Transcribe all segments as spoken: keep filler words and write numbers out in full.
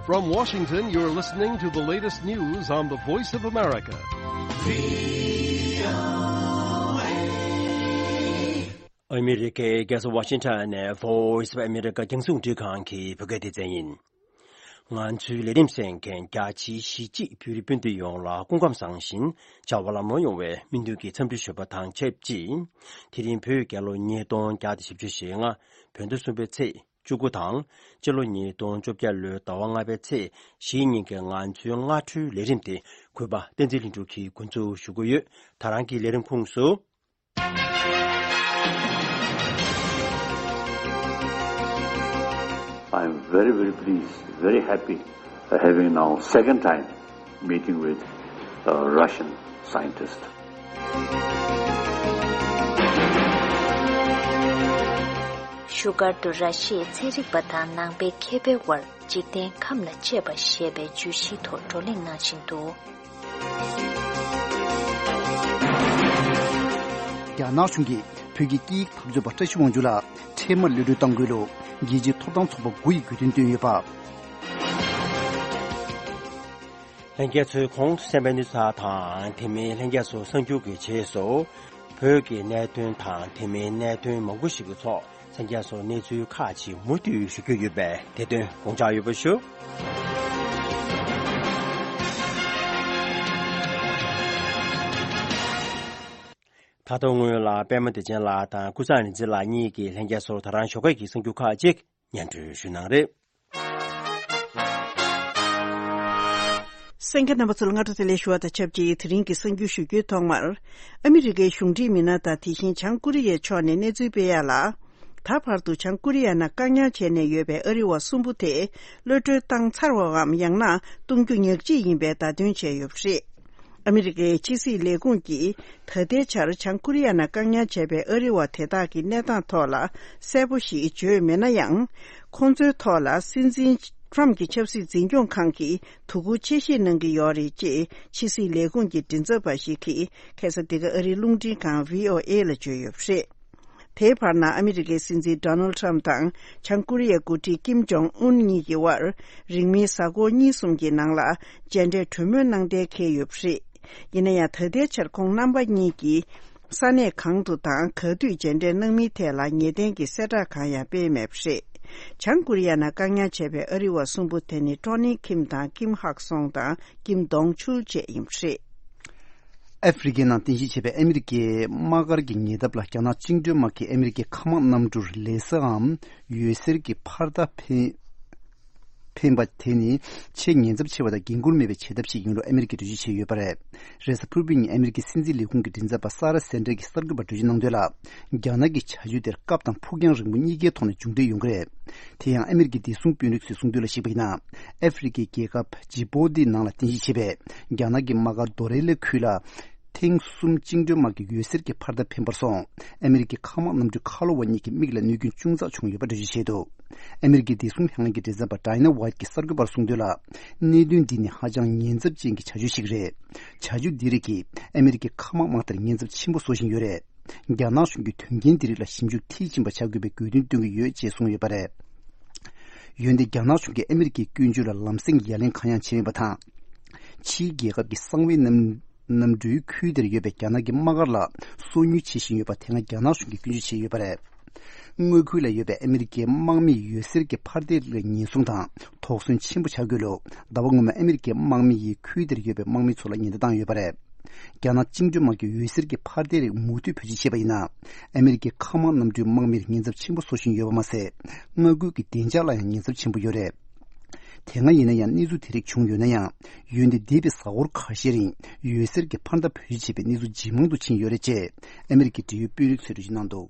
From Washington, you're listening to the latest news on the Voice of America. ཨ་མི་རི་ཀའི་རྒྱལ་ས་ཝ་ཤིང་ཊོན་ནས་Voice of America རྒྱང་སྲིང་རླུང་འཕྲིན་ཁང་གི་བོད་སྐད་སྡེ་ཚན་ཡིན། ང་ཚོའི་ལས་རིམ་གསན་མཁན་རྒྱ་ཆེའི་གཞིས་བྱེས་བོད་རིགས་སྤུན་ཟླ་ཡོངས་ལ་སྐུ་ཁམས་བཟང་ཞིང་བྱ་བ་ལམ་ལྷོང་ཡོང་བའི་སྨོན་འདུན་གྱི་འཚམས་འདྲི་ཞུ་བ་དང་ཆབས་ཅིག་དེ་རིང་བོད་རྒྱལ་ལོ་ཉིས་སྟོང་བརྒྱ་དང་བཞི་བཅུ་ཞེ་ལྔ། བོད་ཟླ་གསུམ་པའི་ཚེས་བཅུ་དགུ་དང་། སྤྱི་ལོ་ཉིས་སྟོང་བཅོ་བརྒྱད་ལོའི་ཟླ་བ་ལྔ་པའི་ཚེས་བཞིའི་ཉིན་གྱི་ང་ཚོའི་སྔ་དྲོའི་ལས་རིམ་དེ་གུས་པ་བསྟན་འཛིན་ལྷུན་གྲུབ་ཀྱིས་འགོ་འཛུགས་ཞུ་གི་ཡོད། ད་རང་གི་ལས་རིམ་ཁོངས་སུ། I am very, very pleased, very happy, uh, having now second time meeting with, uh, Russian scientist. བཞུགས་སྒར་དུ་ར་ཤི་ཡའི་ཚན་རིག་པ་དང་ནང་པའི་མཁས་པའི་དབར་འཇིག་རྟེན་ཁམས་ལ་གཅེས་པ་ཞེས་པའི་བརྗོད་གཞིའི་ཐོག་བགྲོ་གླེང་གནང་བཞིན་འདུག་རྒྱ་ནག་གཞུང་གིས་བོད་ཀྱི་སྐད་ཡིག་འཐབ་རྩོད་པ་བཀྲ་ཤིས་དབང་ཕྱུག་ལ་འཕྲལ་མར་གློད་གྲོལ་གཏང་དགོས་ལུགས་རྒྱལ་སྤྱིའི་ཐོབ་ཐང་ཚོགས་པ་དགུ་ཡིས་དགོས་འདུན་བཏོན་ཡོད་པ། ལྷན་རྒྱས་ཚོས་གོང་དུ་གསན་པའི་གནས་ཚུལ་དང་དེ་མིན་ལྷན་རྒྱས་ཚོ་གསར་འགྱུར་གྱི་རྗེས་སུ་བོད་ཀྱི་གནད་དོན་དང་དེ་མིན་གནད་དོན་མང་པོ་ཞིག་གི་ཐོག་ལྷན་རྒྱས་ཚོ་གནས་ཚུལ་ཁག་ཅིག་མུ་མཐུད་ཞུ་རྒྱུ་ཡོད་པས་དེ་དོན་དགོངས་འཇགས་ཡོད་པ་ཞུ། ད་དུང་སྔོན་ལ་པད་མ་བདེ་ཆེན་ལགས་དང་ཀུན་བཟང་རིག་འཛིན་ལགས་གཉིས་ཀྱིས་ལྷན་རྒྱས་ཚོར་ད་རང་ཞོགས་ཀས་ཀྱི་གསར་འགྱུར་ཁག་ཅིག་སྙན་སྒྲོན་ཞུ་གནང་རེད། གསན་མཁན་རྣམ་པ་ཚོ་ལ་སྔ་དྲོ་བདེ་ལེགས་ཞུ་བ་དང་ཆབས་ཅིག་དེ་རིང་གི་གསར་འགྱུར་ཞུ་རྒྱུའི་ཐོག་མར། ཨ་མི་རི་ཀའི་གཞུང་འབྲེལ་མི་སྣ་དང་དེ་བཞིན་བྱང་ཀོ་རི་ཡའི་ཕྱོགས་ནས་གནས་ཚུལ་སྤེལ་ཡག་ལ། ད་བར་དུ་བྱང་ཀོ་རི་ཡ་ནང་བཀག་ཉར་བྱས་ནས་ཡོད་པའི་ཨ་རི་བ་གསུམ་པོ་དེ་གློད་གྲོལ་བཏང་ཚར་བའམ་ཡང་ན་གཏོང་རྒྱུ་ཉག་གཅིག་ཡིན་པའི་བརྡ་སྟོན་བྱས་ཡོད་པ་རེད། ཨ་མི་རི་ཀའི་ཕྱི་སྲིད་ལས་ཁུངས་ཀྱིས་ད་ལྟའི་ཆར་བྱང་ཀོ་རི་ཡ་ནང་བཀག་ཉར་བྱས་པའི་ཨ་རི་བ་དེ་དག་གི་གནས་སྟངས་ཐོག་ལ་གསལ་པོ་ཞིག་བརྗོད་མེད་ན་ཡང་། ཁོང་ཚོའི་ཐོག་ལ་སྲིད་འཛིན་ཊམ་གྱི་ཆབ་སྲིད་འཛིན་སྐྱོང་ཁང་གིས་དོ་ཁུར་ཆེ་བཞེས་གནང་གི་ཡོད་རེད་ཅེས་ཕྱི་སྲིད་ལས་ཁུངས་ཀྱི་མགྲིན་ཚབ་པ་ཞིག་གིས་ཁ་སང་འདི་ག་ཨ་རིའི་རླུང་འཕྲིན་ཁང་བྷི་ཨོ་ཨེ་ལ་བརྗོད་ཡོད་པ་རེད། དེའི་བར་ན་ཨ་མི་རི་ཀའི་སྲིད་འཛིན་ཌོ་ནལ་ཊམ་དང་བྱང་ཀོ་རི་ཡའི་འགོ་ཁྲིད་ཀིམ་ཇོང་ཨུན་གཉིས་ཀྱི་དབར་རིང་མིན་གཟའ་འཁོར་གཉིས་གསུམ་གྱི་ནང་ལ་མཇལ་འཕྲད་གྲོས་མོལ་གནང་གཏན་འཁེལ་ཡོད་པ་རེད། ཡིན་ན་ཡང་ད་ལྟའི་ཆར་ཁོང་རྣམ་པ་གཉིས་ཀྱིས་ས་གནས་གང་དུ་དང་ག་དུས་མཇལ་འཕྲད་གནང་མིན་ཐད་ལ་ངེས་གཏན་གྱི་གསལ་བསྒྲགས་གང་ཡང་སྤེལ་མེད་པ་རེད། བྱང་ཀོ་རི་ཡ་ནང་བཀག་ཉར་བྱས་པའི་ཨ་རི་བ་གསུམ་པོ་དེ་ནི་ཀྲོ་ནི་ཁིམ་དང་ཀིམ་ཧག་སོང་དང་ཀིམ་དོང་ཆུལ་བཅས་ཡིན་པ་རེད། ཨ་ཧྥེ་རི་ཁའི་ནང་རྟེན་གཞི་བྱས་པའི་ཨ་མི་རི་ཀའི་དམག་སྒར་གྱི་ཉེ་འདབས་ལ་རྒྱ་ནག་བཅིངས་འགྲོལ་དམག་གིས་ཨ་མི་རི་ཀའི་མཁའ་དམག་གནམ་གྲུར་ལེ་སར་འམ་འོད་ཟེར་གྱི་འཕར་མདའ་འཕེན་འཕེན་པ་དེ་ནི་ཆེས་ཉེན་ཚབས་ཆེ་བ་དང་འགན་འཁུར་མེད་པའི་བྱེད་ཐབས་ཤིག་ཡིན་ལུགས་ཨ་མི་རི་ཀས་འགྲེལ་བརྗོད་བྱས་ཡོད་པ་རེད། རེས་གཟའ་ཕུར་བུའི་ཉིན་ཨ་མི་རི་ཀའི་སྲིད་འཛིན་ལས་ཁུངས་ཀྱི་མགྲིན་ཚབ་པ་ས་ར་སན་ཏྲེ་གིས་གསར་འགོད་པར་འགྲེལ་བརྗོད་གནང་དོན་ལ། རྒྱ་ནག་གི་བྱ་སྤྱོད་དེར་སྐབས་དང་ཕུགས་རྒྱང་རིང་པོ་གཉིས་ཀའི་ཐོག་ནས་མཇུག་འབྲས་ཡོང་གི་རེད། དེ་ཡང་ཨ་མི་རི་ཀའི་བདེ་སྲུང་དཔོན་རིགས་ཚོས་གསུངས་དོན་ལ་གཞིགས་པ་ཡིན་ན། ཨ་ཧྥེ་རི་ཀའི་རྒྱལ་ཁབ་ཇི་བོ་ཏི་ནང་ལ་རྟེན་གཞི་བྱས་པའི་རྒྱ་ནག་གི་དམག་སྒར་རྡོ་རེ་ལེ་ཁུལ་ལ། ཐེངས་གསུམ་བཅིངས་འགྲོལ་དམག་གིས་འོད་ཟེར་གྱི་འཕར་མདའ་འཕེན་པར་སོང་། ཨ་མི་རི་ཀའི་མཁའ་དམག་གནམ་གྲུའི་མཁའ་སློབ་པ་གཉིས་ཀྱི་མིག་ལ་གནོད་སྐྱོན་ཅུང་ཙག་བྱུང་ཡོད་པ་འགྲེལ་བརྗོད་བྱས་འདུག་ཨ་མི་རི་ཀའི་བདེ་སྲུང་ལྷན་ཁང་གི་མགྲིན་ཚབ་པ་ཌའི་ན་ཝའིཊ་ཀྱིས་གསར་འགོད་པར་གསུངས་དོན་ལ། གནད་དོན་འདི་ནི་ཧ་ཅང་ཉེན་ཚབས་ཅན་གྱི་བྱ་སྤྱོད་ཞིག་རེད། བྱ་སྤྱོད་འདི་རིགས་ཀྱིས་ཨ་མི་རི་ཀའི་མཁའ་དམག་དམག་སྡེར་ཉེན་ཚབས་ཆེན་པོ་བཟོ་བཞིན་ཡོད་རེད། རྒྱ་ནག་གཞུང་གིས་དོན་རྐྱེན་འདི་རིགས་ལ་ཞིབ་འཇུག་མཐིལ་ཕྱིན་པ་བྱ་དགོས་པའི་དགོས་འདུན་བཏོན་གྱི་ཡོད་ཅེས་གསུངས་ཡོད་པ་རེད། འོན་ཏེ་རྒྱ་ནག་གཞུང་གིས་ཨ་མི་རི་ཀའི་སྐྱོན་བརྗོད་ལ་ལམ་སེང་ཡ་ལན་གང་ཡང་བྱས་མེད་པ་དང་། ཕྱིའི་རྒྱལ་ཁབ་ཀྱི་གསང་བའི་གནམ་གནམ་གྲུའི་ཁུལ་དེར་ཡོད་པའི་རྒྱ་ནག་གི་དམག་སྒར་ལ་སོ་ཉུལ་བྱེད་བཞིན་ཡོད་པ་དེ་སྔ་རྒྱ་ནག་གཞུང་གིས་སྐྱོན་བརྗོད་བྱས་ཡོད་པ་རེད། མངའ་ཁུལ་ལ་ཡོད་པའི་ཨ་མི་རི་ཀའི་དམག་མིའི་འོད་ཟེར་གྱི་འཕར་མདེལ་ལ་ཉེན་སྲུང་དང་དོགས་ཟོན་ཆེན་པོ་བྱ་དགོས་ལུགས་ཟླ་བ་སྔོན་མ་ཨ་མི་རི་ཀའི་དམག་མི་ཡིས་ཁུལ་དེར་ཡོད་པའི་དམག་མི་ཚོ་ལ་ཉེན་བརྡ་བཏང་ཡོད་པ་རེད། རྒྱ་ནག་བཅིངས་འགྲོལ་དམག་གིས་འོད་ཟེར་གྱི་འཕར་མདེལ་རིགས་མུ་མཐུད་བེད་སྤྱོད་བྱས་པ་ཡིན་ན། ཨ་མི་རི་ཀའི་མཁའ་དམག་གནམ་གྲུའི་དམག་མིར་ཉེན་ཚབས་ཆེན་པོ་བཟོ་བཞིན་ཡོད་པ་མ་ཟད། མངའ་ཁུལ་གྱི་བདེ་འཇགས་ལ་ཡང་ཉེན་ཚབས་ཆེན་པོ་ཡོད་རེད། དེ་སྔ་ཡིན་ན་ཡང་གནས་ཚུལ་དེ་རིགས་བྱུང་ཡོད་ན་ཡང་། འོན་ཏེ་འདས་པའི་གཟའ་འཁོར་ཁ་ཤས་རིང་འོད་ཟེར་གྱི་འཕར་མདའ་བེད་སྤྱོད་བྱས་པའི་གནས་ཚུལ་ཇེ་མང་དུ་ཕྱིན་ཡོད་རེད་ཅེས་ཨ་མི་རི་ཀའི་འབྲེལ་ཡོད་དཔོན་རིགས་ཚོས་འགྲེལ་བརྗོད་གནང་འདུག་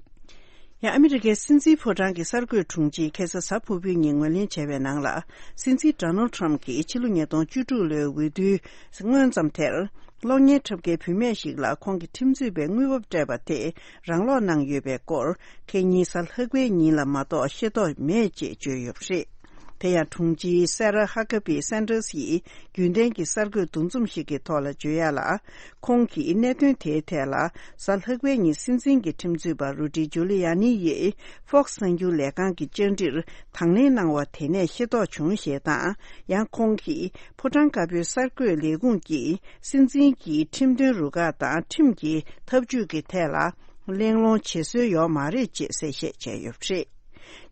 ཡང་ཨ་མི་རི་ཀའི་སྲིད་འཛིན་ཕོ་བྲང་གི་གསར་འགོད་དྲུང་ཆེས་ཁ་སང་གཟའ་ཕུར་བུའི་ཉིན་ངོས་ལེན་བྱས་པའི་ནང་ལ། སྲིད་འཛིན་ཌོ་ནལ་ཊམ་གྱིས་ཕྱི་ལོ་ཉིས་སྟོང་བཅུ་དྲུག་ལོའི་འོས་བསྡུའི་སྔོན་ཙམ་དེར། གློག་བརྙན་འཁྲབ་མཁན་བུད་མེད་ཞིག་ལ་ཁོང་གི་ཁྲིམས་རྩོད་པས་དངུལ་འབབ་སྤྲད་པ་དེ་རང་སློག་གནང་ཡོད་པའི་སྐོར། ཁ་ཉིན་གཟའ་ལྷག་པའི་ཉིན་ལ་མ་གཏོགས་ཤེས་རྟོགས་མེད་ཅེས་བརྗོད་ཡོད་པ་རེད། དེ་ཡང་དྲུང་ཆེ་སེ་ར་ཧ་ཀ་བི་སན་ཏྲེས་ཡིས་རྒྱུན་ལྡན་གྱི་གསར་འགོད་འདུ་འཛོམས་ཤིག་གི་ཐོག་ལ་བརྗོད་ཡ་ལ། ཁོང་གིས་གནད་དོན་དེའི་ཐད་ལ་གཟའ་ལྷག་པའི་ཉིན་སྲིད་འཛིན་གྱི་ཁྲིམས་རྩོད་པ་རུ་ཌི་ཇུ་ལི་ཡ་ནི་ཡིས་ཧྥོག་སི་གསར་འགྱུར་ལས་ཁང་གི་བཅར་འདྲིར་དང་ལེན་གནང་བ་དེ་ནས་ཤེས་རྟོགས་བྱུང་ཞེས་དང་། ཡང་ཁོང་གིས་ཕོ་བྲང་དཀར་པོའི་གསར་འགོད་ལས་ཁུངས་ཀྱིས་སྲིད་འཛིན་གྱི་ཁྲིམས་དོན་རུ་ཁག་དང་ཁྲིམས་ཀྱི་ཐབས་ཇུས་ཀྱི་ཐད་ལ་གླེང་སློང་བྱེད་སྲོལ་ཡོད་མ་རེད་ཅེས་གསལ་བཤད་བྱས་ཡོད་པ་རེད།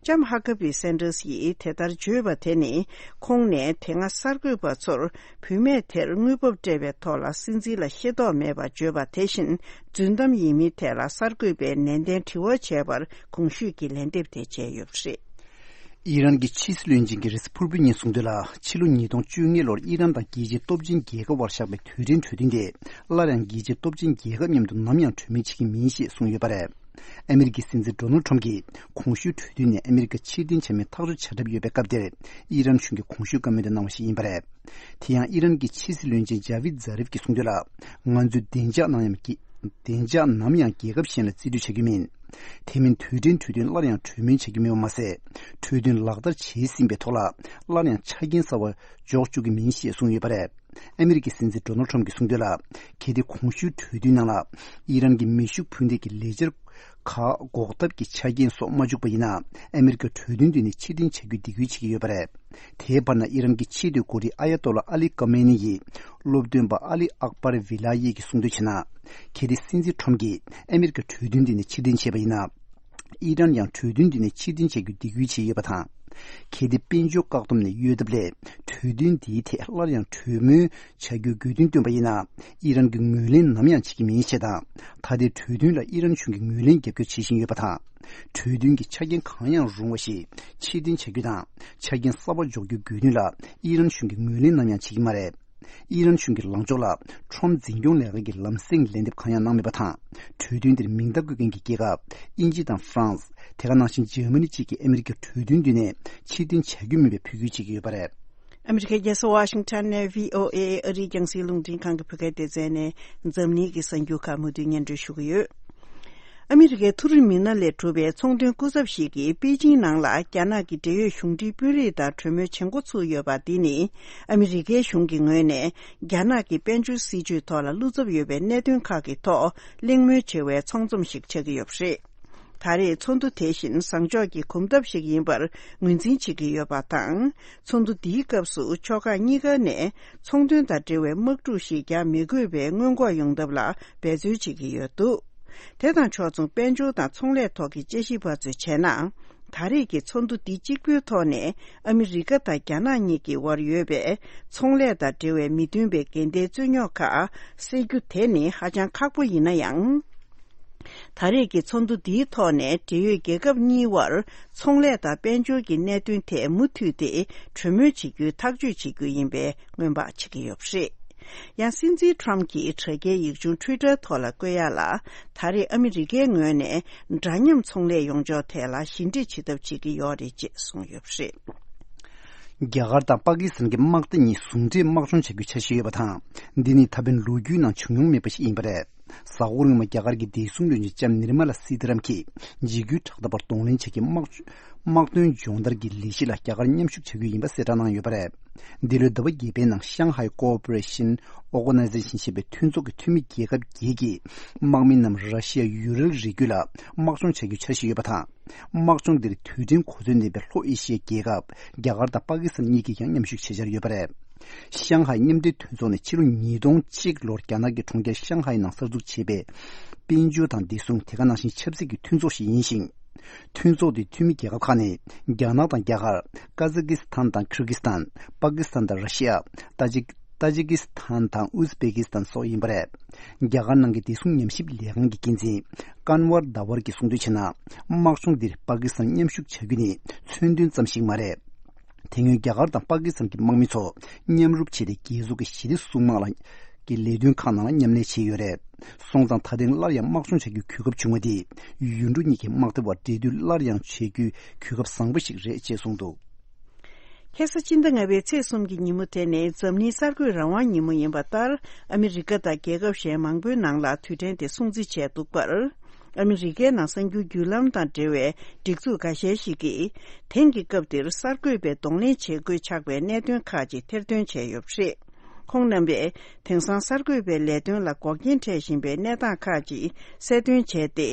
ལྕམ་ཧ་ཀ་བི་སན་ཏྲེས་ཡིས་དེ་ལྟར་བརྗོད་པ་དེ་ནི། ཁོང་ནས་དེ་སྔ་གསར་འགོད་པ་ཚོར་བུད་མེད་དེར་དངུལ་འབབ་སྤྲད་པའི་ཐོག་ལ་སྲིད་འཛིན་ལ་ཤེས་རྟོགས་མེད་པར་བརྗོད་པ་དེ་བཞིན་རྫུན་གཏམ་ཡིན་མིན་ཐད་ལ་གསར་འགོད་པས་ནན་ཏན་དྲི་བ་བྱས་པར་གོང་ཞུས་ཀྱི་ལན་འདེབས་དེ་བྱས་ཡོད་པ་རེད། ཨི་རན་གྱི་ཕྱི་སྲིད་བློན་ཆེན་གྱིས་རེས་གཟའ་ཕུར་བུའི་ཉིན་གསུངས་དོན་ལ། ཕྱི་ལོ་ཉིས་སྟོང་བཅོ་ལྔ་ལོར་ཨི་རན་དང་རྒྱལ་སྤྱིའི་སྟོབས་ཆེན་རྒྱལ་ཁབ་དབར་བཞག་པའི་དུས་དྲན་གྲོས་མཐུན་དེ་སླར་ཡང་རྒྱལ་སྤྱིའི་སྟོབས་ཆེན་རྒྱལ་ཁབ་མཉམ་དུ་ནམ་ཡང་གྲོས་མོལ་བྱེད་ཀྱི་མིན་ཞེས་གསུངས་ཡོད་པ་རེད། ཨ་མེ་རི་ཀའི་སྲིད་འཛིན་ཌོ་ནལ་ཁྲོམ་གྱིས་གོང་ཞུས་གྲོས་མཐུན་ནས་ཨ་མེ་རི་ཀ་ཕྱིར་འཐེན་བྱ་རྒྱུའི་ཐག་གཅོད་བྱ་གྲབས་ཡོད་པའི་སྐབས་དེར། ཨི་རན་གཞུང་གིས་གོང་ཞུས་བཀའ་མོལ་དེ་གནང་བ་ཞིག་ཡིན་པ་རེད། དེ་ཡང་ཨི་རན་གྱི་ཕྱི་སྲིད་བློན་ཆེན་ཇཱ་བིད་ཛཱ་རིབ་ཀྱིས་གསུངས་དོན་ལ། ང་ཚོས་བདེ་འཇགས་ནམ་ཡང་བདེ་འཇགས་ནམ་ཡང་རྒྱལ་ཁབ་གཞན་ལ་རྩིས་སྤྲོད་བྱ་རྒྱུ་མིན། དེ་མིན་དུས་དྲན་གྲོས་མཐུན་སླར་ཡང་གྲོས་མོལ་བྱ་རྒྱུ་མིན་པ་མ་ཟད། གྲོས་མཐུན་ལག་བསྟར་བྱས་ཟིན་པའི་ཐོག་ལ་སླར་ཡང་ཆ་རྐྱེན་གསར་བ་འཇོག་བཅུག་གི་མིན་ཞེས་གསུངས་ཡོད་པ་རེད། ཨ་མེ་རི་ཀའི་སྲིད་འཛིན་ཌོ་ནལ་ཁྲོམ་གྱིས་གསུངས་དོན་ལ། གལ་ཏེ་གོང་ཞུས་གྲོས་མཐུན་ནང་ལ་ཨི་རན་གྱི་མེ་ཤུགས་འཕུར་མདེལ་གྱི་ལས་འཆར་ཁག་འགོག་ཐབས་ཀྱི་ཆ་རྐྱེན་སོགས་མ་འཇུག་པ་ཡིན་ན། ཨ་མེ་རི་ཀ་གྲོས་མཐུན་དེ་ནས་ཕྱིར་འཐེན་བྱ་རྒྱུའི་སྡིགས་སྐུལ་བྱེད་ཀྱི་ཡོད་པ་རེད། དེའི་བར་ན་ཨི་རན་གྱི་ཆེས་མཐོའི་འགོ་ཁྲིད་ཨ་ཡ་ཏོ་ལ་ཨ་ལི་ཀ་མེ་ནི་ཡིས་སློབ་སྟོན་པ་ཨ་ལི་ཨག་པར་ཝི་ལ་ཡི་གིས་གསུངས་དོན་བྱས་ན། གལ་ཏེ་སྲིད་འཛིན་ཁྲོམ་གྱིས་ཨ་མེ་རི་ཀ་གྲོས་མཐུན་དེ་ནས་ཕྱིར་འཐེན་བྱས་པ་ཡིན་ན། ཨི་རན་ཡང་གྲོས་མཐུན་འདི་ནས་ཕྱིར་འཐེན་བྱ་རྒྱུའི་སྡིགས་སྐུལ་བྱས་ཡོད་པ་དང་། གལ་ཏེ་དཔལ་འབྱོར་བཀག་སྡོམ་ནས་གཡོལ་ཐབས་སླད་གྲོས་མཐུན་འདིའི་ཐད་སླར་ཡང་གྲོས་མོལ་བྱ་རྒྱུའི་དགོས་འདུན་བཏོན་པ་ཡིན་ན། ཨི་རན་གྱིས་ངོས་ལེན་ནམ་ཡང་བྱེད་ཀྱི་མིན་ཞེས་དང་། ད་ལྟའི་གྲོས་མཐུན་ལ་ཨི་རན་གཞུང་གིས་ངོས་ལེན་རྒྱབ་སྐྱོར་བྱེད་བཞིན་ཡོད་པ་དང་། གྲོས་མཐུན་གྱི་ཆ་རྐྱེན་གང་ཡང་རུང་བ་ཞིག་ཕྱིར་འཐེན་བྱ་རྒྱུ་དང་། ཆ་རྐྱེན་གསར་པ་འཇོག་རྒྱུའི་དགོས་འདུན་ལ་ཨི་རན་གཞུང་གིས་ངོས་ལེན་ནམ་ཡང་བྱེད་ཀྱི་མ་རེད། ཨི་རན་གཞུང་གི་ལངས་ཕྱོགས་ལ་ཁྲོམ་འཛིན་སྐྱོང་ལས་ཀ་གི་ལམ་སེང་ལན་འདེབས་གང་ཡང་གནང་མེད་པ་དང་། གྲོས་མཐུན་དེར་མིང་རྟགས་བཀོད་མཁན་གྱི་རྒྱལ་ཁབ་དབྱིན་ཇི་དང་ཧྥ་རན་སི། དེ་ག་ནང་བཞིན་འཇར་མ་ནི་བཅས་ཀྱིས་ཨ་མེ་རི་ཀའི་གྲོས་མཐུན་འདི་ནས་ཕྱིར་འཐེན་བྱ་རྒྱུ་མིན་པའི་འབོད་སྐུལ་བྱེད་ཀྱི་ཡོད་པ་རེད། ཨ་མེ་རི་ཁའི་རྒྱལ་ས་ཝ་ཤིང་ཊོན་ནས་བྷི་ཨོ་ཨེ་ཨ་རིའི་རྒྱང་སྲིང་རླུང་འཕྲིན་ཁང་གི་བོད་སྐད་སྡེ་ཚན་ནས་འཛམ་གླིང་གི་གསར་འགྱུར་ཁག་མུ་མཐུད་སྙན་སྒྲོན་ཞུ་གི་ཡོད། ཨ་མི་རི་ཀའི་མཐོ་རིམ་མི་སྣ་ལས་གྲུབ་པའི་ཚོང་དོན་སྐུ་ཚབ་ཞིག་གིས་པེ་ཅིང་ནང་ལ་རྒྱ་ནག་གི་འབྲེལ་ཡོད་གཞུང་འབྲེལ་དཔོན་རིགས་དང་གྲོས་མོལ་བྱེད་འགོ་ཚུགས་ཡོད་པ་འདི་ནི། ཨ་མི་རི་ཀའི་གཞུང་གི་ངོས་ནས་རྒྱ་ནག་གི་དཔལ་འབྱོར་སྲིད་ཇུས་ཐོག་ལ་བློ་འཚབ་ཡོད་པའི་གནད་དོན་ཁག་གི་ཐོག་གླེང་མོལ་བྱེད་པའི་ཚོགས་འཛོམས་ཤིག་ཆགས་ཀྱི་ཡོད་པ་རེད། ད་རེས་ཚོགས་འདུ་དེ་བཞིན་བཟང་ཕྱོགས་ཀྱི་གོམ་སྟབས་ཤིག་ཡིན་པར་ངོས་འཛིན་བྱེད་ཀྱི་ཡོད་པ་དང་། ཚོགས་འདུ་འདིའི་སྐབས་སུ་ཕྱོགས་ཁག་གཉིས་ཀ་ནས་ཚོང་དོན་དང་འབྲེལ་བའི་དམག་འཁྲུག་ཞིག་རྒྱག་མི་དགོས་པའི་སྔོན་འགོག་ཡོང་ཐབས་ལ་འབད་རྩོལ་བྱེད་ཀྱི་ཡོད་འདུག་དེ་དང་ཕྱོགས་མཚུངས་དཔལ་འབྱོར་དང་ཚོང་ལས་ཐོག་གི་དཔྱད་ཞིབ་པ་ཚོས་བྱས་ན། ད་རེས་ཀྱི་ཚོགས་འདུ་འདི་གཅིག་པུའི་ཐོག་ནས་ཨ་མི་རི་ཀ་དང་རྒྱ་ནག་གཉིས་ཀྱི་དབར་ཡོད་པའི་ཚོང་ལས་དང་འབྲེལ་བའི་མི་མཐུན་པའི་འགལ་ཟླའི་རྩོད་རྙོག་ཁག་སེལ་རྒྱུ་དེ་ནི་ཧ་ཅང་ཁག་པོ་ཡིན་ན་ཡང་། ད་རེས་ཀྱི་ཚོགས་འདུ་འདིའི་ཐོག་ནས་འབྲེལ་ཡོད་རྒྱལ་ཁབ་གཉིས་དབར་ཚོང་ལས་དང་དཔལ་འབྱོར་གྱི་གནད་དོན་ཐད་མུ་མཐུད་དེ་གྲོས་མོལ་བྱེད་རྒྱུའི་ཐག་གཅོད་བྱེད་རྒྱུ་ཡིན་པའི་སྔོན་དཔག་བྱེད་ཀྱི་ཡོད་པ་རེད། ཡང་སྲིད་འཛིན་ཁྲོམ་གྱིས་དྲ་རྒྱའི་ཡིག་ཆུང་ཊུའི་ཊར་ཐོག་ལ་བཀོད་ཡ་ལ། ད་རེས་ཨ་མི་རི་ཀའི་ངོས་ནས་འདྲ་མཉམ་ཚོང་ལས་ཡོང་ཕྱོགས་ཐད་ལ་ཞི་འགྲིག་བྱེད་ཐབས་བྱེད་ཀྱི་ཡོད་རེད་ཅེས་གསུངས་ཡོད་པ་རེད། རྒྱ་གར་དང་པ་ཀི་སི་ཐན་གྱི་དམག་སྡེ་གཉིས་ཟུང་འབྲེལ་དམག་སྦྱོང་བྱ་རྒྱུའི་འཆར་གཞི་ཡོད་པ་དང་། འདི་ནི་ད་ཕན་ལོ་རྒྱུས་ནང་བྱུང་མྱོང་མེད་པ་ཞིག་ཡིན་པ་རེད། གཟའ་འཁོར་སྔོན་མ་རྒྱ་གར་གྱི་བདེ་སྲུང་བློན་ཆེན་ལྕམ་ནིར་མ་ལ་སི་ཏཱ་རམ་གྱིས་འཇིགས་སྐུལ་དྲག་འཐབ་པར་གདོང་ལེན་བྱ་རྒྱུའི་དམག་དམག་དོན་སྦྱོང་བརྡར་གྱི་ལས་གཞི་ལ་རྒྱ་གར་མཉམ་ཞུགས་བྱ་རྒྱུ་ཡིན་པ་གསལ་བསྒྲགས་གནང་ཡོད་པ་རེད། འདི་ལོའི་ཟླ་བ་བརྒྱད་པའི་ནང་ཤང་ཧའེ་ཀོ་ཨོ་པ་རེ་ཤིན་ཨོར་ག་ནའི་ཛེ་ཤིན་ཞེས་པའི་མཐུན་ཚོགས་ཀྱི་འཐུས་མི་རྒྱལ་ཁབ་བརྒྱད་ཀྱིས་དམག་མི་རྣམས་ར་ཤི་ཡ་ཡུ་རལ་རི་རྒྱུད་ལ་དམག་སྦྱོང་བྱ་རྒྱུའི་འཆར་གཞི་ཡོད་པ་དང་། དམག་སྦྱོང་འདིར་དུས་དྲན་གོ་མཚོན་ལྡན་པའི་ལྷོ་ཨེ་ཤི་ཡའི་རྒྱལ་ཁབ་རྒྱ་གར་དང་པ་ཀི་སི་ཐན་གཉིས་ཀྱིས་ཀྱང་མཉམ་ཞུགས་བྱེད་འཆར་ཡོད་པ་རེད། ཤང་ཧའེ་མཉམ་འབྲེལ་མཐུན་ཚོགས་ནི་ཕྱི་ལོ་ཉིས་སྟོང་གཅིག་ལོར་རྒྱ་ནག་གི་གྲོང་ཁྱེར་ཤང་ཧའེ་ནང་གསར་འཛུགས་བྱས་པའི་དཔལ་འབྱོར་དང་བདེ་སྲུང་དེ་ག་ནང་བཞིན་ཆབ་སྲིད་ཀྱི་མཐུན་ཚོགས་ཤིག་ཡིན་ཞིང་། མཐུན་ཚོགས་དེའི་འཐུས་མི་རྒྱལ་ཁབ་ཁག་ནི་རྒྱ་ནག་དང་རྒྱ་གར། ཀ་ཛ་ཀི་སི་ཐན་དང་ཁིར་གི་སི་ཐན། པ་ཀི་སི་ཐན་དང་ར་ཤི་ཡ། ཏཱ་ཇི་ཏཱ་ཇི་ཀི་སི་ཐན་དང་ཨུ་ཛི་བེ་ཀི་སི་ཐན་སོགས་ཡིན་པ་རེད། རྒྱ་གར་ནང་གི་བདེ་སྲུང་ཉམས་ཞིབ་ལས་ཁང་གི་འགན་འཛིན་ཀན་ཝར་དཱ་ཝར་གྱིས་གསུངས་དོན་བྱས་ན། དམག་སྦྱོང་འདིར་པ་ཀི་སི་ཐན་མཉམ་ཞུགས་བྱ་རྒྱུ་ནི་མཚོན་དོན་ཙམ་ཞིག་མ་རེད། དེ་སྔོན་རྒྱ་གར་དང་པ་ཀི་སི་ཐན་གྱི་དམག་མི་ཚོ་མཉམ་རུབ་བྱས་ཏེ་རྒྱལ་ཚོགས་ཀྱི་ཞི་བདེ་སྲུང་དམག་ལ་གི་ལས་དོན་ཁག་ནང་ལ་མཉམ་ལས་བྱས་ཡོད་རེད། སོང་ཙང་ད་ཐེངས་སླར་ཡང་དམག་སྦྱོང་བྱ་རྒྱུའི་གོ་སྐབས་བྱུང་བ་དེས་ཡུལ་གྲུ་གཉིས་ཀྱི་དམག་སྡེ་བར་འབྲེལ་མཐུད་སླར་ཡང་བྱེད་རྒྱུའི་གོ་སྐབས་བཟང་པོ་ཞིག་རེད་ཅེས་གསུངས་འདུག་ཁ་སང་སྤྱི་ཟླ་ལྔ་པའི་ཚེས་གསུམ་གྱི་ཉིན་མོ་དེ་ནི་འཛམ་གླིང་གསར་འགོད་རང་དབང་ཉིན་མོ་ཡིན་པ་ལྟར། ཨ་མི་རི་ཀ་དང་རྒྱལ་ཁབ་གཞན་མང་པོའི་ནང་ལ་དུས་དྲན་དེ་སྲུང་བརྩི་བྱས་འདུག་པར། ཨ་མི་རི་ཀའི་ནང་གསར་འགྱུར་བརྒྱུད་ལམ་དང་འབྲེལ་བའི་སྒྲིག་འཛུགས་འགའ་ཤས་ཤིག་གིས། དེང་གི་སྐབས་འདིར་གསར་འགོད་པས་གདོང་ལེན་བྱེད་དགོས་ཆགས་པའི་གནད་དོན་ཁག་ཅིག་ཐེར་འདོན་བྱས་ཡོད་པ་རེད། ཁོང་རྣམ་པས་དེང་སང་གསར་འགོད་པའི་ལས་དོན་ལ་འགོག་རྐྱེན་འཕྲད་བཞིན་པའི་གནས་སྟངས་ཁག་ཅིག་གསལ་སྟོན་བྱས་ཏེ།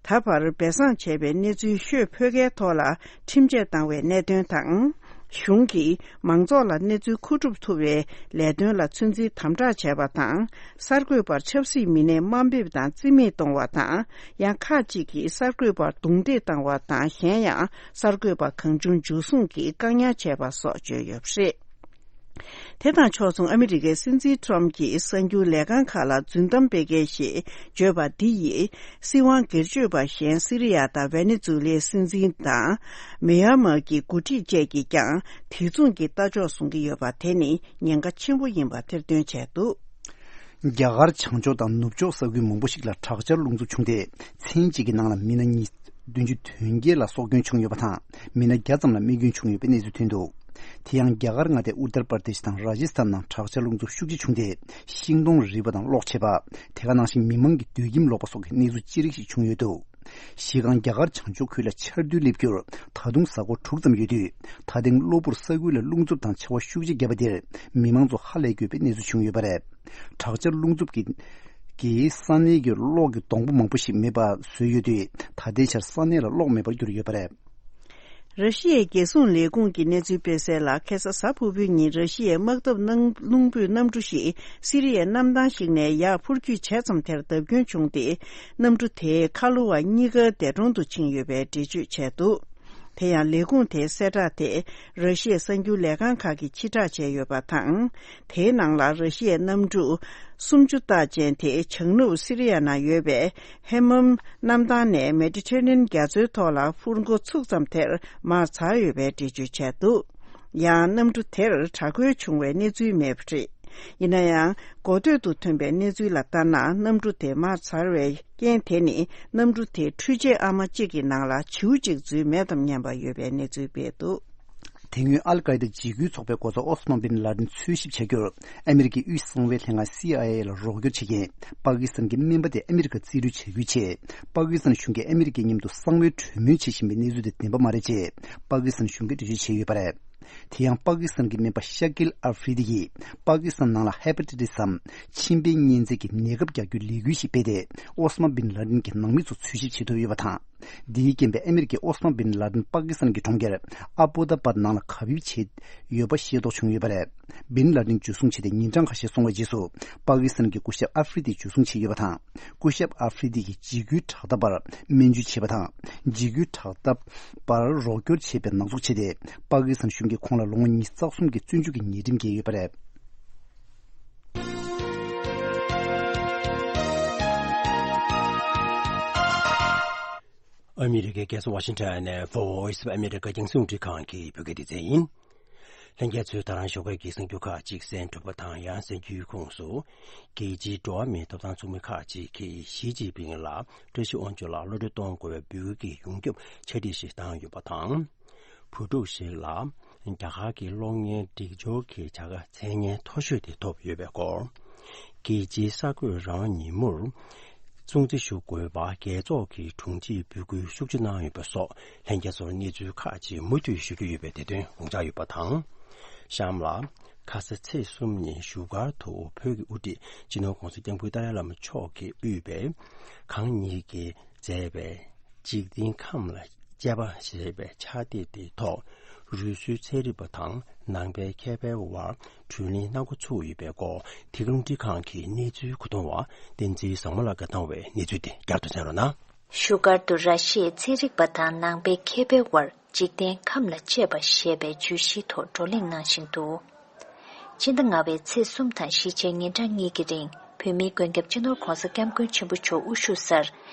ད་བར་སྦས་གསང་བྱས་པའི་གནས་ཚུལ་ཤོད་ཕོད་མཁན་ཐོག་ལ་ཁྲིམས་ཆད་བཏང་བའི་གནད་དོན་དང་། གཞུང་གིས་མང་ཚོགས་ལ་གནས་ཚུལ་མཁོ་སྒྲུབ་ཐུབ་པའི་ལས་དོན་ལ་ཚོད་འཛིན་དམ་དྲག་བྱས་པ་དང་། གསར་འགོད་པར་ཆབ་སྲིད་མི་སྣས་དམའ་འབེབས་དང་རྩིས་མེད་གཏོང་བ་དང་། ཡང་ཁག་ཅིག་གིས་གསར་འགོད་པར་རྡུང་རྡེག་བཏང་བ་དང་། གཞན་ཡང་གསར་འགོད་པ་གང་བྱུང་འཇུ་བཟུང་གིས་བཀག་ཉར་བྱས་པ་སོགས་བརྗོད་ཡོད་པ་རེད། དེ་དང་ཕྱོགས་མཚུངས། ཨ་མི་རི་ཀའི་སྲིད་འཛིན་ཁྲོམ་གྱིས་གསར་འགྱུར་ལས་ཁང་ཁག་ལ་རྫུན་གཏམ་སྤེལ་མཁན་ཞེས་བརྗོད་པ་འདི་ཡིས། སྲིད་དབང་སྒེར་གཅོད་པ་གཞན་སི་རི་ཡ་དང་ཝེ་ནེ་ཛུ་ལའི་སྲིད་འཛིན་དང་། མི་ཡན་མར་གྱི་འགོ་ཁྲིད་བཅས་ཀྱིས་ཀྱང་དེ་མཚུངས་ཀྱི་ལྟ་ཕྱོགས་བཟུང་གི་ཡོད་པ་དེ་ནི་ཉེན་ཁ་ཆེན་པོ་ཡིན་པ་ཐེར་འདོན་བྱས་འདུག། རྒྱ་གར་བྱང་ཕྱོགས་དང་ནུབ་ཕྱོགས་ས་ཁུལ་མང་པོ་ཞིག་ལ་དྲག་ཆར་རླུང་འཚུབ་བྱུང་སྟེ། མཚན་གཅིག་གི་ནང་ལ་མི་སྣ་ཉི་བདུན་ཅུ་དོན་བརྒྱད་ལ་སྲོག་སྐྱོན་བྱུང་ཡོད་པ་དང་། མི་སྣ་བརྒྱ་ཙམ་ལ་རྨས་སྐྱོན་བྱུང་ཡོད་པའི་གནས་ཚུལ་ཐོན་འདུག། དེ་ཡང་རྒྱ་གར་མངའ་སྡེ་ཨུཏྟར་པར་དེཤ་དང་ར་ཇི་སི་ཐན་ནང་དྲག་ཆར་རླུང་འཚུབ་ཤུགས་ཆེ་བྱུང་སྟེ། ཤིང་སྡོང་རིལ་བ་དང་གློག་ཆད་པ། དེ་ག་ནང་བཞིན་མི་མང་གི་སྡོད་ཁྱིམ་ལོག་པ་སོགས་ཀྱི་གནས་ཚུལ་ཅི་རིགས་ཤིག་བྱུང་ཡོད་འདུག། གཞི་རྐང་རྒྱ་གར་བྱང་ཕྱོགས་ཁུལ་ལ་ཆར་དུས་སླེབས་རྒྱུར་ད་དུང་གཟའ་འཁོར་དྲུག་ཙམ་ཡོད་དུས། ད་ཐེངས་གློ་བུར་ས་ཁུལ་ལ་རླུང་འཚུབ་དང་ཆར་པ་ཤུགས་ཆེ་བརྒྱབ་པ་འདིར། མི་མང་ཚོ་ཧ་ལས་དགོས་པའི་གནས་ཚུལ་བྱུང་ཡོད་པ་རེད། དྲག་ཆར་རླུང་འཚུབ་ཀྱིས་ཀྱིས་ས་གནས་ཀྱི་གློག་གི་སྡོང་པོ་མང་པོ་ཞིག་མེད་པ་བཟོས་ཡོད་དུས། ད་ལྟའི་ཆར་ས་གནས་ལ་གློག་མེད་པར་གྱུར་ཡོད་པ་རེད། ར་ཤི་ཡའི་རྒྱལ་སྲུང་ལས་ཁུངས་ཀྱི་གནས་ཚུལ་སྤེལ་གསལ་ལ། ཁ་སང་གཟའ་ཕུར་བུའི་ཉིན་ར་ཤི་ཡའི་དམག་འཐབ་གནམ་རླུང་འཕུར་གནམ་གྲུ་ཞིག་སི་རི་ཡའི་གནམ་ཐང་ཞིག་ནས་ཡར་འཕུར་སྐྱོད་བྱས་མཚམས་དེར་བརྡབ་སྐྱོན་བྱུང་སྟེ། གནམ་གྲུ་དེའི་ཁ་ལོ་བ་གཉིས་ཀ་འདས་གྲོངས་དུ་ཕྱིན་ཡོད་པའི་འགྲེལ་བརྗོད་བྱས་འདུག། དེ་ཡང་ལས་ཁུངས་དེའི་གསལ་བསྒྲགས་དེ་ར་ཤི་ཡའི་གསར་འགྱུར་ལས་ཁང་ཁག་གིས་ཕྱིར་བསྒྲགས་བྱས་ཡོད་པ་དང་། དེའི་ནང་ལ་ར་ཤི་ཡའི་གནམ་གྲུ་སུམ་ཅུ་རྟགས་ཅན་དེ་བྱང་ནུབ་སི་རི་ཡ་ནང་ཡོད་པའི་ཧེ་མམ་གནམ་ཐང་ནས་མེ་ཌི་ཊེ་རེ་ནན་རྒྱ་མཚོའི་ཐོག་ལ་འཕུར་འགོ་ཚུགས་མཚམས་དེར་མར་ཚར་ཡོད་པའི་འགྲེལ་བརྗོད་བྱས་འདུག། ཡང་གནམ་གྲུ་དེར་དྲག་རྒོལ་བྱུང་བའི་གནས་ཚུལ་མེད་པ་རེད། ཡིན་ན་ཡང་། གོ་ཐོས་སུ་ཐོན་པའི་གནས་ཚུལ་ལ་ལྟར་ན། གནམ་གྲུ་དེ་མར་ཚར་བའི་རྐྱེན་དེ་ནི། གནམ་གྲུ་དེའི་འཕྲུལ་ཆས་ཨ་མ་གཅིག་གི་ནང་ལ་བྱིའུ་གཅིག་འཛུལ་མེད་དམ་སྙམ་པ་ཡོད་པའི་གནས་ཚུལ་སྤེལ་འདུག། དེ་སྔོན་ཨལ་ཀའི་ད་འཇིགས་སྐུལ་ཚོགས་པའི་མགོ་གཙོ་ཨོ་སི་མ་བིན་ལ་ཏིན་འཚོལ་ཞིབ་བྱ་རྒྱུར། ཨ་མི་རི་ཀའི་དབུས་གསང་བའི་ལྷན་ཁང་སི་ཨའི་ཨེ་ལ་རོགས་སྐྱོར་བྱེད་མཁན་པ་ཀི་སི་ཐན་གྱི་སྨན་པ་དེ་ཨ་མི་རི་ཀར་རྩིས་སྤྲོད་བྱ་རྒྱུའི་ཆེད། པ་ཀི་སི་ཐན་གཞུང་གིས་ཨ་མི་རི་ཀའི་མཉམ་དུ་གསང་བའི་གྲོས་མོལ་བྱེད་བཞིན་པའི་གནས་ཚུལ་དེ་བདེན་པ་མ་རེད་ཅེས། པ་ཀི་སི་ཐན་གཞུང་གིས་འགྲེལ་བརྗོད་བྱས་ཡོད་པ་རེད། དེ་ཡང་པ་ཀི་སི་ཐན་གྱི་སྨན་པ་ཤ་ཀིལ་ཨ་ཧྥི་རི་དི་ཡིས། པ་ཀི་སི་ཐན་ནང་ལ་ཧེ་པ་ཊི་ཊི་སམ། མཆིན་པའི་གཉན་ཚད་ཀྱི་ནད་ཁབ་རྒྱག་རྒྱུའི་ལས་འགུལ་ཞིག་སྤེལ་ཏེ། ཨོ་སི་མ་བིན་ལ་ཏིན་གྱི་ནང་མི་ཚོ་འཚོལ་ཞིབ་བྱེད་ཐུབ་ཡོད་པ་དང་། འདིའི་རྐྱེན་པས་ཨ་མི་རི་ཀས་ཨོ་སི་མ་བིན་ལ་ཏིན་པ་ཀི་སི་ཐན་གྱི་གྲོང་ཁྱེར་ཨ་བྷོ་ད་བཱད་ནང་ལ་གབ་ཡིབ་བྱས་ཡོད་པ་ཤེས་རྟོགས་བྱུང་ཡོད་པ་རེད། བིན་ལ་ཏིན་འཇུ་བཟུང་བྱས་ཏེ་ཉིན་གྲངས་ཁ་ཤས་སོང་བའི་རྗེས་སུ། པ་ཀི་སི་ཐན་གྱི་སྐུ་ཞབས་ཨ་ཧྥི་རི་དི་འཇུ་བཟུང་བྱས་ཡོད་པ་དང་། སྐུ་ཞབས་ཨ་ཧྥི་རི་དི་གིས་འཇིགས་སྐུལ་དྲག་འཐབ་པར་སྨན་བཅོས་བྱས་པ་དང་། འཇིགས་སྐུལ་དྲག་འཐབ་པར་རོགས་སྐྱོར་བྱས་པའི་ནག་འཛུགས་བྱས་ཏེ། པ་ཀི་སི་ཐན་གཞུང་གིས་ཁོང་ལ་ལོ་ངོ་ཉི་ཤུ་རྩ་གསུམ་གྱི་བཙོན་འཇུག་གི་ཉེས་ཁྲིམས་བཀལ་ཡོད་པ་རེད། ཨ་མི་རི་ཀའི་རྒྱལ་ས་ཝ་ཤིང་ཊོན་ནས་Voice of America རྒྱང་སྲིང་རླུང་འཕྲིན་ཁང་གི་བོད་སྐད་སྡེ་ཚན་ཡིན། ལྷན་རྒྱས་ཚོས་ད་རང་ཞོགས་ཀས་ཀྱི་གསར་འགྱུར་ཁག་ཅིག་གསན་གྲུབ་པ་དང་། ཡང་གསར་འགྱུར་ཁོངས་སུ། རྒྱལ་སྤྱིའི་འགྲོ་བ་མིའི་ཐོབ་ཐང་ཚོགས་མི་ཁག་ཅིག་གིས་ཞི་ཅིན་ཕིང་ལ་བཀྲ་ཤིས་དབང་ཕྱུག་ལ་གློད་གྲོལ་གཏོང་དགོས་པའི་འབོད་སྐུལ་གྱི་ཡོངས་ཁྱབ་ཕྱག་བྲིས་ཤིག་བཏང་ཡོད་པ་དང་། བུ་ཕྲུག་ཞིག་ལ་རྒྱ་གར་གྱི་གློག་བརྙན་སྒྲིག་སྦྱོར་གྱི་བྱ་དགའ་མཚན་སྙན་མཐོ་ཤོས་དེ་ཐོབ་ཡོད་པའི་སྐོར། རྒྱལ་སྤྱིའི་གསར་འགོད་རང་དབང་ཉིན་མོར་སྲུང་བརྩི་ཞུ་དགོས་པ་རྒྱལ་ཚོགས་ཀྱི་དྲུང་ཆེས་འབོད་སྐུལ་ཤུགས་ཆེ་གནང་ཡོད་པ་སོགས་ལྷན་རྒྱས་ཚོར་གནས་ཚུལ་ཁག་ཅིག་མུ་མཐུད་ཞུ་རྒྱུ་ཡོད་པས་དེ་དོན་དགོངས་འཇགས་ཡོད་པ་དང་། གཤམ་ལ། ཁ་ས་ཚེས་གསུམ་ཉིན་བཞུགས་སྒར་དུ་བོད་ཀྱི་དབུ་ཁྲིད་སྤྱི་ནོར་༧གོང་ས་༧སྐྱབས་མགོན་ཏཱ་ལའི་བླ་མ་མཆོག་གིས་དབུས་པའི་གང་ཉིད་ཀྱིས་མཛད་པའི་འཇིག་རྟེན་ཁམས་ལ་གཅེས་པ་ཞེས་པའི་ཕྱག་དེབ་དེའི་ཐོག་རུས་སུལ་ཚན་རིག་པ་དང་ནང་པའི་མཁས་པའི་དབར་བགྲོ་གླེང་གནང་འགོ་ཚུགས་ཡོད་པའི་སྐོར་དེ་ག་རླུང་འཕྲིན་ཁང་གི་གནས་ཚུལ་མཁོ་གཏོང་བ་བསྟན་འཛིན་བཟང་མོ་ལགས་ཀྱིས་བཏང་བའི་གནས་ཚུལ་དེ་བསྐྱར་དུ་གསན་རོགས་གནང་། བཞུགས་སྒར་དུ་ར་ཤི་ཡའི་ཚན་རིག་པ་དང་ནང་པའི་མཁས་པའི་དབར་འཇིག་རྟེན་ཁམས་ལ་གཅེས་པ་ཞེས་པའི་བརྗོད་གཞིའི་ཐོག་བགྲོ་གླེང་གནང་བཞིན་འདུག། སྤྱི་ཟླ་ལྔ་པའི་ཚེས་གསུམ་དང་བཞི་བཅས་ཉིན་གྲངས་གཉིས་ཀྱི་རིང་བོད་མིའི་མགོན་སྐྱབས་སྤྱི་ནོར་༧གོང་ས་༧སྐྱབས་མགོན་ཆེན་པོ་མཆོག་དབུ་བཞུགས་སར་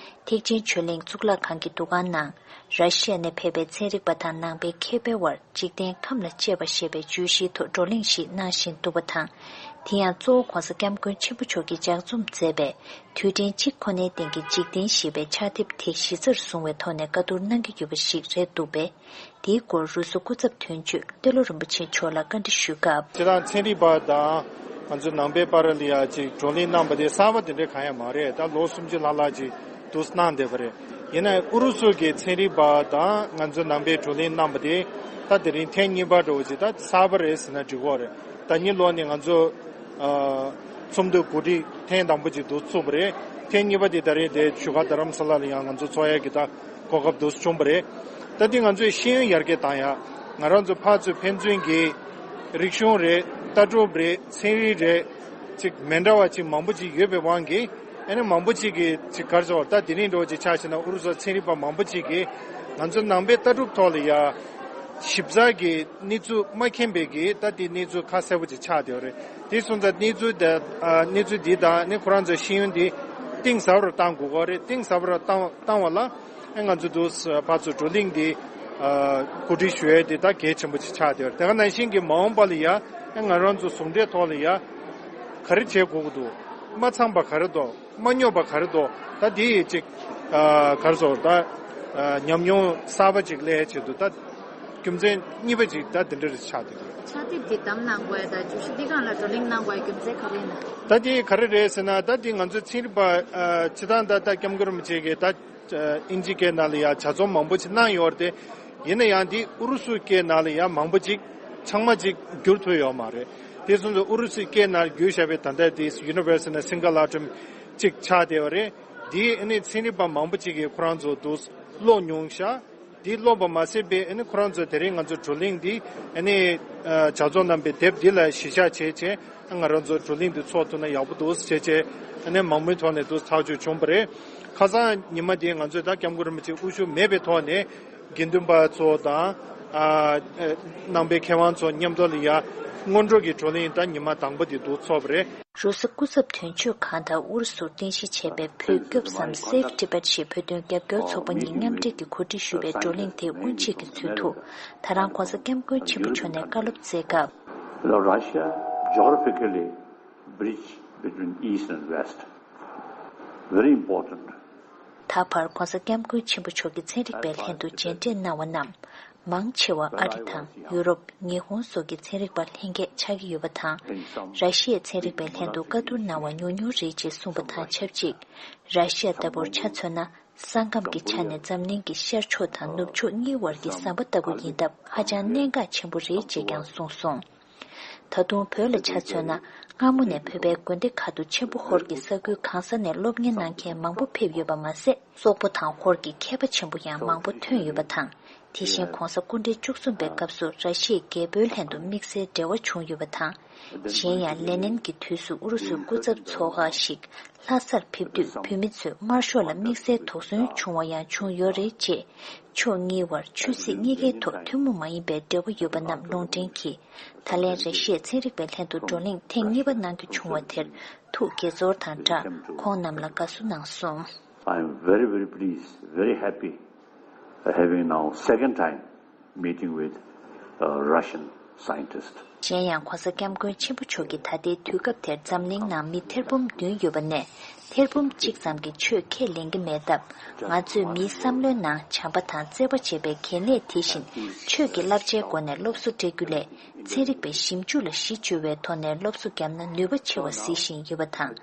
ཐེག་ཆེན་ཆོས་གླིང་གཙུག་ལག་ཁང་གི་འདུ་ཁང་ནང་། ར་ཤི་ཡ་ནས་ཕེབས་པའི་ཚན་རིག་པ་དང་ནང་པའི་མཁས་པའི་དབར་འཇིག་རྟེན་ཁམས་ལ་གཅེས་པ་ཞེས་པའི་བརྗོད་གཞིའི་ཐོག་བགྲོ་གླེང་ཞིག་གནང་བཞིན་འདུག་པ་དང་། དེ་ཡང་གཙོ་བོ་༧གོང་ས་༧སྐྱབས་མགོན་ཆེན་པོ་མཆོག་གིས་ལྗགས་རྩོམ་མཛད་པའི་དུས་དྲན་གཅིག་ཁོ་ནའི་སྟེང་གི་འཇིག་རྟེན་ཞེས་པའི་ཕྱག་དེབ་དེ་གཞི་རྩར་བཟུང་བའི་ཐོག་ནས་བཀའ་བསྡུར་གནང་གི་ཡོད་པ་ཞིག་རེད་འདུག་པས། དེའི་སྐོར་རུ་སུ་སྐུ་ཚབ་དོན་གཅོད་ཏེ་ལོ་རིན་པོ་ཆེ་མཆོག་ལ་བཀའ་འདྲི་ཞུས་སྐབས། སྤྱིར་བཏང་ཚན་རིག་པ་དང་ང་ཚོའི་ནང་པའི་བར་ལ་ཡ་ཅིག་བགྲོ་གླེང་གནང་པ་དེ་གསར་པ་དེ་འདྲ་གང་ཡང་མ་རེད། ད་ལོ་སུམ་ཅུ་ལྷག་ལྷག་ཅིག་ འདུག་གནང་བསྡད་པ་རེད། ཡིན་ན་ཨུ་རུ་སུ་གི་ཚན་རིག་པ་དང་ང་ཚོ་ནང་པའི་བགྲོ་གླེང་གནང་པ་དེ་ད་དེ་རིང་ཐེངས་གཉིས་པ་འདྲ་བོ་ཅིག་ད་གསར་པ་རེད་ཟེར་ན་འགྲིག་གི་རེད། ཟླ་ཉིན་ལོ་ནས་ང་ཚོ་ཨ་ཚོགས་འདུ་གོ་སྒྲིག་ཐེངས་དང་པོ་ཅིག་འདུག་ཚུགས་པ་རེད། ཐེངས་གཉིས་པ་དེ་ད་རེས་དེ་བཞུགས་སྒར་རྡ་རམ་ས་ལ་ལ་ཡང་ང་ཚོ་ཚོགས་ཡག་གི་ད་གོ་སྐབས་འདུག་བྱུང་པ་རེད། ད་དེ་ང་ཚོས་ཤེས་ཡོན་ཡར་རྒྱས་བཏང་ཡག་ང་རང་ཚོ་ཕར་ཚུར་ཕན་ཚུན་གྱི་རིག་གཞུང་རེད། ལྟ་གྲུབ་རེད། ཚན་རིག་རེད། ཅིག་མི་འདྲ་བ་ཅིག་མང་པོ་ཅིག་ཡོད་པའི་དབང་གིས། ཨ་ནི་མང་པོ་ཅིག་གིས་ཅིག་ག་རེ་ཟེར་བ། ད་དེ་རིང་འདྲ་བོ་ཅིག་ཆ་བཞག་ན་ཨུ་རུ་སུ་ཚན་རིག་པ་མང་པོ་ཅིག་གིས་ང་ཚོ་ནང་པའི་ལྟ་གྲུབ་ཐོག་ལ་ཡ་ཞིབ་ཚགས་ཀྱི་གནས་ཚུལ་མ་མཁྱེན་པའི་གི་ད་དེ་གནས་ཚུལ་ཁ་གསལ་པོ་ཅིག་ཆགས་བསྡད་ཡོད་རེད། དེ་སོང་ཙང་གནས་ཚུལ་དེ་ཨ་གནས་ཚུལ་འདི་དང་ནི་ཁོ་རང་ཚོའི་ཤེས་ཡོན་འདི་གཏིང་ཟབ་རུ་གཏང་དགོས་ཀྱི་རེད། གཏིང་ཟབ་རུ་གཏང་གཏང་བ་ལ་ཨ་ང་ཚོ་འདུག་ཕར་ཚུར་བགྲོ་གླེང་འདི་ཨ་གོ་སྒྲིག་ཞུ་ཡས་དེ་ད་གལ་ཆེན་པོ་ཅིག་ཆགས་བསྡད་ཡོད་རེད། དེ་ག་ནང་བཞིན་གྱི་མ་འོངས་པ་ལ་ཡ་ཨ་ང་རང་ཚོ་ཟུང་འབྲེལ་ཐོག་ལ་ཡ་ག་རེ་བྱེད་དགོས་ཀྱི་འདུག་མ་ཚང་པ་ག་རེ་འདུག་མ་སྙོབ་པ་ག་རེ་འདུག་ད་དེ་ཡི་ཅིག་ཨ་ག་རེ་ཟེར་ད་ཨ་ཉམས་མྱོང་གསར་པ་ཅིག་སླེབས་ཆེད་དུ་ད་རྒྱུ་མཚན་གཉིས་པ་ཅིག་ད་དེ་འདྲ་རེ་ཆགས་བསྡད་ཡོད། ཕྱག་དེབ་འདི་བདམས་གནང་དགོས་ཡ་དང་བརྗོད་གཞི་འདི་སྒང་ལ་བགྲོ་གླེང་གནང་དགོས་ཡ་རྒྱུ་མཚན་ག་རེ་ཡིན་ན། ད་དེ་ག་རེ་རེད་ཟེར་ན། ད་དེ་ང་ཚོའི་ཚན་རིག་པ་ཨ་སྤྱིར་བཏང་ད་ལྟ་སྐྱབས་མགོན་རིན་པོ་ཆེ་གིས་ད་ཨ་དབྱིན་ཇི་སྐད་ནང་ལ་ཡ་ལྗགས་རྩོམ་མང་པོ་ཅིག་གནང་ཡོད་རེད་དེ། ཡིན་ན་ཡང་འདི་ཨུ་རུ་སུ་སྐད་ནང་ལ་ཡང་མང་པོ་ཅིག་ཚང་མ་ཅིག་བསྒྱུར་ཐུབ་ཡོད་མ་རེད། དེ་སོང་ཙང་ཨུ་རུ་སུའི་སྐད་ནང་བསྒྱུར་བཞག་པའི་ད་ལྟ་དེ་ཡུ་ནི་ཝར་སི་ཊི་ནས་སིང་གལ་ཨེ་ཊམ་ཅིག་ཆགས་བསྡད་པ་རེད། འདི་ཨ་ནི་ཚན་རིག་པ་མང་པོ་ཅིག་གིས་ཁོ་རང་ཚོ་འདུག་ཀློག་མྱོང་ཤག་འདི་ཀློག་པ་མ་ཟད་པའི་ཨ་ནི་ཁོ་རང་ཚོ་དེ་རིང་ང་ཚོ་བགྲོ་གླེང་འདི་ཨ་ནི་ཨ་ལྗགས་རྩོམ་གནང་པའི་དེབ་འདི་ལ་གཞི་བཞག་བྱས་བྱས་ང་རང་ཚོ་བགྲོ་གླེང་འདི་ཚོགས་ཐུབ་ན་ཡག་པོ་འདུག་ཟེར་བྱས་ཨ་ནི་མང་མོས་ཐོག་ནས་འདུག་ཐག་གཅོད་བྱུང་བ་རེད། ཁ་སང་ཉི་མ་དེ་ང་ཚོས་ད་སྐྱབས་མགོན་རིན་པོ་ཆེ་དབུ་བཞུགས་མེད་པའི་ཐོག་ནས་དགེ་འདུན་པ་ཚོ་དང་ཨ་ནང་པའི་མཁས་དབང་ཚོ་མཉམ་དུ་ལ་ཡ་སྔོན་འགྲོ་གི་བགྲོ་གླེང་ད་ཉི་མ་དང་པོ་དེ་འདུག་ཚོགས་པ་རེད། རུ་སི་སྐུ་ཚབ་དོན་གཅོད་ཁང་དང་ཨུ་རུ་སུར་རྟེན་གཞི་བྱས་པའི་བོད་སྐྱོབ་སམ་Save Tibet ཞེས་བོད་དོན་རྒྱབ་སྐྱོར་ཚོགས་པ་གཉིས་མཉམ་འབྲེལ་གྱིས་གོ་སྒྲིག་ཞུས་པའི་བགྲོ་གླེང་དེ་དབུ་འབྱེད་ཀྱི་ཚུལ་དུ། ད་རང་༧གོང་ས་༧སྐྱབས་མགོན་ཆེན་པོ་མཆོག་ནས་བཀའ་སློབ་སྩལ་སྐབས། Now, Russia geographically bridge between East and West. Very important. ད་བར་༧གོང་ས་༧སྐྱབས་མགོན་ཆེན་པོ་མཆོག་གིས་ཚན་རིག་པའི་ལྷན་དུ་མཇལ་འཕྲད་གནང་བ་རྣམས། མང་ཆེ་བ་ཨ་རི་དང་ཡུ་རོབ། ཉི་ཧོང་སོགས་ཀྱི་ཚན་རིག་པ་ལྷན་རྒྱས་ཆགས་ཀྱི་ཡོད་པ་དང་། ར་ཤི་ཡའི་ཚན་རིག་པའི་ལྷན་དུ་བཀའ་བསྡུར་གནང་བ་ཉུང་ཉུང་རེད་ཅེས་གསུངས་པ་དང་ཆབས་ཅིག་ར་ཤི་ཡ་ལྟ་བུར་ཆ་མཚོན་ན། ས་ཁམས་ཀྱི་ཆ་ནས་འཛམ་གླིང་གི་ཤར་ཕྱོགས་དང་ནུབ་ཕྱོགས་གཉིས་བར་གྱི་ཟམ་པ་ལྟ་བུ་ཡིན་སྟབས་ཧ་ཅང་གནད་འགག་ཆེན་པོ་རེད་ཅེས་ཀྱང་གསུངས་སོང་། ད་དུང་བོད་ལ་ཆ་མཚོན་ན། སྔ་མོ་ནས་བོད་པའི་དགོན་སྡེ་ཁག་ཏུ་ཆེན་པོ་ཧོར་གྱི་ས་ཁུལ་གང་ས་ནས་སློབ་གཉེར་གནང་མཁན་མང་པོ་ཕེབས་ཡོད་པ་མ་ཟད། སོག་པོ་དང་ཧོར་གྱི་མཁས་པ་ཆེན་པོ་ཡང་མང་པོ་ཐོན་ཡོད་པ་དང་། དེ་བཞིན་༧གོང་ས་སྐུ་ཕྲེང་བཅུ་གསུམ་པའི་སྐབས་སུ་ར་ཤི་ཡའི་རྒྱལ་པོའི་ལྷན་དུ་དམིགས་བསལ་འབྲེལ་བ་བྱུང་ཡོད་པ་དང་། གཞན་ཡང་ལེ་ནིན་གྱི་དུས་སུ་ཨུ་རུ་སུའི་སྐུ་ཚབ་ཚོགས་ཁག་ཞིག་ལྷ་སར་ཕེབས་དུས་བོད་མི་ཚོས་དམར་ཤོག་ལ་དམིགས་བསལ་དོགས་ཟོན་བྱུང་བ་ཡང་བྱུང་ཡོད་རེད་ཅེས། ཕྱོགས་གཉིས་བར་ཆོས་སྲིད་གཉིས་ཀའི་ཐོག་ཐུན་མོང་མ་ཡིན་པའི་འབྲེལ་བ་ཡོད་པ་རྣམས་ལུང་འདྲེན་གྱིས། ད་ལན་ར་ཤི་ཡའི་ཚན་རིག་པའི་ལྷན་དུ་བགྲོ་གླེང་ཐེངས་གཉིས་པ་གནང་རྒྱུ་བྱུང་བ་དེར་ཐུགས་དགྱེས་ཚོར་དང་སྦྲགས་ཁོང་རྣམས་ལ་དགའ་བསུ་གནང་སོང་། I am very, very pleased, very happy having now second time meeting with a Russian scientist. གཞན་ཡང་༧གོང་ས་༧སྐྱབས་མགོན་ཆེན་པོ་མཆོག་གིས་ད་ལྟའི་དུས་སྐབས་དེར་འཛམ་གླིང་ནང་མི་ཐེར་འབུམ་བདུན་ཡོད་པ་ནས་ཐེར་འབུམ་གཅིག་ཙམ་གྱིས་ཆོས་ཁས་ལེན་གྱི་མེད་སྟབས། ང་ཚོས་མིའི་བསམ་བློའི་ནང་བྱམས་པ་དང་བརྩེ་བ་ཅེས་པའི་གལ་གནད་དེ་བཞིན་ཆོས་ཀྱི་བསླབ་བྱའི་སྒོ་ནས་སློབ་གསོ་སྤྲད་རྒྱུ་ལས། ཚན་རིག་པའི་ཞིབ་འཇུག་ལ་གཞི་བཅོལ་བའི་ཐོག་ནས་སློབ་གསོ་བརྒྱབ་ན་ནུས་པ་ཆེ་བ་གཟིགས་བཞིན་ཡོད་པ་དང་།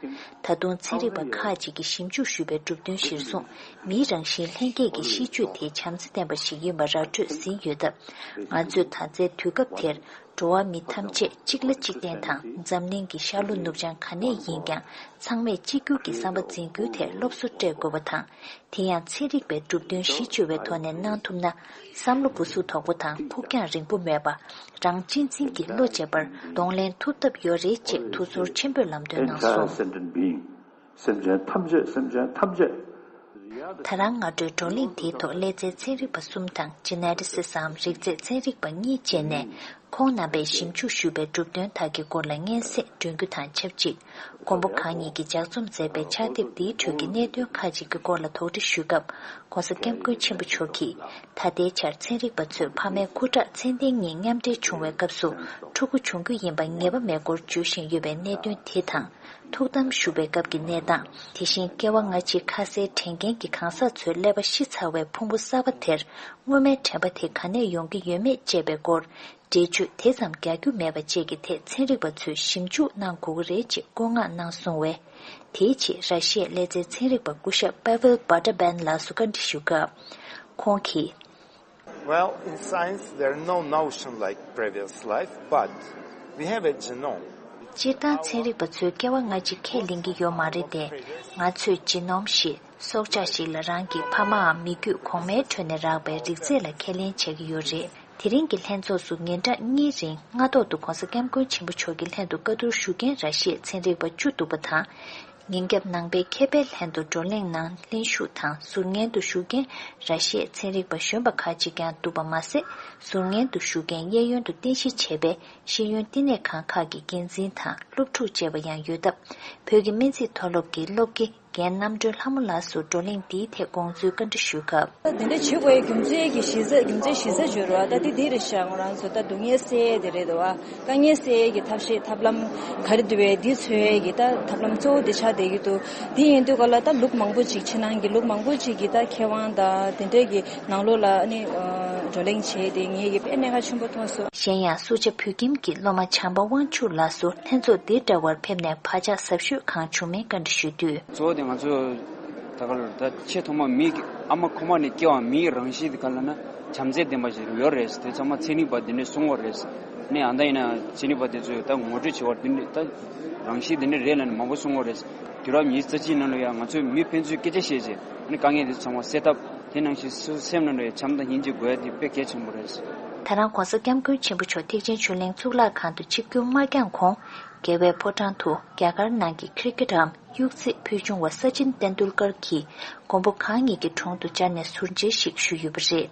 ད་དུང་ཚན་རིག་པ་ཁག་ཅིག་གིས་ཞིབ་འཇུག་ཞུས་པའི་གྲུབ་དོན་གཞིར་བཟུང་མིའི་རང་བཞིན་ལྷན་སྐྱེས་ཀྱི་གཤིས་སྤྱོད་དེ་བྱམས་བརྩེ་ལྡན་པ་ཞིག་ཡིན་པ་ར་སྤྲོད་ཟིན་ཡོད་སྟབས། ང་ཚོས་ད་ལྟའི་དུས་སྐབས་དེར་འགྲོ་བ་མི་ཐམས་ཅད་གཅིག་ལ་གཅིག་བརྟེན་དང་འཛམ་གླིང་གི་ཤར་ལྷོ་ནུབ་བྱང་ག་ནས་ཡིན་ཀྱང་ཚང་མས་གཅིག་གྱུར་གྱི་བསམ་པ་འཛིན་རྒྱུའི་ཐད་སློབ་གསོ་སྤྲད་དགོས་པ་དང་། དེ་ཡང་ཚན་རིག་པའི་གྲུབ་དོན་གཞི་བཅོལ་བའི་ཐོག་ནས་གནང་ཐུབ་ན། བསམ་བློ་འབུ་སུག་དོག་པོ་དང་ཕུགས་རྒྱང་རིང་པོ་མེད་པ། རང་གཅེས་འཛིན་གྱི་བློ་བྱེད་པར་གདོང་ལེན་ཐུབ་ཐབས་ཡོད་རེད་ཅེས་ཐུགས་ཚོར་ཆེན་པོས་ལམ་སྟོན་གནང་སོང་། Entire sentient being, སེམས་ཅན་ཐམས་ཅད། སེམས་ཅན་ཐམས་ཅད། ད་རང་སྔ་དྲོའི་བགྲོ་གླེང་དེའི་ཐོག་ཀླད་རྩའི་ཚན་རིག་པ་གསུམ་དང་ཇི་ནེ་ཊི་སི་སམ་རིགས་རྫས་ཚན་རིག་པ་གཉིས་བཅས་ནས། ཁོང་རྣམ་པས་ཞིབ་འཇུག་ཞུས་པའི་གྲུབ་དོན་དག་གི་སྐོར་ལ་སྙན་སེང་བསྐྲུན་རྒྱུ་དང་ཆབས་ཅིག་མགོན་པོ་གང་ཉིད་ཀྱིས་ལྗགས་རྩོམ་མཛད་པའི་ཕྱག་དེབ་འདིའི་ཁྲོད་ཀྱི་གནད་དོན་ཁག་ཅིག་གི་སྐོར་ལ་དོགས་འདྲི་ཞུས་སྐབས། ༸གོང་ས་༸སྐྱབས་མགོན་ཆེན་པོ་མཆོག་གིས། ད་ལྟའི་ཆར་ཚན་རིག་པ་ཚོས་ཕ་མའི་ཁུ་ཁྲག་མཚན་ལྡན་གཉིས་མཉམ་འབྲེལ་བྱུང་བའི་སྐབས་སུ་ཕྲུ་གུ་འབྱུང་རྒྱུ་ཡིན་པ་ངེས་པ་མེད་སྐོར་བརྗོད་བཞིན་ཡོད་པའི་གནད་དོན་དེ་དང་། ཐུགས་དམ་བཞུགས་པའི་སྐབས་ཀྱི་གནས་སྟངས། དེ་བཞིན་སྐྱེ་བ་སྔ་ཕྱི་ཁ་གསལ་དྲན་མཁན་གྱི་གང་ཟག་ཚོའི་ཀླད་པ་ཤི་ཚར་བའི་ཕུང་པོ་གསར་པ་དེར་སྔོན་མའི་དྲན་པ་དེ་ག་ནས་ཡོང་གི་ཡོད་མེད་བཅས་པའི་སྐོར། འགྲེལ་བརྗོད་དེ་ཙམ་རྒྱག་རྒྱུ་མེད་པ་བཅས་ཀྱི་ཐད་ཚན་རིག་པ་ཚོས་ཞིབ་འཇུག་གནང་དགོས་ཀྱི་རེད་ཅེས་བཀོད་མངགས་གནང་སོང་བས། དེའི་རྗེས་ར་ཤི་ཡའི་ཀླད་རྩའི་ཚན་རིག་པ་སྐུ་ཞབས་པ་ཝེལ་བྷ་ཏ་བན་ལགས་སུ་བཀའ་འདྲི་ཞུ་སྐབས། ཁོང་གིས། Well, in science, there are no notion like previous life, but we have a genome. སྤྱིར་བཏང་ཚན་རིག་པ་ཚོས་སྐྱེ་བ་སྔ་ཕྱི་ཁས་ལེན་གྱི་ཡོད་མ་རེད་དེ། ང་ཚོས་ཇི་ནོམ་ཞེས་སྲོག་ཆགས་ཤིག་ལ་རང་གི་ཕ་མའམ་མི་རྒྱུད་གོང་མའི་ཁྲོད་ནས་རག་པའི་རིགས་རྫས་ལ་ཁས་ལེན་བྱེད་ཀྱི་ཡོད་རེད། དེ་རིང་གི་ལྷན་ཚོགས་སུ་ཉིན་གྲངས་གཉིས་རིང་སྔ་ཐོག་ཏུ་༧གོང་ས་༧སྐྱབས་མགོན་ཆེན་པོ་མཆོག་གི་ལྷན་དུ་བཀའ་བསྡུར་ཞུ་མཁན་ར་ཤི་ཡའི་ཚན་རིག་པ་བཅུ་འདུག་པ་དང་། ཉིན་རྒྱབ་ནང་པའི་མཁས་པའི་ལྷན་དུ་བགྲོ་གླེང་ནང་ལྷན་ཞུགས་དང་ཟུར་ཉན་དུ་ཞུགས་མཁན་ར་ཤི་ཡའི་ཚན་རིག་པ་གཞོན་པ་ཁག་ཅིག་ཀྱང་འདུག་པ་མ་ཟད། ཟུར་ཉན་དུ་ཞུགས་མཁན་གཡས་གཡོན་དུ་རྟེན་གཞི་བྱས་པའི་ཤེས་ཡོན་བསྟི་གནས་ཁང་ཁག་གི་འགན་འཛིན་དང་སློབ་ཕྲུག་བཅས་པ་ཡང་ཡོད་སྟབས། བོད་ཀྱི་སྨན་རྩིས་མཐོ་སློབ་ཀྱི་སློབ་དགེ་རྒན་རྣམ་གྲོལ་ལྷ་མོ་ལགས་སུ་བགྲོ་གླེང་འདིའི་ཐད་དགོངས་ཚུལ་བཀའ་འདྲི་ཞུས་སྐབས། ད་དེ་འདྲ་བྱེད་དགོས་ཡའི་རྒྱུ་མཚན་གྱི་གཞི་རྩ་རྒྱུ་མཚན་གཞི་རྩ་བརྗོད་རོགས། ད་དེ་འདི་རེད་ཤག་ང་རང་ཚོ་ད་སྡུག་བསྔལ་སེལ་ཡས་དེ་རེད་འདུག་བ། དཀའ་ངལ་སེལ་ཡས་ཀྱི་ཐབས་ཤེས་ཐབས་ལམ་ག་རེ་འདུག་བས། འདི་འཚོལ་ཡས་ཀྱི་ད་ཐབས་ལམ་གཙོ་བོ་འདི་ཆགས་བསྡད་ཀྱི་འདུག་དེ་ཡིན་དུས་ག་ལ་ད་ལུགས་མང་པོ་ཅིག་ཕྱི་ནང་གི་ལུགས་མང་པོ་ཅིག་གི་ད་མཁས་དབང་དང་དེ་འདྲས་ཀྱི་ནང་ལོགས་ལ་ཨ་ནི་བགྲོ་གླེང་བྱས་ཏེ་ངེད་ཀྱི་དཔེ་གནད་འགག་ཆེན་པོ་མཐོང་སོང་། གཞན་ཡང་སུ་ཇཱ་བོད་ཁྱིམ་གྱི་སློབ་མ་བྱམས་པ་དབང་ཕྱུག་ལགས་སུ་ལྷན་ཚོགས་འདི་འདྲ་བར་ཕེབས་ནས་བག་ཆགས་ཟབ་ཤོས་གང་བྱུང་མིན་བཀའ་འདྲི་ཞུས་དུས། གཙོ་བོ་དེ་ང་ཚོ་ད་ག་ལ་ད་ཆེས་ཐོག་མ་མི་ཨ་མ་ཁོ་མ་ནས་སྐྱེ་བ་མིའི་རང་བཞིན་དེ་ག་ལ་ན་བྱམས་བརྩེ་ལྡན་པ་ཞིག་ཡོད་རེད། དེ་ཚང་མ་ཚན་རིག་པ་འདི་འདྲས་གསུང་བ་རེད། ནས་ཨ་ད་ཡིན་ན་ཚན་རིག་པ་དེ་ཚོས་ད་ངོ་སྤྲོད་བྱེད་པར་འདི་འདྲས་ད་རང་བཞིན་འདི་འདྲས་རེད་ལབ་ནས་མང་པོ་གསུང་བ་རེད། དུས་རབས་ཉི་ཤུ་རྩ་གཅིག་ནང་ལ་ཡང་ང་ཚོས་མི་ཕན་ཚུན་སྐད་ཆ་བཤད་བྱས་ཨ་ནི་དཀའ་ངལ་དེ་ཚང་མ་སེལ་ཐབས། དེ་ནང་བཞིན་སོ་སོའི་སེམས་ནང་ལ་ཡང་བྱམས་དང་སྙིང་རྗེ་དགོས་ཡ་དེ་དཔེ་གལ་ཆེན་པོ་རེད། ད་རང་༧གོང་ས་༧སྐྱབས་མགོན་ཆེན་པོ་མཆོག་ཐེག་ཆེན་ཆོས་གླིང་གཙུག་ལག་ཁང་དུ་ཆིབས་བསྒྱུར་མ་བསྐྱངས་གོང་། རྒྱལ་བའི་ཕོ་བྲང་དུ་རྒྱ་གར་ནང་གི་ཁིར་ཀེཊ་འམ་གཡུག་རྩེད་ཕུལ་བྱུང་བ་སཅིན་ཏན་དུལ་ཀར་གྱིས་མགོན་པོ་གང་ཉིད་ཀྱི་དྲུང་དུ་བཅར་ནས་ཟུར་མཇལ་ཞིག་ཞུས་ཡོད་པ་རེད།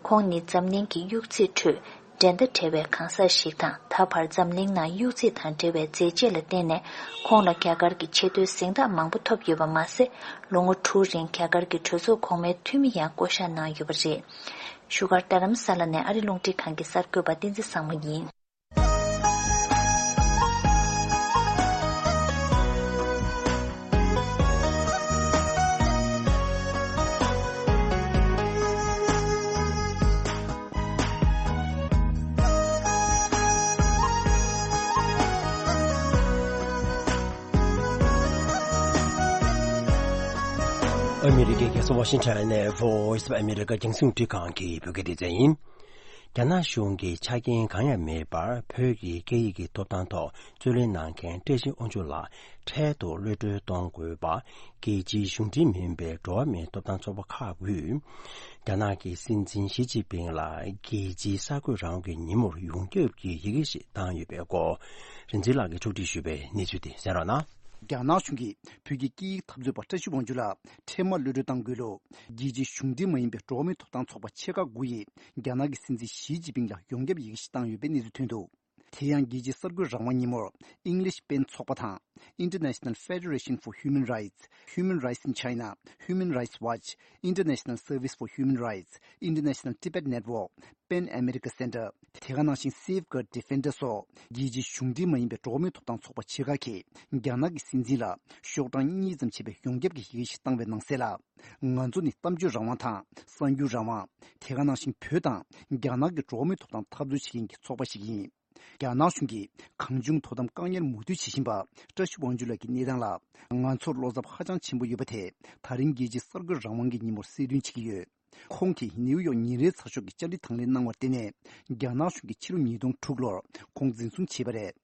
ཁོང་ནི་འཛམ་གླིང་གི་གཡུག་རྩེད་ཁྲོད་འགྲན་ཟླ་བྲལ་བའི་གང་ཟག་ཞིག་དང་། ད་བར་འཛམ་གླིང་ནང་གཡུག་རྩེད་དང་འབྲེལ་བའི་མཛད་རྗེས་ལ་བརྟེན་ནས་ཁོང་ལ་རྒྱ་གར་གྱི་ཆེས་མཐོའི་གཟེངས་རྟགས་མང་པོ་ཐོབ་ཡོད་པ་མ་ཟད། ལོ་ངོ་དྲུག་རིང་རྒྱ་གར་གྱི་གྲོས་ཚོགས་གོང་མའི་འཐུས་མི་ཡང་བསྐོ་གཞག་གནང་ཡོད་པ་རེད། བཞུགས་སྒར་རྡ་རམ་ས་ལ་ནས་ཨ་རི་རླུང་འཕྲིན་ཁང་གི་གསར་འགོད་པ་བསྟན་འཛིན་བཟང་མོ་ཡིན། ཨ་མི་རི་ཀའི་རྒྱལ་ས་ཝ་ཤིང་ཊོན་ནས་Voice of America རྒྱང་སྲིང་རླུང་འཕྲིན་ཁང་གི་བོད་སྐད་སྡེ་ཚན་ཡིན། རྒྱ་ནག་གཞུང་གིས་ཆ་རྐྱེན་གང་ཡང་མེད་པར་བོད་ཀྱི་སྐད་ཡིག་གི་ཐོབ་ཐང་ཐོག་རྩོད་ལེན་གནང་མཁན་བཀྲ་ཤིས་དབང་ཕྱུག་ལགས་འཕྲལ་དུ་གློད་གྲོལ་གཏོང་དགོས་པ། རྒྱལ་སྤྱིའི་གཞུང་འབྲེལ་མིན་པའི་འགྲོ་བ་མིའི་ཐོབ་ཐང་ཚོགས་པ་ཁག་གིས་རྒྱ་ནག་གི་སྲིད་འཛིན་ཞི་ཅིན་ཕིང་ལ་རྒྱལ་སྤྱིའི་གསར་འགོད་རང་དབང་གི་ཉིན་མོར་ཡོངས་ཁྱབ་ཀྱི་ཡི་གེ་ཞིག་བཏང་ཡོད་པའི་སྐོར། རིག་འཛིན་ལགས་ཀྱིས་ཕྱོགས་སྒྲིག་ཞུས་པའི་གནས་ཚུལ་དེ་གསན་རོགས་གནང་། རྒྱ་ནག་གཞུང་གིས་བོད་ཀྱི་སྐད་ཡིག་འཐབ་རྩོད་པ་བཀྲ་ཤིས་དབང་ཕྱུག་ལགས་འཕྲལ་མར་གློད་གྲོལ་གཏང་དགོས་ལུགས། རྒྱལ་སྤྱིའི་གཞུང་འབྲེལ་མ་ཡིན་པའི་འགྲོ་བ་མིའི་ཐོབ་ཐང་ཚོགས་པ་ཆེ་ཁག་དགུ་ཡིས་རྒྱ་ནག་གི་སྲིད་འཛིན་ཞི་ཅིན་ཕིང་ལ་ཡོངས་ཁྱབ་ཡི་གེ་ཞིག་བཏང་ཡོད་པའི་གནས་ཚུལ་ཐོན་འདུག་དེ་ཡང་རྒྱལ་སྤྱིའི་གསར་འགོད་རང་དབང་ཉིན་མོར་ཨིང་ལིཤ་པན་ཚོགས་པ་དང་། International Federation for Human Rights, Human Rights in China, Human Rights Watch, International Service for Human Rights, International Tibet Network, Pan America Center, དེ་ག་ནང་བཞིན་Safeguard Defender སོགས་རྒྱལ་སྤྱིའི་གཞུང་འབྲེལ་མ་ཡིན་པའི་འགྲོ་བ་མིའི་ཐོབ་ཐང་ཚོགས་པ་ཆེ་ཁག་གིས་རྒྱ་ནག་གི་སྲིད་འཛིན་ལ་ཤོག་གྲངས་གཉིས་ཙམ་བྱས་པའི་ཡོངས་ཁྱབ་ཀྱི་ཡི་གེ་ཞིག་བཏང་བའི་ནང་གསལ་ལ། ང་ཚོ་ནི་གཏམ་བརྗོད་རང་དབང་དང་གསར་འགྱུར་རང་དབང་། དེ་ག་ནང་བཞིན་བོད་དང་རྒྱ་ནག་གི་འགྲོ་བ་མིའི་ཐོབ་ཐང་འཐབ་རྩོད་བྱེད་མཁན་གྱི་ཚོགས་པ་ཞིག་ཡིན། རྒྱ་ནག་གཞུང་གིས་གང་བྱུང་དོ་དམ་བཀག་ཉར་མུ་མཐུད་བྱེད་བཞིན་པ་བཀྲ་ཤིས་དབང་ཕྱུག་ལགས་ཀྱི་གནས་སྟངས་ལ་ང་ཚོར་བློ་འཚབ་ཧ་ཅང་ཆེན་པོ་ཡོད་པ་དེ་ད་རིང་རྒྱལ་སྤྱིའི་གསར་འགོད་རང་དབང་གི་ཉིན་མོར་གསལ་སྟོན་བྱེད་ཀྱི་ཡོད། ཁོང་གིས་ནིའུ་ཡོག་ཉིན་རེའི་ཚགས་ཤོག་གི་བཅར་འདྲི་དང་ལེན་གནང་བར་བརྟེན་ནས་རྒྱ་ནག་གཞུང་གིས་ཕྱི་ལོ་ཉིས་སྟོང་དྲུག་ལོར་ཁོང་འཛིན་བཟུང་བྱས་པ་རེད།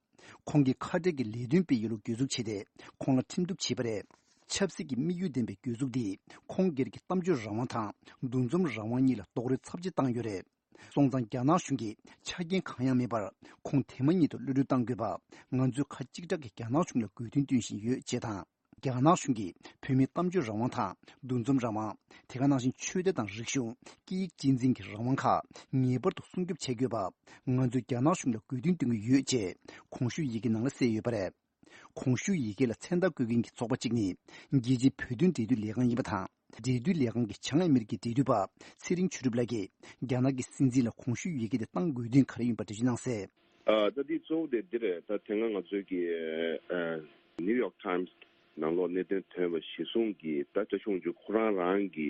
ཁོང་གིས་ཁ་བྲལ་གྱི་ལས་དོན་སྤེལ་ཡུལ་ལ་གྱོད་འཛུགས་བྱས་ཏེ་ཁོང་ལ་ཁྲིམས་གཏུག་བྱས་པ་རེད། ཆབ་སྲིད་ཀྱི་དམིགས་ཡུལ་ལྡན་པའི་གྱོད་འཛུགས་འདིས་ཁོང་སྒེར་གྱི་གཏམ་བརྗོད་རང་དབང་དང་འདུ་འཛོམས་རང་དབང་གཉིས་ལ་རྡོག་རོལ་ཚབས་ཆེ་བཏང་ཡོད་རེད། སོང་ཙང་རྒྱ་ནག་གཞུང་གིས་ཆ་རྐྱེན་གང་ཡང་མེད་པར་ཁོང་དེ་མ་ཉིད་དུ་གློད་གྲོལ་གཏང་དགོས་པ་ང་ཚོས་ཁ་གཅིག་གྲགས་ཀྱིས་རྒྱ་ནག་གཞུང་ལ་དགོས་འདུན་བཏོན་བཞིན་ཡོད་ཅེས་དང་། རྒྱ་ནག་གཞུང་གིས་བོད་མིའི་གཏམ་བརྗོད་རང་དབང་དང་འདུ་འཛོམས་རང་དབང་། དེ་ག་ནང་བཞིན་ཆོས་དད་དང་རིག་གཞུང་། སྐད་ཡིག་གཅེས་འཛིན་གྱི་རང་དབང་ཁག་ངེས་པར་དུ་སྲུང་སྐྱོབ་བྱེད་དགོས་པ་ང་ཚོས་རྒྱ་ནག་གཞུང་ལ་དགོས་འདུན་བཏོན་གྱི་ཡོད་ཅེས་གོང་ཞུས་ཡི་གེ་ནང་ལ་གསལ་ཡོད་པ་རེད། གོང་ཞུས་ཡི་གེ་ལ་མཚན་རྟགས་བཀོད་མཁན་གྱི་ཚོགས་པ་གཅིག་ནི་རྒྱལ་སྤྱིའི་བོད་དོན་འབྲེལ་མཐུད་ལས་ཁང་ཡིན་པ་དང་། འབྲེལ་མཐུད་ལས་ཁང་གི་བྱང་ཨ་མི་རི་ཀའི་འབྲེལ་མཐུད་པ་ཚེ་རིང་ཆོས་གྲུབ་ལགས་ཀྱིས་རྒྱ་ནག་གི་སྲིད་འཛིན་ལ་གོང་ཞུས་ཡི་གེ་དེ་བཏང་དགོས་དོན་ག་རེ་ཡིན་པ་འགྲེལ་བརྗོད་གནང་གསལ། ཨ། ད་འདི་གཙོ་བོ་དེ་འདི་རེད། ད་དེ་སྔ་ང་ཚོའི་གི་ཨ་ནིའུ་ཡོག་ཊའིམ་སི་ནང་ལོགས་གནད་དོན་ཐོན་པ་གཞིར་བཟུང་གིས་ད་བཀྲ་ཤིས་དབང་ཕྱུག་ཁོ་རང་རང་གི་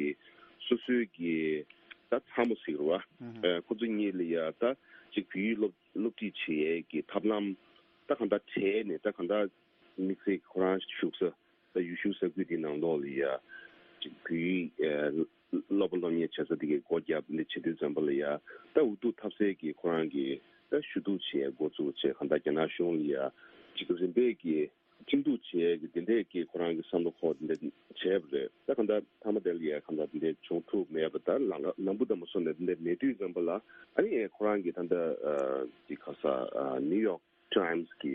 སོ་སོའི་གི་ད་ཚ་མོ་ཟེར་བ། ཨ། ཁོ་ཚོ་གཉིས་ལ་ཡ་ད་ཅིག་བོད་ཡིག་སློབ་སློབ་ཁྲིད་བྱེད་ཡས་ཀྱི་ཐབས་ལམ་ད་གང་ལྟར་བྲལ་ནས་ད་གང་ལྟར་དམིགས་བསལ་ཁོ་རང་བཞུགས་ས་ ད་ཡུལ་ཤུལ་ས་ཁུལ་དེའི་ནང་ལོགས་ལ་ཡ་ཅིག་བོད་ཡིག་ཨ་སློབ་པ་སློབ་གཉེར་བྱེད་ས་དེ་གའི་སྒོ་བརྒྱབ་འདི་བྱེད་དུས་ཙམ་པ་ལ་ཡ་ད་འུ་ཐུག་ཐབས་ཟད་ཀྱི་ཁོ་རང་གི་ད་ཞུ་གཏུག་བྱེད་འགོ་བཙུགས་བྱས། གང་ལྟར་རྒྱ་ནག་གཞུང་ལ་ཡ་ཅིག་རིམ་པས་ཀྱི་ཁྲིམས་གཏུག་བྱེད་ཀྱི་དེ་འདྲས་ཀྱི་ཁོ་རང་གི་བསམ་བློ་ཁོ་དེ་འདྲས་བྱས་པ་རེད། ད་གང་ལྟར་མཐའ་མ་དེ་ལ་ཡ་གང་ལྟར་དེ་འདྲས་བྱུང་ཐུབ་མེད་པ། ད་ལམ་ལམ་བུ་དང་མ་སོང་ནས་དེ་འདྲས་མེད་དུས་ཙམ་པ་ལ་ཨ་ནི་ཁོ་རང་གི་ད་ལྟ་ཅིག་ག་ས་ནིའུ་ཡོག་ཊའིམ་སི་གི་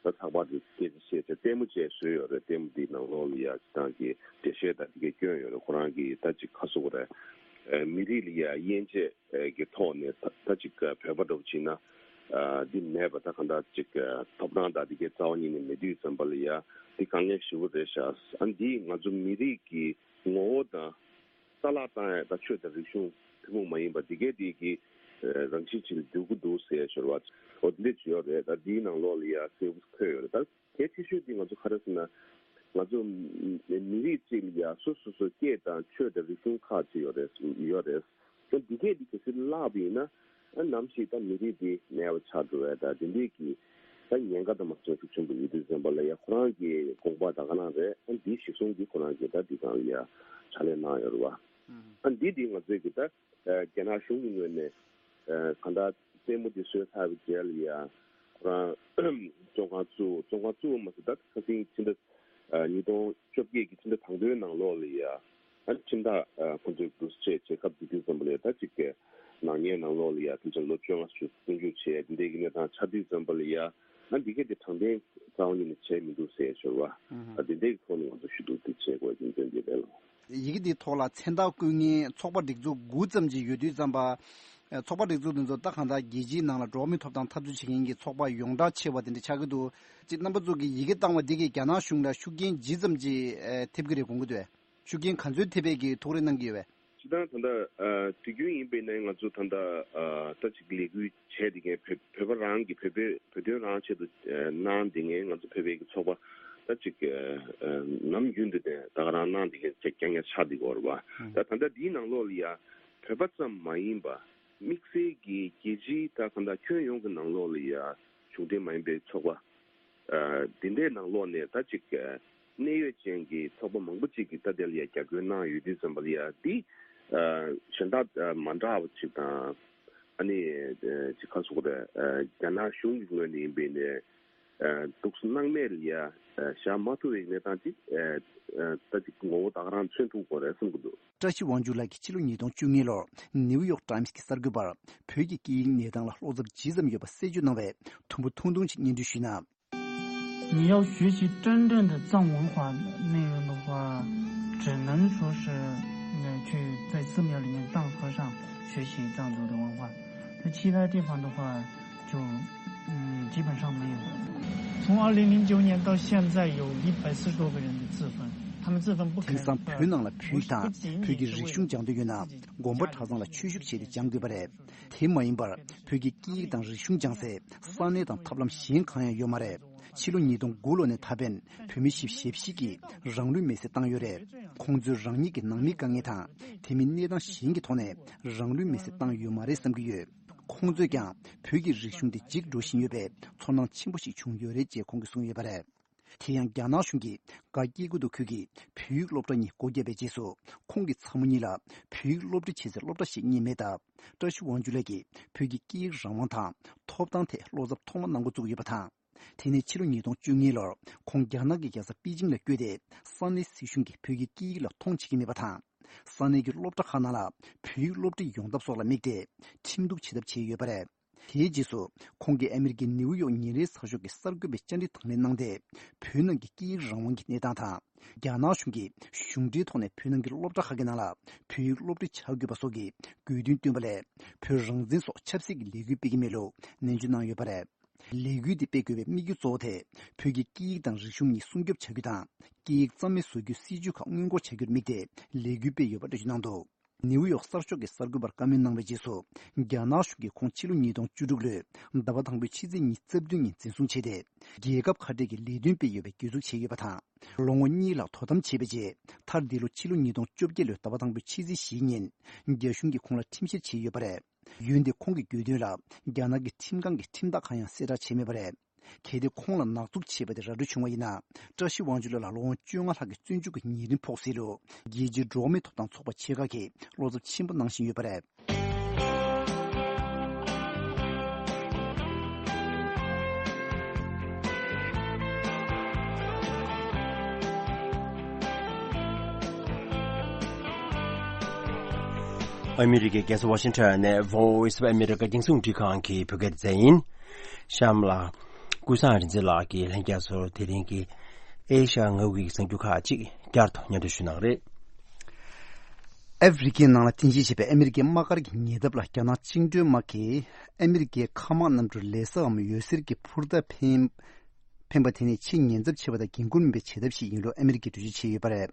ད་ཚགས་པར་དེ་སྐད་ཆ་བཤད་ཚེ་ལྟད་མོ་བཅས་བཟོས་ཡོད་རེད། ལྟད་མོ་འདིའི་ནང་ལོགས་ལ་ཡ་ཅིག་ཏང་གི་འགྲེལ་བཤད་དང་དེ་གས་བསྐྱོན་ཡོད་རེད། ཁོ་རང་གིས་ད་ཅིག་ག་ཟེར་དགོས་རེད། ཨ་མི་རིགས་ལ་ཡ་དབྱེ་འབྱེད་ཀྱི་ཐོག་ནས་ད་ད་ཅིག་བོད་པ་འདྲ་པོ་བྱས་ན་ཨ་འདི་མེད་པ། ད་གང་ལྟར་ཅིག་ཐོབ་ཐང་དང་དེ་གས་རྩ་བ་ཉིད་ནས་མེད་དུས་ཙམ་པ་ལ་ཡ་འདི་དཀའ་ངལ་ཞེ་པོ་རེད་ཤག་ཨ་འདིས་ང་ཚོ་མི་རིགས་ཀྱི་ངོ་བོ་དང་ས་ལག་བཏང་ཡ་ད་ཆོས་དང་རིག་གཞུང་ཐུན་མོང་མ་ཡིན་པ་འདི་གས་འདི་གི་ཨ་རང་བཞིན་ཅིག་ལ་འགྱུར་གྱི་འདུག་ཟེར་ཞོར་བ་འོ་འདི་འདྲས་ཅིག་ཡོད་རེད། ད་འདིའི་ནང་ལོགས་ལ་ཡ་གསལ་པོ་འཁོད་ཡོད་རེད། ད་གལ་ཆེ་ཤོས་འདི་ང་ཚོ་ག་རེ་ཟེར་ན་ང་ཚོ་མི་རིགས་གཅིག་ལ་ཡ་སོ་སོ་སོའི་སྐད་དང་ཆོས་དང་རིག་གཞུང་ཁག་ཅིག་ཡོད་རེད་ཡོད་རེད། ད་འདི་གས་འདི་གལ་སྲིད་བརླག་པ་ཡིན་ན་ཨ་ནམ་ཞིག་ད་མི་རིགས་འདི་གནས་པ་ཆགས་འགྲོ་བས། ད་འདི་འདྲས་ཀྱི་ད་ཉེན་ཁ་དང་མ་སོན་ཤུགས་ཆེན་པོ་ཡོད་དུས་ཙམ་པ་ལ་ཡ་ཁོ་རང་གི་དགོངས་པ་ད་ག་རང་རེད། ཨ་འདི་གཞི་བཟུང་གིས་ཁོ་རང་གིས་ད་འདི་སྒང་ལ་ཡ་ཕྱག་ལས་གནང་ཡོད་རེད་བ། ཨ་འདི་འདི་ང་ཚོས་ཀྱི་ད་རྒྱ་ནག་གཞུང་གི་ངོས་ནས་གང་ལྟར་ལྟད་མོ་འདི་བཟོས་ཚར་བའི་རྗེས་ལ་ཡ་ཁོ་རང་བཙོན་ཁང་བཙུགས། བཙོན་ཁང་བཙུགས་པ་མ་ཟད་ད་ཁ་སང་ཕྱི་ཟླ་ཨ་ཉིས་སྟོང་བཅོ་བརྒྱད་ཀྱི་ཕྱི་ཟླ་དང་པོའི་ནང་ལོགས་ལ་ཡ་ཨ་ཁྲིམས་ཐག་ཨ་ཁོང་ཚོས་བསྡུ་བྱས་བྱེད་སྐབས་དེ་དུས་ཙམ་པ་ལ་ཡ་ད་ཅིག་གི་ནག་ཉེས་ནང་ལོགས་ལ་ཡ་ཕལ་ཆེར་ལོ་བཅོ་ལྔ་བཅུ་བཅུ་མཇུག་བྱས་འདི་འདྲའི་གི་གནས་སྟངས་ཆགས་དུས་ཙམ་པ་ལ་ཡ་ཨ་འདི་གས་དེ་དྲང་བདེན་རྩ་བ་ཉིད་ནས་བྱས་མི་འདུག་ཟེར་ཞོར་བ་ཨ་འདི་འདྲའི་གི་ཐོག་ནས་ང་ཚོ་ཞུ་གཏུག་འདི་བྱེད་དགོས་རྒྱུ་མཚན་འདི་རེད་ལ། ཡི་གེ་འདིའི་ཐོག་ལ་མཚན་རྟགས་བཀོད་མཁན་ཚོགས་པ་སྒྲིག་འཛུགས་དགུ་ཙམ་ཅིག་ཡོད་དུས་ཙམ་པ། ཚོགས་པ་སྒྲིག་འཛུགས་འདི་ཚོ་ད་གང་ལྟར་རྒྱལ་སྤྱིའི་ནང་ལ་འགྲོ་བ་མིའི་ཐོབ་ཐང་འཐབ་རྩོད་བྱེད་མཁན་གྱི་ཚོགས་པ་ཡོངས་གྲགས་ཆེ་བ་དེ་འདྲ་ཆགས་ཀྱི་འདུག་ཅེས་རྣམ་པ་ཚོ་གིས་ཡི་གེ་བཏང་བ་འདི་གིས་རྒྱ་ནག་གཞུང་ལ་ཤུགས་རྐྱེན་ཇི་ཙམ་ཅིག་ཐེབས་ཀྱི་རེད་དགོངས་ཀྱི་འདུག་ཤུགས་རྐྱེན་ག་ཚོད་ཐེབས་པའི་གི་ཐུགས་རེ་གནང་གི་ཡོད་པས། སྤྱིར་བཏང་ད་ལྟ་ཨ་དུས་རྒྱུན་ཡིན་པས་ན་ང་ཚོ་ད་ལྟ་ཨ་ད་ཅིག་ལས་འགུལ་བྱས་དེ་གའི་བོད་བོད་པ་རང་གི་བོད་པའི་བོད་དོན་རང་ཆེད་དུ་ཨ་གནང་དེ་གའི་ང་ཚོ་བོད་པའི་གི་ཚོགས་པ་ད་ཅིག་ཨ་ཨ་ནམ་རྒྱུན་དུ་དེ་ད་ག་རང་གནང་དེ་གའི་ཅིག་རྐྱང་རྐྱང་ཆགས་བསྡད་ཀྱི་ཡོད་རེད་བ། ད་ད་ལྟ་འདིའི་ནང་ལོགས་ལ་ཡ་བོད་པ་ཙམ་མ་ཡིན་པ་དམིགས་བསལ་གྱི་རྒྱལ་སྤྱིའི་ད་ག་ད་ཁྱོན་ཡོངས་ཀྱི་ནང་ལོགས་ལ་ཡ་གཞུང་འབྲེལ་མ་ཡིན་པའི་ཚོགས་པ་ཨ་འདི་འདྲའི་ནང་ལོགས་ནས་ད་ཅིག་ཨ་གནད་ཡོད་ཅན་གྱི་ཚོགས་པ་མང་པོ་ཅིག་གིས་ད་དེ་ལ་ཡ་རྒྱབ་སྐྱོར་གནང་ཡོད་དུས་ཙམ་པ་ལ་ཡ་འདི་ཨ་གཞན་དག་ཨ་མ་འདྲ་བ་ཅིག་དང་ཨ་ནི་ཨ་ཅིག་ཁ་སོགས་རེད། ཨ་རྒྱ་ནག་གཞུང་གི་ངོས་ནས་ཡིན་པའི་ནས་ཨ་འདུག་སེ་སྣང་མེད་ལ་ཡ་ཨ་བཞག་མ་ཐུབ་པའི་གནས་སྟངས་ཅིག་ཨ་ཨ་ད་ཅིག་ངོ་བོ་ད་ག་རང་མཚོན་ཐུབ་དགོས་རེད་བསམ་གྱི་འདུག་བཀྲ་ཤིས་དབང་ཕྱུག་ལགས་ཀྱིས་ཕྱི་ལོ་ཉིས་སྟོང་བཅུ་གཉིས་ལོར་ནིའུ་ཡོག་ཊའིམ་སི་གི་གསར་འགོད་པར་བོད་ཀྱི་སྐད་ཡིག་གནས་སྟངས་ལ་བློ་འཚབ་ཇི་ཙམ་ཡོད་པ་གསལ་བརྗོད་གནང་བའི་དུམ་བུ་ཐུང་ཐུང་ཞིག་སྙན་སྒྲོན་ཞུས་ན། 你要学习真正的藏文化，那个的话，只能说是，那去在寺庙里面当和尚学习藏族的文化，在其他地方的话，就，嗯，基本上没有。从二零零九年到现在，有一百四十多个人的自焚，他们自焚不肯。 དེང་སང་བོད་ནང་ལ་བོད་དང་བོད་ཀྱི་རིག་གཞུང་སྦྱང་འདོད་ཡོད་ན་དགོན་པ་གྲྭ་ཚང་ལ་ཆོས་ཞུགས་བྱས་ཏེ་སྦྱང་དགོས་པ་རེད། དེ་མ་ཡིན་པར་བོད་ཀྱི་སྐད་ཡིག་དང་རིག་གཞུང་སྦྱང་སའི་ས་གནས་དང་ཐབས་ལམ་གཞན་གང་ཡང་ཡོད་མ་རེད། ཕྱི་ལོ་ཉིས་སྟོང་དགུ་ལོ་ནས་ད་ཕན་བོད་མི་བཞི་བཅུ་ཞེ་བཞི་གིས་རང་ལུས་མེར་སྲེག་བཏང་ཡོད་རེད། ཁོང་ཚོས་རང་ཉིད་ཀྱི་ནང་མིའི་དཀའ་ངལ་དང་དེ་མིན་གནས་སྟངས་གཞན་གྱི་ཐོག་ནས་རང་ལུས་མེར་སྲེག་བཏང་ཡོད་མ་རེད་བསམ་གྱི་ཡོད། ཁོང་ཚོས་ཀྱང་བོད་ཀྱི་རིག་གཞུང་འདི་འཇིག་འགྲོ་བཞིན་ཡོད་པས་ཚོར་སྣང་ཆེན་པོ་ཞིག་བྱུང་ཡོད་རེད་ཅེས་ཁོང་གིས་གསུངས་ཡོད་པ་རེད། དེ་ཡང་རྒྱ་ནག་གཞུང་གིས་ག་སྐྱེ་རྒུ་མདོ་ཁུལ་གྱི་བོད་ཡིག་སློབ་གྲྭ་གཉིས་སྒོ་བརྒྱབ་པའི་རྗེས་སུ་ཁོང་གི་ཚ་མོ་གཉིས་ལ་བོད་ཡིག་སློབ་ཁྲིད་བྱེད་སའི་སློབ་གྲྭ་ཞིག་རྙེད་མེད་སྟབས། བཀྲ་ཤིས་དབང་ཕྱུག་ལགས་ཀྱིས་བོད་ཀྱི་སྐད་ཡིག་རང་དབང་དང་ཐོབ་ཐང་ཐད་བློ་འཚབ་ཐོག་མ་གནང་འགོ་བཙུགས་ཡོད་པ་དང་། དེ་ནས་ཕྱི་ལོ་ཉིས་སྟོང་བཅུ་གཉིས་ལོར་ཁོང་རྒྱ་ནག་གི་རྒྱལ་ས་པེ་ཅིང་ལ་བསྐྱོད་དེ་ས་གནས་སྲིད་གཞུང་གིས་བོད་ཀྱི་སྐད་ཡིག་ལ་མཐོང་བྱེད་ཀྱི་མེད་པ་དང་། ས་གནས་ཀྱི་སློབ་གྲྭ་ཁག་ནང་ལ་བོད་ཡིག་སློབ་ཁྲིད་ཡོང་ཐབས་སོགས་ལ་དམིགས་ཏེ་ཁྲིམས་གཏུག་བྱེད་ཐབས་བྱས་ཡོད་པ་རེད། དེའི་རྗེས་སུ་ཁོང་གིས་ཨ་མི་རི་ཀའི་ནིའུ་ཡོག་ཉིན་རེའི་གསར་ཤོག་གི་གསར་འགོད་པའི་བཅར་འདྲི་དང་ལེན་གནང་སྟེ། བོད་ནང་གི་སྐད་ཡིག་རང་དབང་གི་གནས་སྟངས་དང་། རྒྱ་ནག་གཞུང་གིས་གཞུང་འབྲེལ་ཐོག་ནས་བོད་ནང་གི་སློབ་གྲྭ་ཁག་གི་ནང་ལ་བོད་ཡིག་སློབ་ཁྲིད་བྱ་དགོས་པ་སོགས་ཀྱི་དགོས་འདུན་བཏོན་པ་ལས། བོད་རང་བཙན་སོགས་ཆབ་སྲིད་ཀྱི་ལས་འགུལ་སྤེལ་གྱི་མེད་ལུགས་ནན་བརྗོད་གནང་ཡོད་པ་རེད། ལས་འགུལ་འདི་སྤེལ་དགོས་པའི་དམིགས་ཡུལ་གཙོ་བོ་དེ་བོད་ཀྱི་སྐད་ཡིག་དང་རིག་གཞུང་གཉིས་སྲུང་སྐྱོབ་བྱ་རྒྱུ་དང་། སྐད་ཡིག་རྩ་མེད་བཟོ་རྒྱུའི་སྲིད་བྱུས་ཁག་སྔོན་འགོག་བྱ་རྒྱུར་དམིགས་ཏེ་ལས་འགུལ་སྤེལ་ཡོད་པ་འགྲེལ་བརྗོད་གནང་འདུག་ནིའུ་ཡོག་གསར་ཤོག་གི་གསར་འགོད་པར་བཀའ་མོལ་གནང་བའི་རྗེས་སུ། རྒྱ་ནག་གཞུང་གིས་ཁོང་ཕྱི་ལོ་ཉིས་སྟོང་བཅུ་དྲུག་ལོའི་ཟླ་བ་དང་པོའི་ཕྱི་ཚེས་ཉི་ཤུ་རྩ་བདུན་ཉིན་འཛིན་བཟུང་བྱས་ཏེ། རྒྱལ་ཁབ་ཁ་བྲལ་གྱི་ལས་དོན་སྤེལ་ཡོད་པའི་གྱོད་འཛུགས་བྱས་ཡོད་པ་དང་། ལོ་ངོ་གཉིས་ལྷག་དོ་དམ་བྱས་པའི་རྗེས། མཐར་འདི་ལོ་ཕྱི་ལོ་ཉིས་སྟོང་བཅོ་བརྒྱད་ལོའི་ཟླ་བ་དང་པོའི་ཕྱི་ཚེས་བཞིའི་ཉིན། རྒྱ་གཞུང་གིས་ཁོང་ལ་ཁྲིམས་བཤེར་བྱས་ཡོད་པ་རེད། འོན་ཏེ་ཁོང་གི་གྱོད་དོན་ལ་རྒྱ་ནག་གི་ཁྲིམས་ཁང་གིས་ཁྲིམས་ཐག་གང་ཡང་གསལ་བསྒྲགས་བྱས་མེད་པ་རེད། གལ་ཏེ་ཁོང་ལ་ནག་འཛུགས་བྱས་པ་དེ་ར་སྤྲོད་བྱུང་བ་ཡིན་ན། བཀྲ་ཤིས་དབང་ཕྱུག་ལགས་ལ་ལོ་ངོ་བཅོ་ལྔ་ལྷག་གི་བཙོན་འཇུག་གི་ཉེས་རིམ་ཕོག་སྲིད་ལུགས་རྒྱལ་སྤྱིའི་འགྲོ་བ་མིའི་ཐོབ་ཐང་ཚོགས་པ་ཆེ་ཁག་གིས་བློ་འཚབ་ཆེན་པོ་གནང་བཞིན་ཡོད་པ་རེད། ཨ་མི་རི་ཀའི་རྒྱལ་ས་ཝ་ཤིང་ཊོན་ནས་Voice of America་རྒྱང་སྲིང་རླུང་འཕྲིན་ཁང་གི་བོད་སྐད་སྡེ་ཚན་ཡིན། གཤམ་ལ། ཀུན་བཟང་རིག་འཛིན་ལགས་ཀྱིས་ལྷན་རྒྱས་ཚོར་དེ་རིང་གི་ཨེ་ཤ་ཡ་མངའ་ཁུལ་གྱི་གསར་འགྱུར་ཁག་ཅིག་བསྐྱར་དུ་སྙན་སྒྲོན་ཞུ་གནང་རེད། ཨ་ཧྥེ་རི་ཁའི་ནང་ལ་རྟེན་གཞི་བྱས་པའི་ཨ་མི་རི་ཀའི་དམག་སྒར་གྱི་ཉེ་འདབས་ལ་རྒྱ་ནག་བཅིངས་འགྲོལ་དམག་གིས་ཨ་མི་རི་ཀའི་མཁའ་དམག་གནམ་གྲུར་ལས་ས་འམ་འོད་ཟེར་གྱི་འཕུར་མདའ་འཕེན་འཕེན་པ་དེ་ནི་ཆེས་ཉེན་ཚབས་ཆེ་བ་དང་འགན་ཁུར་མིན་པའི་བྱེད་ཐབས་ཤིག་ཡིན་ལུགས་ཨ་མི་རི་ཀས་འགྲེལ་བརྗོད་བྱས་ཡོད་པ་རེད།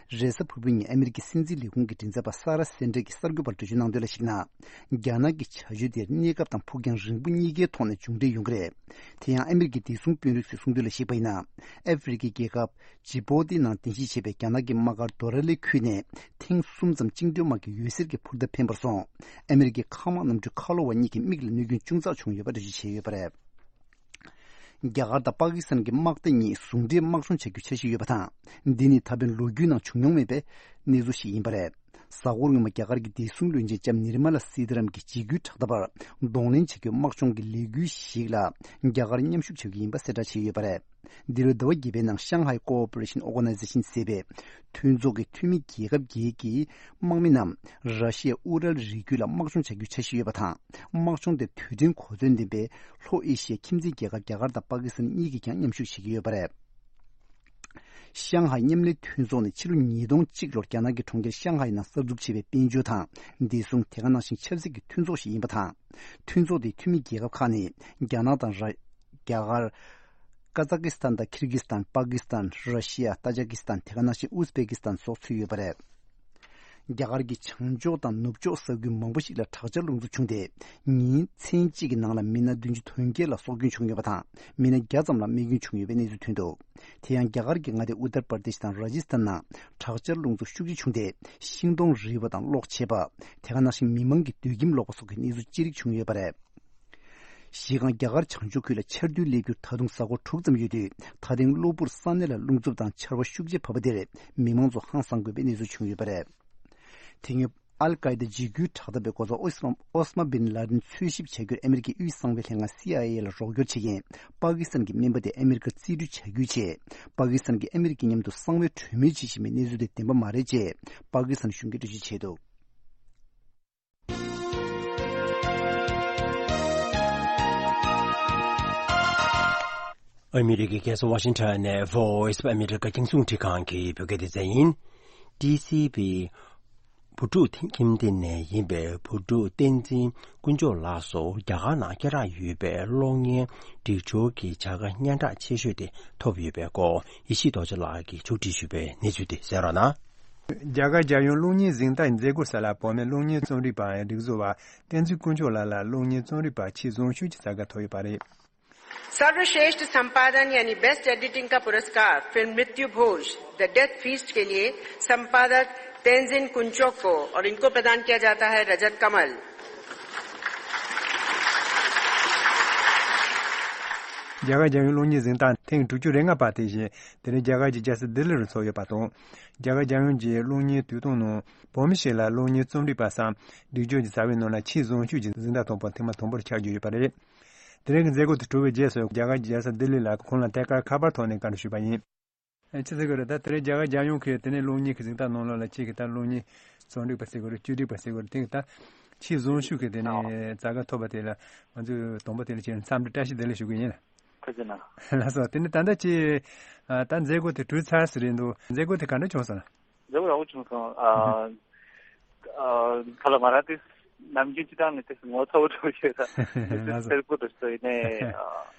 རེས་གཟའ་ཕུར་བུ་ཉིན་ཨ་མི་རི་ཀའི་སྲིད་འཛིན་ལས་ཁུངས་ཀྱི་མགྲིན་ཚབ་པ་ས་ར་སེན་ཏྲེ་གིས་གསར་འགོད་པར་འགྲེལ་བརྗོད་གནང་དོན་ལ་གཞིགས་ན། རྒྱ་ནག་གི་བྱ་སྤྱོད་དེར་གནས་སྐབས་དང་ཕུགས་རྒྱང་རིང་པོ་གཉིས་ཀའི་ཐོག་ནས་མཇུག་འབྲས་ཡོང་གི་རེད། དེ་ཡང་ཨ་མི་རི་ཀའི་བདེ་སྲུང་དཔོན་རིགས་ཚོས་གསུངས་དོན་ལ་གཞིགས་པ་ཡིན་ན། ཨ་ཧྥེ་རི་ཀའི་རྒྱལ་ཁབ་ཇི་བོ་ཏི་ནང་རྟེན་གཞི་བྱས་པའི་རྒྱ་ནག་གི་དམག་སྒར་དོ་ར་ལེ་ཁུལ་ནས་ཐེངས་གསུམ་ཙམ་བཅིངས་འགྲོལ་དམག་གིས་འོད་ཟེར་གྱི་འཕུར་མདའ་འཕེན་པར་སོང་། ཨ་མི་རི་ཀའི་མཁའ་དམག་གནམ་གྲུའི་མཁའ་སློབ་པ་གཉིས་ཀྱི་མིག་ལ་གནོད་སྐྱོན་ཅུང་ཙག་བྱུང་ཡོད་པ་འགྲེལ་བརྗོད་བྱས་ཡོད་པ་རེད། རྒྱ་གར་དང་པ་ཀི་སི་ཐན་གྱི་དམག་སྡེ་གཉིས་ཟུང་འབྲེལ་དམག་སྦྱོང་བྱ་རྒྱུའི་འཆར་གཞི་ཡོད་པ་དང་། འདི་ནི་ད་ཕན་ལོ་རྒྱུས་ནང་བྱུང་མྱོང་མེད་པའི་གནས་ཚུལ་ཞིག་ཡིན་པ་རེད། གཟའ་འཁོར་སྔོན་མ་རྒྱ་གར་གྱི་བདེ་སྲུང་བློན་ཆེན་ལྕམ་ནི་རི་མ་ལ་སི་ཐ་རམ་གྱིས་འཇིགས་སྐུལ་དྲག་འཐབ་པར་གདོང་ལེན་བྱ་རྒྱུའི་དམག་སྦྱོང་གི་ལས་འགུལ་ཞིག་ལ་རྒྱ་གར་མཉམ་ཞུགས་བྱ་རྒྱུ་ཡིན་པ་གསལ་བསྒྲགས་བྱས་ཡོད་པ་རེད། འདི་ལོའི་ཟླ་བ་བརྒྱད་པའི་ནང་ཤང་ཧའེ་ཀོ་ཨོ་པ་རེ་ཤིན་ཨོ་གྷ་ནའི་ཛེ་ཤིན་ཟེར་བའི་མཐུན་ཚོགས་ཀྱི་འཐུས་མི་རྒྱལ་ཁབ་བརྒྱད་ཀྱི་དམག་མི་རྣམས་ར་ཤི་ཡའི་ཨུ་རལ་རི་རྒྱུད་ལ་དམག་སྦྱོང་བྱ་རྒྱུའི་འཆར་གཞི་ཡོད་པ་དང་། དམག་སྦྱོང་དེར་དུས་མཐུན་གོ་མཚོན་ལྡན་པའི་ལྷོ་ཨེ་ཤི་ཡའི་ཁྱིམ་མཚེས་རྒྱལ་ཁབ་རྒྱ་གར་དང་པ་ཀི་སི་ཐན་གཉིས་ཀྱིས་ཀྱང་མཉམ་ཞུགས་བྱེད་ཀྱི་ཡོད་པ་རེད། ཤང་ཧའེ་མཉམ་ལས་མཐུན་ཚོགས་ནི་ཕྱི་ལོ་ཉིས་སྟོང་གཅིག་ལོར་རྒྱ་ནག་གི་གྲོང་ཁྱེར་ཤང་ཧའེ་ནང་གསར་འཛུགས་བྱས་པའི་དཔལ་འབྱོར་དང་བདེ་སྲུང་དེ་ག་ནང་བཞིན་ཆབ་སྲིད་ཀྱི་མཐུན་ཚོགས་ཤིག་ཡིན་པ་དང་། མཐུན་ཚོགས་དེའི་འཐུས་མི་རྒྱལ་ཁབ་ཁག་ནི་རྒྱ་ནག་དང་ར། རྒྱ་གར། ཀ་ཛ་ཀི་སི་ཐན་དང་ཁིར་གི་སི་ཐན། པ་ཀི་སི་ཐན། ར་ཤི་ཡ། ཏཱ་ཇ་ཀི་སི་ཐན། དེ་ག་ནང་བཞིན་ཨུ་ཛི་བེ་ཀི་སི་ཐན་སོགས་ཚུད་ཡོད་པ་རེད། རྒྱ་གར་གྱི་བྱང་ཕྱོགས་དང་ནུབ་ཕྱོགས་ས་ཁུལ་མང་པོ་ཞིག་ལ་དྲག་ཆར་རླུང་འཚུབ་བྱུང་སྟེ། ཉིན་མཚན་གཅིག་གི་ནང་ལ་མི་སྣ་བདུན་ཅུ་དོན་བརྒྱད་ལ་སྲོག་སྐྱོན་བྱུང་ཡོད་པ་དང་། མི་སྣ་བརྒྱ་ཙམ་ལ་རྨས་སྐྱོན་བྱུང་ཡོད་པའི་གནས་ཚུལ་ཐོན་འདུག་དེ་ཡང་རྒྱ་གར་གྱི་མངའ་སྡེ་ཨུ་ཏར་པར་དེཤ་དང་ར་ཇི་སི་ཐན་ནང་དྲག་ཆར་རླུང་འཚུབ་ཤུགས་ཆེ་བྱུང་སྟེ། ཤིང་སྡོང་རིལ་བ་དང་གློག་ཆད་པ། དེ་ག་ནང་བཞིན་མི་མང་གི་སྡོད་ཁྱིམ་ལོག་པ་སོགས་ཀྱི་གནས་ཚུལ་ཅི་རིགས་བྱུང་ཡོད་པ་རེད། གཞི་རྐང་རྒྱ་གར་བྱང་ཕྱོགས་ཁུལ་ལ་ཆར་རྡུལ་སླེབས་རྒྱུར་ད་དུང་གཟའ་འཁོར་དྲུག་ཙམ་ཡོད་དུས། ད་ཐེངས་གློ་བུར་ས་གནས་ལ་རླུང་འཚུབ་དང་ཆར་པ་ཤུགས་ཆེ་བབས་པ་དེར་མི་མང་ཚོ་ཧང་སངས་དགོས་པའི་གནས་ཚུལ་བྱུང་ཡོད་པ་རེད། དེ་སྔོན་ཨལ་ཀའི་ད་འཇིགས་སྐུལ་དྲག་འཐབ་པའི་འགོ་གཙོ་ཨོ་སི་མ་ཨོ་སི་མ་བིན་ལ་ཏིན་འཚོལ་ཞིབ་བྱ་རྒྱུར་ཨ་མི་རི་ཀའི་དབུས་གསང་བའི་ལྷན་ཁང་སི་ཨའི་ཨེ་ལ་རོགས་སྐྱོར་བྱེད་མཁན་པ་ཀི་སི་ཐན་གྱི་སྨན་པ་དེ་ཨ་མི་རི་ཀར་རྩིས་སྤྲོད་བྱ་རྒྱུའི་ཆེད། པ་ཀི་སི་ཐན་གྱིས་ཨ་མི་རི་ཀའི་མཉམ་དུ་གསང་བའི་གྲོས་མོལ་བྱེད་བཞིན་པའི་གནས་ཚུལ་དེ་བདེན་པ་མ་རེད་ཅེས་པ་ཀི་སི་ཐན་གཞུང་གིས་འགྲེལ་བརྗོད་བྱས་འདུག་ཨ་མི་རི་ཀའི་རྒྱལ་ས་ཝ་ཤིང་ཊོན་ནས་Voice of America་རྒྱང་སྲིང་རླུང་འཕྲིན་ཁང་གི་བོད་སྐད་སྡེ་ཚན་ཡིན། ཊི་སི་ཝི་བུ་ཕྲུག་ཁྱིམ་སྡེ་ནས་ཡིན་པའི་བུ་ཕྲུག་བསྟན་འཛིན་དཀོན་མཆོག་ལགས་སུ་རྒྱ་གར་ནང་སྐད་གྲགས་ཡོད་པའི་གློག་བརྙན་སྒྲིག་སྦྱོར་གྱི་བྱ་དགའ་སྙན་གྲགས་ཆེ་ཤོས་དེ་ཐོབ་ཡོད་པའི་སྐོར་ཡེ་ཤེས་རྡོ་རྗེ་ལགས་ཀྱིས་ཕྱོགས་སྒྲིག་ཞུས་པའི་གནས་ཚུལ་དེ་གསན་རོགས་གནང་། རྒྱ་གར་རྒྱལ་ཡོངས་གློག་བརྙན་གཟེངས་རྟགས་མཛད་སྒོ་གསར་ལ་བོད་མི་གློག་བརྙན་རྩོམ་སྒྲིག་པ་ཡང་སྒྲིག་བཟོ་བ་བསྟན་འཛིན་དཀོན་མཆོག་ལགས་ལ་གློག་བརྙན་རྩོམ་སྒྲིག་པ་ཆེས་བཟང་ཤོས་ཀྱི་བྱ་དགའ་ཐོབ་ཡོད་པ་རེད། सर्वश्रेष्ठ संपादन यानी best editing का पुरस्कार फिल्म मृत्यु भोज the death feast के लिए संपादक तेंजिन कुंचोक को और इनको प्रदान किया जाता है रजत कमल। རྒྱ་གར་རྒྱལ་ཡོངས་གློག་བརྙན་གཟེངས་རྟགས་ཐེངས་དྲུག་ཅུ་རེ་ལྔ་པ་དེ་བཞིན་དེ་རིང་རྒྱ་གར་གྱི་རྒྱལ་ས་ལྡི་ལིར་འཚོགས་ཡོད་པ་དང་། རྒྱ་གར་རྒྱལ་ཡོངས་ཀྱི་གློག་བརྙན་དུས་སྟོན་ནང་བོད་མི་ཞིག་ལ་གློག་བརྙན་རྩོམ་སྒྲིག་པ་སམ་སྒྲིག་སྦྱོར་གྱི་རྩ་བའི་ནང་ལ་ཆེས་བཟང་ཤོས་ཀྱི་གཟེངས་རྟགས་ཐོབ་པ་ཐེངས་མ་དང་པོར་ཆགས་ཀྱི་ཡོད་པ་རེད། དེ་རིང་གི་མཛད་སྒོ་དེ་གྲུབ་པའི་རྗེས་སུ་རྒྱ་གར་གྱི་རྒྱལ་ས་ལྡི་ལི་ལ་ཁོང་ལ་ཐད་ཀར་ཁ་པར་ཐོག་ནས་བཀའ་འདྲི་ཞུས་པ་ཡིན། ཨ་ཅི་ཟེར་དགོས་རེད། ད་དེ་རིང་རྒྱ་གར་རྒྱལ་ཡོངས་ཀྱི་དེ་ནས་གློག་བརྙན་གྱི་གཟེངས་རྟགས་ནང་ལོགས་ལ་གཅིག་གི་ད་གློག་བརྙན་རྩོམ་སྒྲིག་པ་ཟེར་དགོས་རེད། བཅོས་སྒྲིག་པ་ཟེར་དགོས་རེད། དེ་གི་ད་ཆེས་བཟང་ཤོས་ཀྱི་དེ་ནས་ཨ་བྱ་དགའ་ཐོབ་པ་དེ་ལ་ང་ཚོས་དང་པོ་དེ་ལ་ཅིག་འཚམས་འདྲི་བཀྲ་ཤིས་བདེ་ལེགས་ཞུ་གི་ཡིན། ཐུགས་རྗེ་གནང་། ལགས་སོ། དེ་ནས་ད་ལྟ་ཅིག་ཨ་ད་མཛད་སྒོ་དེ་གྲོལ་ཚར་ཟིན་རེད་འདུག་མཛད་སྒོ་དེ་ག་འདྲ་བྱུང་སོང་ན། མཛད་སྒོ་ཡག་པོ་བྱུང་སོང་། ཨ་ཨ་ཁ་ལ་ང་རང་དེ་ནམ་རྒྱུན་སྤྱི་བཏང་ནས་དེ་ངོ་ཚ་བོ་འདྲ་བོ་ཞིག་ད་དེ་ལགས་སོ། སེར་པོ་འདྲ་ཞིག་ཡིན་ནའི་ཨ་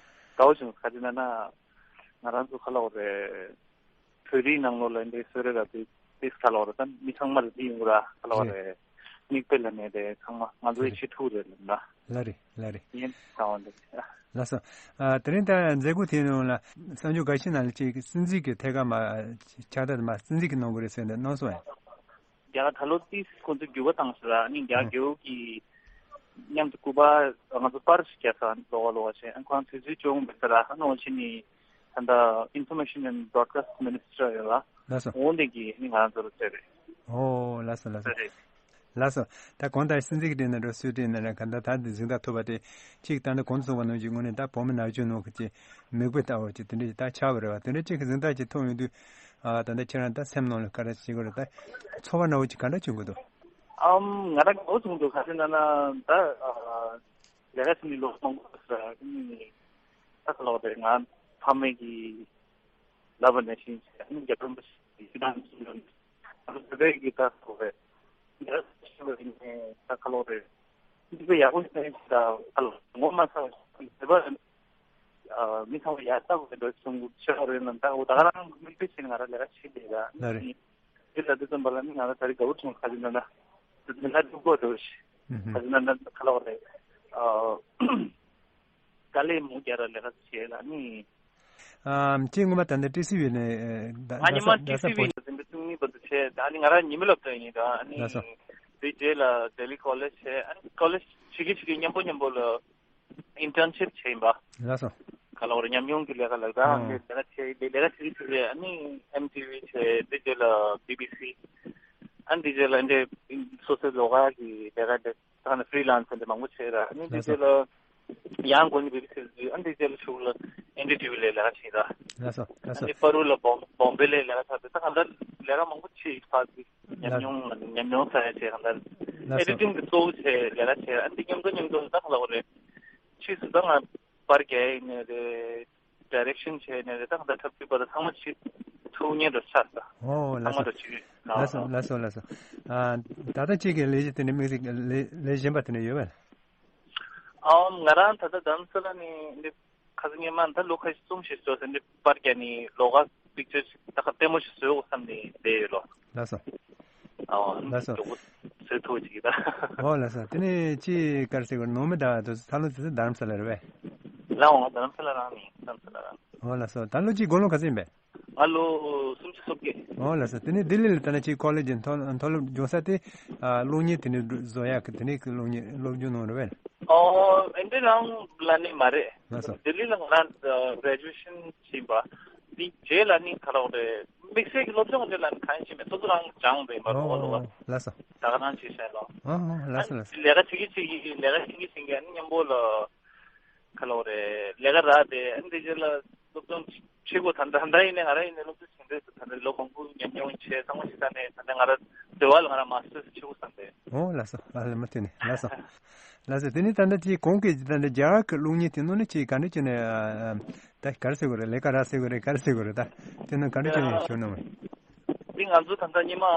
དགའ་བོ་བྱུང་། ག་རེ་ཟེར་ན་ང་རང་ཚོ་ཁ་ལ་འོ་རེད། བོད་རིགས་ནང་ལོགས་ལ་འདི་བཟོ་རེ་ར་དེ་དེ་ཁ་ལ་འོ་རེད། ད་མི་ཚང་མ་ལ་དེ་ཡོང་གི་ར་ཁ་ལ་འོ་རེད། མིག་དཔེ་ལ་ནས་དེ་ཚང་མ་ང་ཚོའི་ཆེད་ཐུག་རེད་ལབ་ན། ལ་རེད་ལ་རེད། ཡིན་ད་འོ་འདི། ལགས་སོ། ཨ་དེ་རིང་ད་མཛད་སྒོ་དེའི་ནང་ལ་གསར་འགྱུར་འགའ་ཤས་ནང་ལ་ཅིག་སྲིད་འཛིན་གྱི་ཐད་ཀར་མ་ཕྱག་རྟགས་མ་སྲིད་འཛིན་གྱི་གནང་དགོས་རེད་ཟེར་ནས་གནང་སོང་ཡ། རྒྱ་གར་ད་ལོ་ཏིས་ཁོང་ཚོས་འགྱུར་བ་བཏང་ཟེར་ཨ་ནི་རྒྱ་གར་རྒྱལ་པོ་གི་ མཉམ་དུ་སྐུ་པར་ང་ཚོ་པར་ཞིག་བརྒྱབ་ས་ལོགས་ཀ་ལོགས་ཀ་བྱས། ཨ་ཁོང་དུས་ཚོད་ཅུང་མེད་ས་ར། ཨ་ནི་འོ་ཕྱི་ནི་ད་ལྟ་Information and Broadcast Minister ཡོད་ལ། ལགས་སོ། འོ་འདི་གི་ནི་ང་ཚོར་བཙལ་རེད། ཨོ་ལགས་སོ་ལགས་སོ། བཙལ་རེད། ལགས་སོ། ད་གང་ལྟར་སྲིད་འཛིན་གྱི་སྒྲས་ན་འགྲོ་སུའི་སྒྲས་ན་ར་ག་ད་ད་འདི་གཟེངས་རྟགས་ཐོབ་པ་དེ་གཅིག་ད་ནི་གོང་དུ་གསུངས་པ་ནང་བཞིན་དངོས་གནས་ད་བོད་མི་ནག་ཆུ་ནང་གི་ཅིག་མིག་དཔེ་ལྟ་བུ་ཅིག་དེ་འདྲ་ཅིག་ད་ཆགས་པ་རེད་བ། དེ་འདྲ་ཅིག་གི་གཟེངས་རྟགས་ཅིག་ཐོབ་ཡོང་དུས་ཨ་ད་ལྟ་ཁྱེད་རང་ད་སེམས་ནང་ལ་ག་རེ་བྱེད་དགོས་རེད། ད་ཚོར་བ་འདྲ་བོ་ཅིག་ག་འདྲ་བྱུང་གི་འདུག་ཨམ་ང་རང་གི་འོ་བྱུང་འདུག་ག་རེ་ན་ན་ད་ཨ་ལས་ཀ་བྱེད་ནི་ལོ་མང་པོ་ཟ་ནི་ད་ག་ལོག་རེད། ང་ཕ་མེས་ཀྱི་ལབ་པ་ནས་བཞིན་བྱས་ཨ་ནི་རྒྱ་གྲོང་པ་ཞིག་ཡིན་ནམ་གསུངས་ཡོང་། ཨ་ནི་བོད་པའི་གི་ད་ག་ལོག་རེད། ལས་ཀ་བྱེད་པ་ཡིན་ནའི་ད་ག་ལོག་རེད། འདི་པའི་ཡག་པོ་ཡིན་ནའི་ད་ག་ལོག་ངོ་མ་ཚང་བ་ཞིག་བོད་པ་མི་ཚང་མ་ཡག་ལྟ་བུ་འདྲ་གསུང་གི་ཤོག་རེད་ན་ད་འོ་ད་ག་རང་མིག་དཔེ་བྱས་ནས་ང་རང་ལས་ཀ་བྱེད་བསྡད་ཡ། ལ་རེད། དེ་ལ་དེ་ཙམ་པ་ལ་ནི་ང་ལ་ད་རེས་དགའ་བོ་བྱུང་། ཁ་ཅིག་ན་ན་དེ་ན་སྡུག་པོ་འདྲ་བོ་ཞིག་ཁ་ཅིག་ན་ན་ཁ་ལོག་རེད། ཨ་དཀའ་ལས་མང་རྒྱག་ར་ལས་ཀ་བྱེད་ལ་ནི། ཨམ་ཁྱེད་སྔོན་མ་ད་ལྟ་ཊི་སི་ཝི་ནས་ད་ང་ཉི་མ་ཊི་སི་ཝི་ནས་འཛིན་གྲྭ་བཅུ་གཉིས་བར་དུ་བྱས། ད་ནི་ང་རང་ཉི་མ་སློབ་གྲྭ་ཡིན། ད་ནི་ལགས་སོ། དེ་རྗེས་ལ་ལྡི་ལི་ཀོ་ལེཇ་བྱས། ཨ་ནི་ཀོ་ལེཇ་བྱེད་ཀྱི་བྱེད་ཀྱི་མཉམ་པོ་མཉམ་པོ་ལ་ཨིན་ཊརན་ཤིབ་བྱས་ཡིན་པ། ལགས་སོ། ག་ལ་བར་ཉམས་མྱོང་གི་ལས་ཀ་ལགས། ད་ཨང་། ལས་ཀ་བྱས་ལས་ཀ་བྱེད་ཀྱི་བྱེད་ཀྱི་ཨ་ནི་ཨེམ་ཊི་ཝི་བྱས། དེ་རྗེས་ལ་བི་བི་སི། ཨ་ནི་དེ་རྗེས་ལ་འདི་སོ་སོའི་ལོགས་ཀ་གི་ལས་ཀ་འདི་ད་ནི་ཧྥི་རི་ལན་སི་འདི་མང་པོ་བྱས་ར། ཨ་ནི་དེ་ལགས་སོ། རྗེས་ལ་ཡང་སྒོ་ནས་བི་བི་སི་ལ་འཛུལ། ཨ་ནི་དེ་རྗེས་ལ་གཞུག་ལ་ཨེན་ཌི་ཊི་ཝི་ལ་ལས་ཀ་བྱས་ར། ལགས་སོ་ལགས་ཨ་སོ། ནི་པ་རུ་ལ་བོམ་བོམ་བེ་ལ་ལས་ཀ་ཚར་ཏེ་ད་གང་ལྟར་ལས་ཀ་མང་པོ་བྱས་ཡིན་ཕ་གི། ཉམས་མྱོང་ཉམས་མྱོང་ཚར་ཡ་བྱས། གང་ལྟར་ལགས་སོ། ཨེ་ཌི་ཊིང་གི་གཙོ་བོ་བྱས་ལས་ཀ་བྱས། ཨ་ནི་འདི་མཉམ་དུ་མཉམ་དུ་ད་ག་ལ་བ་རེད། ཕྱིས་སུ་ད་ང་པར་རྒྱག་ཡིན་ནའི་རེད། ཌི་རེག་ཤན་བྱས་ནས་རེད། ད་གང་ལྟར་འཁྲབ་ཁྲིད་པ་དང་ཚང་མ་བྱེད་ཐུབ་མཁན་འདྲ་ཆགས་ད། ཨོ་ལགས་སོ། ཚང་མ་འདྲ་བྱེད་ཀྱི་ལགས་སོ་ལགས་སོ་ལགས་སོ། ཨ་ད་ལྟ་ཁྱེད་ཀྱི་ལས་གཞི་དེ་ནི་དམིགས་བསལ་ལས་ལས་གཞན་པ་དེ་ནི་ཡོད་པས། ཨོ་ང་རང་ད་ལྟ་རྡ་རམ་ས་ལ་ནས་འདི་ཁ་སང་སྔོན་མ་ད་ལོ་ཁ་ཤས་གསུམ་ཞིག་འགྲོ་ཟེར་འདི་པར་རྒྱག་ནས་ལོགས་ཀ་པིག་ཅར་ཞིག་ད་ག་ལྟད་མོ་ཞིག་བཟོ་དགོས་བསམ་ནས་བསྡད་ཡོད་ལོ། ལགས་སོ། ཨོ་ལགས་སོ། མགྱོགས་པོ་བཟོས་ཐུབ་ཅིག་ད། ཨོ་ལགས་སོ། དེ་ནས་ཅི་ག་རེ་ཟེར་དགོས། ནང་མི་དང་དུ་ས་ལོ་དེ་ཚོ་རྡ་རམ་ས་ལ་རེད་པས། ལགས་འོང་རྡ་རམ་ས་ལ་རང་ནི་རྡ་རམ་ས་ལ་རང་། ཨོ་ལགས་སོ། ད་ལོ་གཅིག་དགུང་ལོ་ག་ཚོད་ཡིན་པས། ང་ལོ་སུམ་ཅུ་སོ་བརྒྱད། ཨོ་ལགས་སོ། དེ་ནས་ལྡི་ལི་ལ་ད་ནི་ཅིག་ཀོ་ལེ་ཇི་མཐོ་མཐོ་སློབ་སྦྱོང་ས་དེ་ཨ་གློག་བརྙན་དེ་ནས་བཟོ་ཡག་གི་དེ་ནས་གློག་བརྙན་སློབ་སྦྱོང་གནང་རེད་པས། ཨོ་ཨེ་འདྲ་རང་ལ་ནི་མ་རེད། ལགས་སོ། ལྡི་ལི་ལ་ང་རང་གྷ་རེ་ཇུ་ཨེ་ཤན་བྱིན་པ། དེ་རྗེས་ལ་ནི་ག་ལ་བ་རེད། དམིགས་བསལ་གྱི་སློབ་སྦྱོང་འདི་ལ་ནི་གང་ཡང་བྱས་མེད། སོ་སོ་རང་སྦྱངས་པའི་མ་རུ་བ་ལོ་བ། ལགས་སོ། ད་ག་རང་བྱེད་ཤེས་ལོ། ཨོ་ཨོ་ལགས་སོ་ལགས་སོ། ལས་ཀ་བྱེད་ཀྱི་བྱེད་ཀྱི་ལས་ཀ་བྱེད་ཀྱི་བྱེད་ཀྱི་ཨ་ནི་མཉམ་པོ་ལ་ག་ལ་བ་རེད། ལས་ཀ་རག་དེ་ཨ་ནི་དེ་རྗེས་ལ་སློབ་སྦྱོང་བྱེད་དགོས། ད་ལྟ་ད་ལྟ་ཡིན་ནའི་ང་རང་ཡིན་ནའི་སློབ་སྦྱོང་བྱེད་འདོད་ད་ལོ་མང་པོ་ཉམས་མྱོང་བྱས་ཚང་མ་ཞིག་ད་ནས་ད་ནས་ང་རང་འདོད་པ་ལ་ང་རང་མ་སི་ཊར་སི་བྱེད་དགོས་བསམ་སྟེ། ཨོ་ལགས་སོ། ལགས་ལ་མ་ཐུག་ནས་ལགས་སོ། ལགས་སོ། དེ་ནས་ད་ལྟ་དེའི་གོང་གི་ད་ལྟ་རྒྱ་གར་གྱི་གློག་བརྙན་དེ་ནང་ནས་ཅིག་ག་འདྲ་བྱས་ནས་ཨ་ཨ་ད་ག་རེ་ཟེར་དགོས་རེད། ལས་ཀ་རག་ཟེར་དགོས་རེད། ག་རེ་ཟེར་དགོས་རེད། ད་དེ་ནང་ག་འདྲ་བྱས་ནས་ཞུགས་གནང་བས། འདི་ང་ཚོ་ད་ལྟ་སྔོན་མ་ཨ་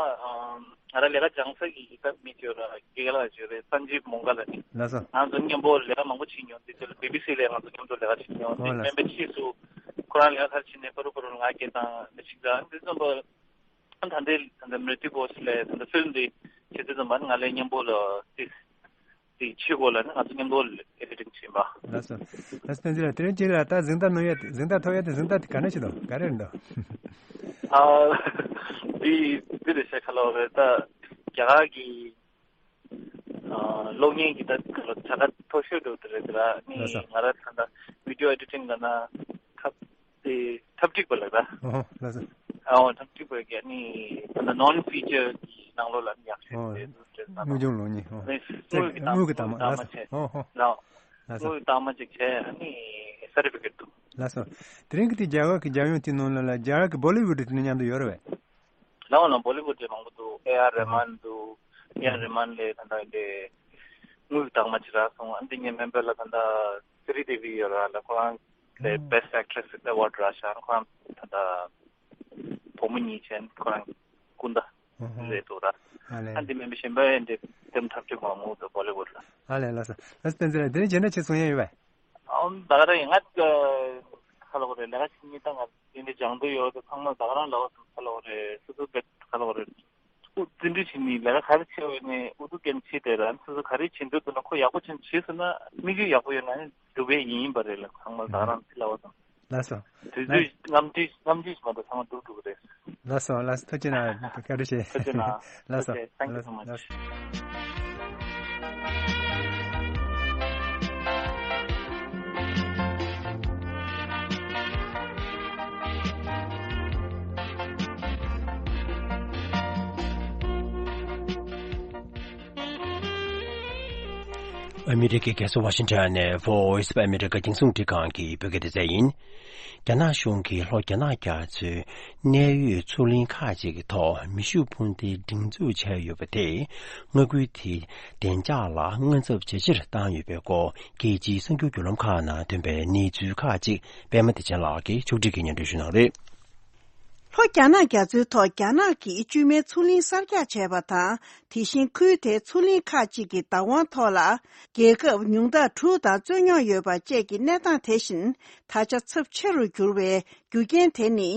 ང་རང་ལས་ཀ་སྦྱང་ས་གི་ད་མི་ཅིག་ཡོད་ར། དགེ་རྒན་ལགས་ཅིག་ཡོད་རེད། སན་ཇིབ་མོང་ག་ལ་ནི། ལགས་སོ། ང་ཚོ་མཉམ་པོ་ལས་ཀ་མང་པོ་བྱེད་མྱོང་། དེ་ཚོ་ལ་བི་བི་སི་ལ་ང་ཚོ་མཉམ་དུ་ལས་ཀ་བྱེད་མྱོང་། ཨོ་དེ་ལགས་སོ། སྨན་པའི་ཕྱིས་སུ་ཁོ་རང་ལས་ཀ་ག་རེ་བྱེད་ནས་པ་རུ་པ་རུ་ལ་ང་སྐད་བཏང་ནས་ཅིག་ད་འདི་ཙམ་པ། ད་ལྟའི་ད་ལྟ་མི་ཊི་བོ་སི་ལས་ད་ལྟ་ཕིལམ་འདི་བྱེད་དུས་ཙམ་པ་ནི་ང་ལས་མཉམ་པོ་ལ་ཏིས་དེ་ཕྱི་གོ་ལ་ནི་ང་ཚོ་མཉམ་དུ་ཨེ་ཌི་ཊིང་བྱེད་པ། ལགས་སོ། ལགས་སོ། བསྟན་འཛིན་ལགས་དེ་རིང་ཅིག་ལ་ད་གཟེངས་རྟགས་གནང་ཡ་དེ་གཟེངས་རྟགས་ཐོབ་ཡ་དེ་གཟེངས་རྟགས་དེ་ག་འདྲ་ཞིག་དང་ག་རེ་རེད་འདུག་ཨ་འདི་འདི་རེད་ཤག་ག་ལ་བ་རེད། ད་རྒྱ་གར་གྱི་ཨ་གློག་བརྙན་གྱི་ད་ག་ལ་བྱ་དགའ་མཐོ་ཤོས་འདྲ་བོ་དེ་རེད། དེ་ལ་ནི་ལགས་སོ། ང་རང་ད་ལྟ་བི་ཌི་ཡོ་ཨེ་ཌི་ཊིང་ལ་ན་ཁ་དེ་འཁྲབ་ཁྲིད་པ་ལ་ད། ཨོ་ལགས་སོ། ཨོ་འཁྲབ་ཁྲིད་པ་གི་ནི་ད་ལྟ་ནོན་ཕི་ཅར་གྱི་ནང་ལོགས་ལ་ནི་ཡག་ཤོས་ཨོ་དེ་ཚོ་དེ་ན་དངོས་བྱུང་གློག་བརྙན། ཨོ་དངུལ་གྱི་དངུལ་གྱི་དྭངས་མ། ལགས་སོ། ཨོ་ཧོ། ལགས་སོ། དངུལ་གྱི་དྭངས་མ་ཅིག་བྱས་ནི་སར་ཊི་ཕི་ཀེཊ་འདུག་ལགས་སོ། དེ་རིང་གི་དེ་རྒྱ་གར་གྱི་རྒྱལ་ཡོངས་དེ་ནང་ལ་ལ་རྒྱ་གར་གྱི་བོ་ལི་ཝུཌ་དེ་ནི་མཉམ་དུ་ཡོད་རེད་པས། ལགས་འོང་ལགས། བོ་ལི་ཝུཌ་དེ་མང་པོ་འདུག་ཨེ་ཨར་རེ་མན་འདུག་ཨེ་ཨར་རེ་མན་ལས་ད་ལྟ་དེ་དངུལ་གྱི་དྭངས་མ་ཅིག་རག་སོང་། ཨ་འདི་ངའི་སྨན་པ་ལ་ད་ལྟ་སི་རི་དེ་བི་ཡོད་ར་ལ་ཁོ་རང་ལས་ཨོ་Best Actress Award རག་ཤག་ཁོ་རང་ད་ལྟ་བུ་མོ་གཉིས་བྱས་ཁོ་རང་སྐུ་ཟླ་ཨོ་ཧོ་རེད་འདུག་ར། ཨ་ལས། ཨ་འདི་སྨན་པ་གཞན་པ་ཡང་འདི་དེ་འཁྲབ་ཁྲིད་མང་པོ་འདུག་བོ་ལི་ཝུཌ་ལ། ཨ་ལས། ལགས་སོ། ལགས་སོ། བསྟན་འཛིན་ལགས་དེ་རིང་རྗེས་འདྲ་ཅིག་གསུང་ཡ་ཡོད་པས། ཨམ་ད་ག་རེ་ང་ཁ་ལོ་རེ་ལས་ཀ་བྱེད་མཁན་ད་ང་དེ་འདྲ་སྦྱང་འདོད་ཡོད་དེ་ཚང་མ་ད་ག་རང་ལ་བ་སོང་ཁ་ལོ་རེ་སོ་སོ་བེད་ཁ་ལོ་རེ། ཨུ་རྩིས་འདྲི་བྱེད་ནི་ལས་ཀ་ག་རེ་བྱེད་འོས་ནས་ཨུ་ཚུགས་སྐྱེན་བྱེད་དེ་ར་སོ་སོ་ག་རེ་བྱེད་འདོད་འདུག་ན་ཁོ་ཡག་པོ་བྱེད་བྱེད་ཟེར་ན་དམིགས་ཡུལ་ཡག་པོ་ཡོད་ན་ནི་འགྲུབ་པའི་ཡིན་ཡིན་པ་རེད་ལ་ཚང་མ་ད་ག་རང་ཚི་ལ་བ་སོང་། ལགས་སོ། དུས་ཚོད་རྔམ་བརྗིད་རྔམ་བརྗིད་མ་གཏོགས་ཚང་མ་འགྲུབ་འགྲུབ་རེད། ལགས་སོ་ལགས་སོ། ཐུགས་རྗེ་གནང་། བཀའ་དྲིན་ཆེ། ཐུགས་རྗེ་གནང་། ལགས་སོ། Okay, thank you so much. ལགས་སོ། ཨ་མི་རི་ཀའི་རྒྱལ་ས་ཝ་ཤིང་ཊོན་ནས་Voice of America རྒྱང་སྲིང་རླུང་འཕྲིན་ཁང་གི་བོད་སྐད་སྡེ་ཚན་ཡིན། རྒྱ་ནག་གཞུང་གིས་ལྷོ་རྒྱ་ནག་རྒྱ་མཚོའི་གནད་ཡོད་མཚོ་གླིང་ཁག་ཅིག་གི་ཐོག་མེ་ཤུགས་འཕུར་མདེལ་སྒྲེང་འཛུགས་བྱས་ཡོད་པ་དེས། མངའ་ཁུལ་དེའི་བདེ་འཇགས་ལ་དངངས་འཚབ་ཇེ་ཆེར་བཏང་ཡོད་པའི་སྐོར། རྒྱལ་སྤྱིའི་གསར་འགྱུར་བརྒྱུད་ལམ་ཁག་ནང་ཐོན་པའི་གནས་ཚུལ་ཁག་ཅིག་པད་མ་བདེ་ཆེན་ལགས་ཀྱིས་ཕྱོགས་སྒྲིག་གིས་སྙན་སྒྲོན་ཞུ་གནང་རེད། ལྷོ་རྒྱ་ནག་རྒྱ་མཚོའི་ཐོག་རྒྱ་ནག་གིས་བཅོས་མའི་མཚོ་གླིང་གསར་རྒྱག་བྱས་པ་དང་། དེ་བཞིན་ཁུལ་དེའི་མཚོ་གླིང་ཁག་ཅིག་གི་བདག་དབང་ཐོག་ལ། རྒྱལ་ཁབ་ཉུང་མཐའ་དྲུག་དང་རྩོད་རྙོག་ཡོད་པ་བཅས་ཀྱི་གནས་སྟངས་དེ་བཞིན་ད་ཆ་ཚབས་ཆེ་རུ་གྱུར་བའི་རྒྱུ་རྐྱེན་དེ་ནི།